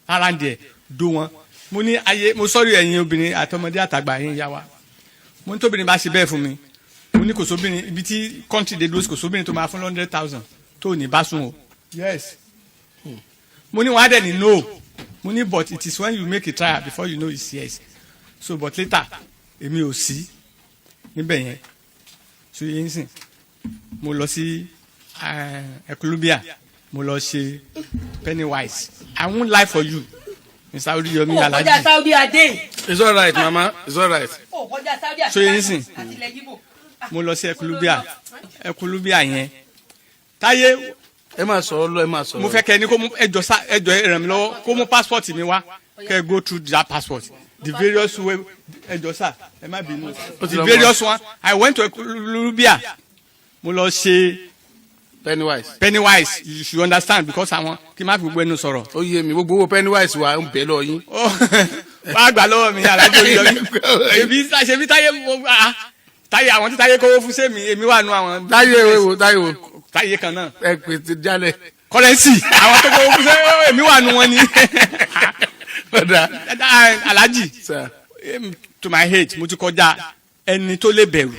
around ẹ̀, do wọn. Mo ní ayé mo sọ́rí, ẹ̀yin obìnrin àtọmọdé àtàgbà yín yá wa, mo ní tóbìnrin bá ṣe bẹ́ẹ̀ fún mi, mo ní kò sóbìnrin ibi tí country dé dúró sí, kò sóbìnrin tó máa fún 100,000 tó ní bá sùn o. Yes, mo ní wọn á dẹ̀ ní no. Mo ní but it is when you make a trial before you know it's yes. So but later, èmi ò sí níbẹ̀ yẹn. So yẹn sìn, mo lọ sí Ekulubia, mo lọ ṣe pennywise. I won't lie for you, Mr. Oriyomi. Ó kọjá Alhaji. Saudi adé. It's alright, mama, it's alright. Ó So yẹn sìn, mo lọ sí Ekulubia. Ekulubia yẹn, Táyé. Ẹ máa sọ̀rọ̀ lọ, ẹ máa sọ̀rọ̀. Mo fẹ́ kẹ́ ní kó mú ẹjọ́ sá, ẹjọ́, ẹ ràn mí lọ́wọ́, kó mú passport mi wá, kẹ́ go through that passport, the various way. Ẹjọ́ sá, ẹ má bínú. Ó ti The lọ mú. various one, I went to Ekulubia, mo lọ ṣe Pennywise. Pennywise, you should understand, because àwọn kí n má fi gbogbo ẹnu sọ̀rọ̀. Ó yé mi, gbogbo owó Pennywise wa ń bẹ lọ yín. Wàá gbà lọ́wọ́ mi, alájọ Oríyọmí. Ṣebí Táyé Táyé, àwọn tí Táyé kówó fún, sẹ́mi èmi wà nù àwọn. Táyé wo? Táyé wo? Táyé kan náà. Ẹ pè ti jálẹ̀. Currency, àwọn tó kówó fún, sẹ́mi èmi wà nù wọn ni. Ọ̀dà. Alhaji, to my age, mo ti kọjá ẹni tó lè bẹ̀rù.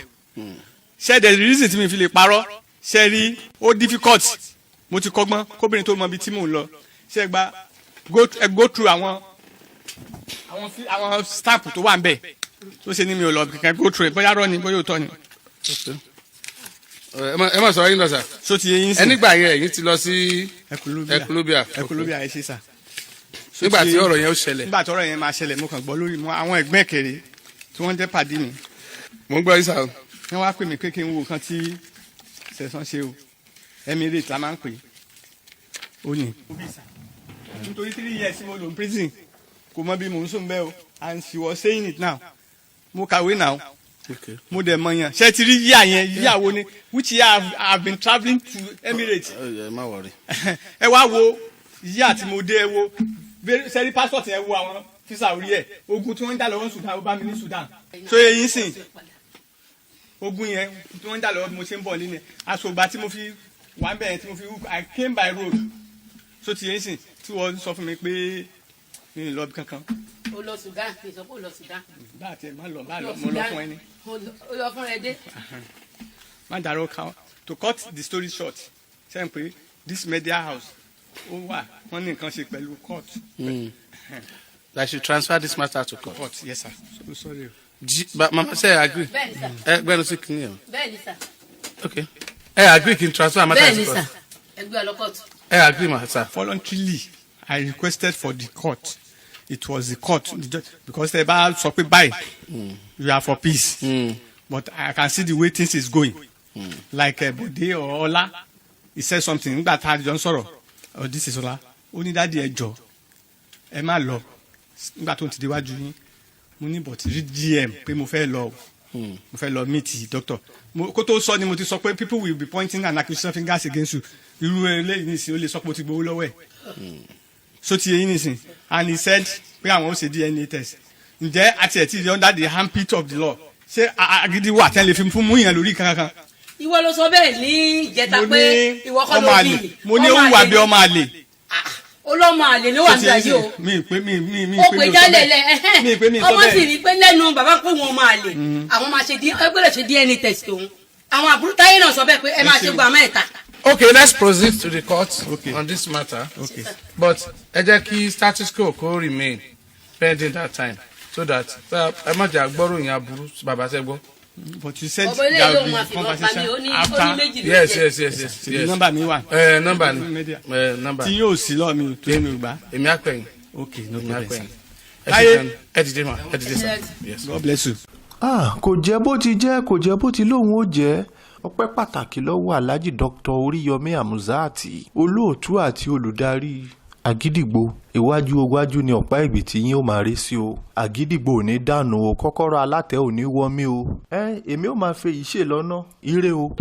Ṣé the reason tí mi fi lè parọ́ ṣe rí, ó difficult. Mo ti kọ́gbọ́n kóbìnrin tó mọ ibi tí mò ń lọ. Ṣe gba go through àwọn stamp tó wà ń bẹ̀ tó ṣe ní mi ò lọ kankan. Go through it, bóyá rọ́ ni, bóyá òótọ́ ni. Ẹ má sọ̀rọ̀ yín lọ sà. So ti yé yín sí. Ẹ nígbà yẹn, ẹ̀yin ti lọ sí Ekulubia. Ekulubia. Ekulubia, ẹ ṣe sà. Nígbà tí ọ̀rọ̀ yẹn ó ṣẹlẹ̀. Nígbà tí ọ̀rọ̀ yẹn máa ṣẹlẹ̀, mo kàn gbọ́ lórí mo àwọn ẹ̀gbẹ́ kéré tí wọ́n jẹ́ pàdé mi. Mo ń gbọ́ yín sà. Wọ́n wá pè mí pé kí n wo nǹkan tí Sẹ̀sán ṣe o. Emirates la máa ń pè é, ó ní. Nítorí 3 years mo lò ní prison, kò mọ bí mò ń sùn bẹ́ẹ̀ o, and she was saying it now. Mo kàwé now, mo dẹ̀ mọ yàn. Ṣé ti rí yíyà yẹn? Yíyà wo ni? Which year I have been travelling to Emirates? Ẹ má worry. Ẹ wá wo yíyà tí mo dé. Ẹ wo sẹ́rí passport yẹn, wo àwọn visa orí ẹ̀. Ogun tí wọ́n ń jà lọ́wọ́ ní Sudan, ó bá mi ní Sudan. So eyín sìn, ogun yẹn tí wọ́n ń jà lọ́wọ́ bí mo ṣe ń bọ̀ nínú àṣọgbà tí mo fi wà ń bẹ̀ yẹn, tí mo fi, I came by road. So ti eyín sìn, tí wọ́n sọ fún mi pé mi ò lọ bí kankan. Ó lọ Sudan, mi sọ pé ó lọ Sudan. Bá a tiẹ̀ má lọ, bá a lọ, mo lọ fún ẹni. Ó lọ fún ẹ dé. Má dàrú ká. To cut the story short, ṣe n pé this media house, ó wà, wọ́n ní nǹkan ṣe pẹ̀lú court. I should transfer this matter to court. Court, yes sir. So sorry. Mama, ṣe ẹ agree? Bẹ́ẹ̀ni sà. Ẹ gbẹ́nu sí kìnìún yẹn. Bẹ́ẹ̀ni sà. Ok, ẹ agree kí n transfer matter Bẹ́ẹ̀ni to sà. court? Ẹgbẹ́ ọlọ́kọ̀tù. Ẹ agree ma sir? Voluntarily, I requested for the court. It was the court, the judge, because ẹ bá sọ pé báyìí, you are for peace, but I can see the way things is going, like Bode or Ọlá, he said something nígbà tá a jọ ń sọ̀rọ̀. Oh, this is Ọlá. Ó ní, "Daddy, ẹ jọ, ẹ má lọ nígbà tó ń ti déwájú yín." Mo ní, but rí GM pé mo fẹ́ lọ o, mo fẹ́ lọ meet doctor. Mo kó tó sọ ni mo ti sọ pé people will be pointing an accusation fingers against you. Irú eléyìí nìsín, ó lè sọ pé o ti gbowó lọ́wọ́ ẹ̀. So ti eyín nìsín, and he said pé àwọn ó ṣe DNA test. Ǹjẹ́ àti ẹ̀ tí di under the armpit of the law, ṣé agídí wà tẹ́lẹ̀ fi fún mú yẹn lórí kankan? Ìwọ ló sọ bẹ́ẹ̀ ní ìjẹta Mo pé ní ìwọ kọ́ ọmọ ló àlè. bí. Mo ní ó wà bí ọmọ àlè. Olọ́mọ àlè ló wà ní ayé o. Mi pé mi Ó pé pè mi ò sọ jálẹ̀ bẹ́ẹ̀. lẹ. Mi pé mi sọ Ọmọ sì bẹ́ẹ̀. rí pé lẹ́nu bàbá pé wọn ọmọ àlè, àwọn máa ṣe, ẹ gbọ́dọ̀ ṣe DNA test òun. Àwọn àbúrò Táyé náà sọ bẹ́ẹ̀ pé ẹ máa ṣe gbọ́ àmọ́ ẹ̀ta. Okay, let's proceed to the court on this matter. Okay. But ẹ jẹ́ kí status quo kó remain pending that time so that ẹ má jẹ́ àgbọ́ròyìn aburú, bàbá ṣe gbọ́. But you said Ọ̀bọ ilé there ló will máa be fìbọn pa mí, conversation ó ní after. méjì ló Yes. jẹ́. Yes. Ṣèbí Yes. nọ́mbà mi wà. Ẹ nọ́mbà ni. Media. Ẹ nọ́mbà. Tí yóò sí lọ́ọ̀ mi tó mi ò gbà. Èmi á pẹ̀yìn. Okay, no Èmi á problem, pẹ̀yìn. sir. Ẹ Táyé. ṣe gan. Ẹ dìde ma, ẹ dìde sir. Yes. God bless you. Ah, kò jẹ́ bó ti jẹ́, kò jẹ́ bó ti lóun ó jẹ́. Ọpẹ́ pàtàkì lọ́wọ́ Alhaji Dr. Oríyọmí Hamzat, olóòtú àti olùdarí Àgídìgbò. Iwájú iwájú ni ọ̀pá ìgbì yín ó máa rí sí o. Àgídìgbò ò ní dànù o, kọ́kọ́rọ́ alátẹ ò ní wọ́mí o. Ẹ èmi ò máa fẹ́ yìí ṣe lọ́nà ire o.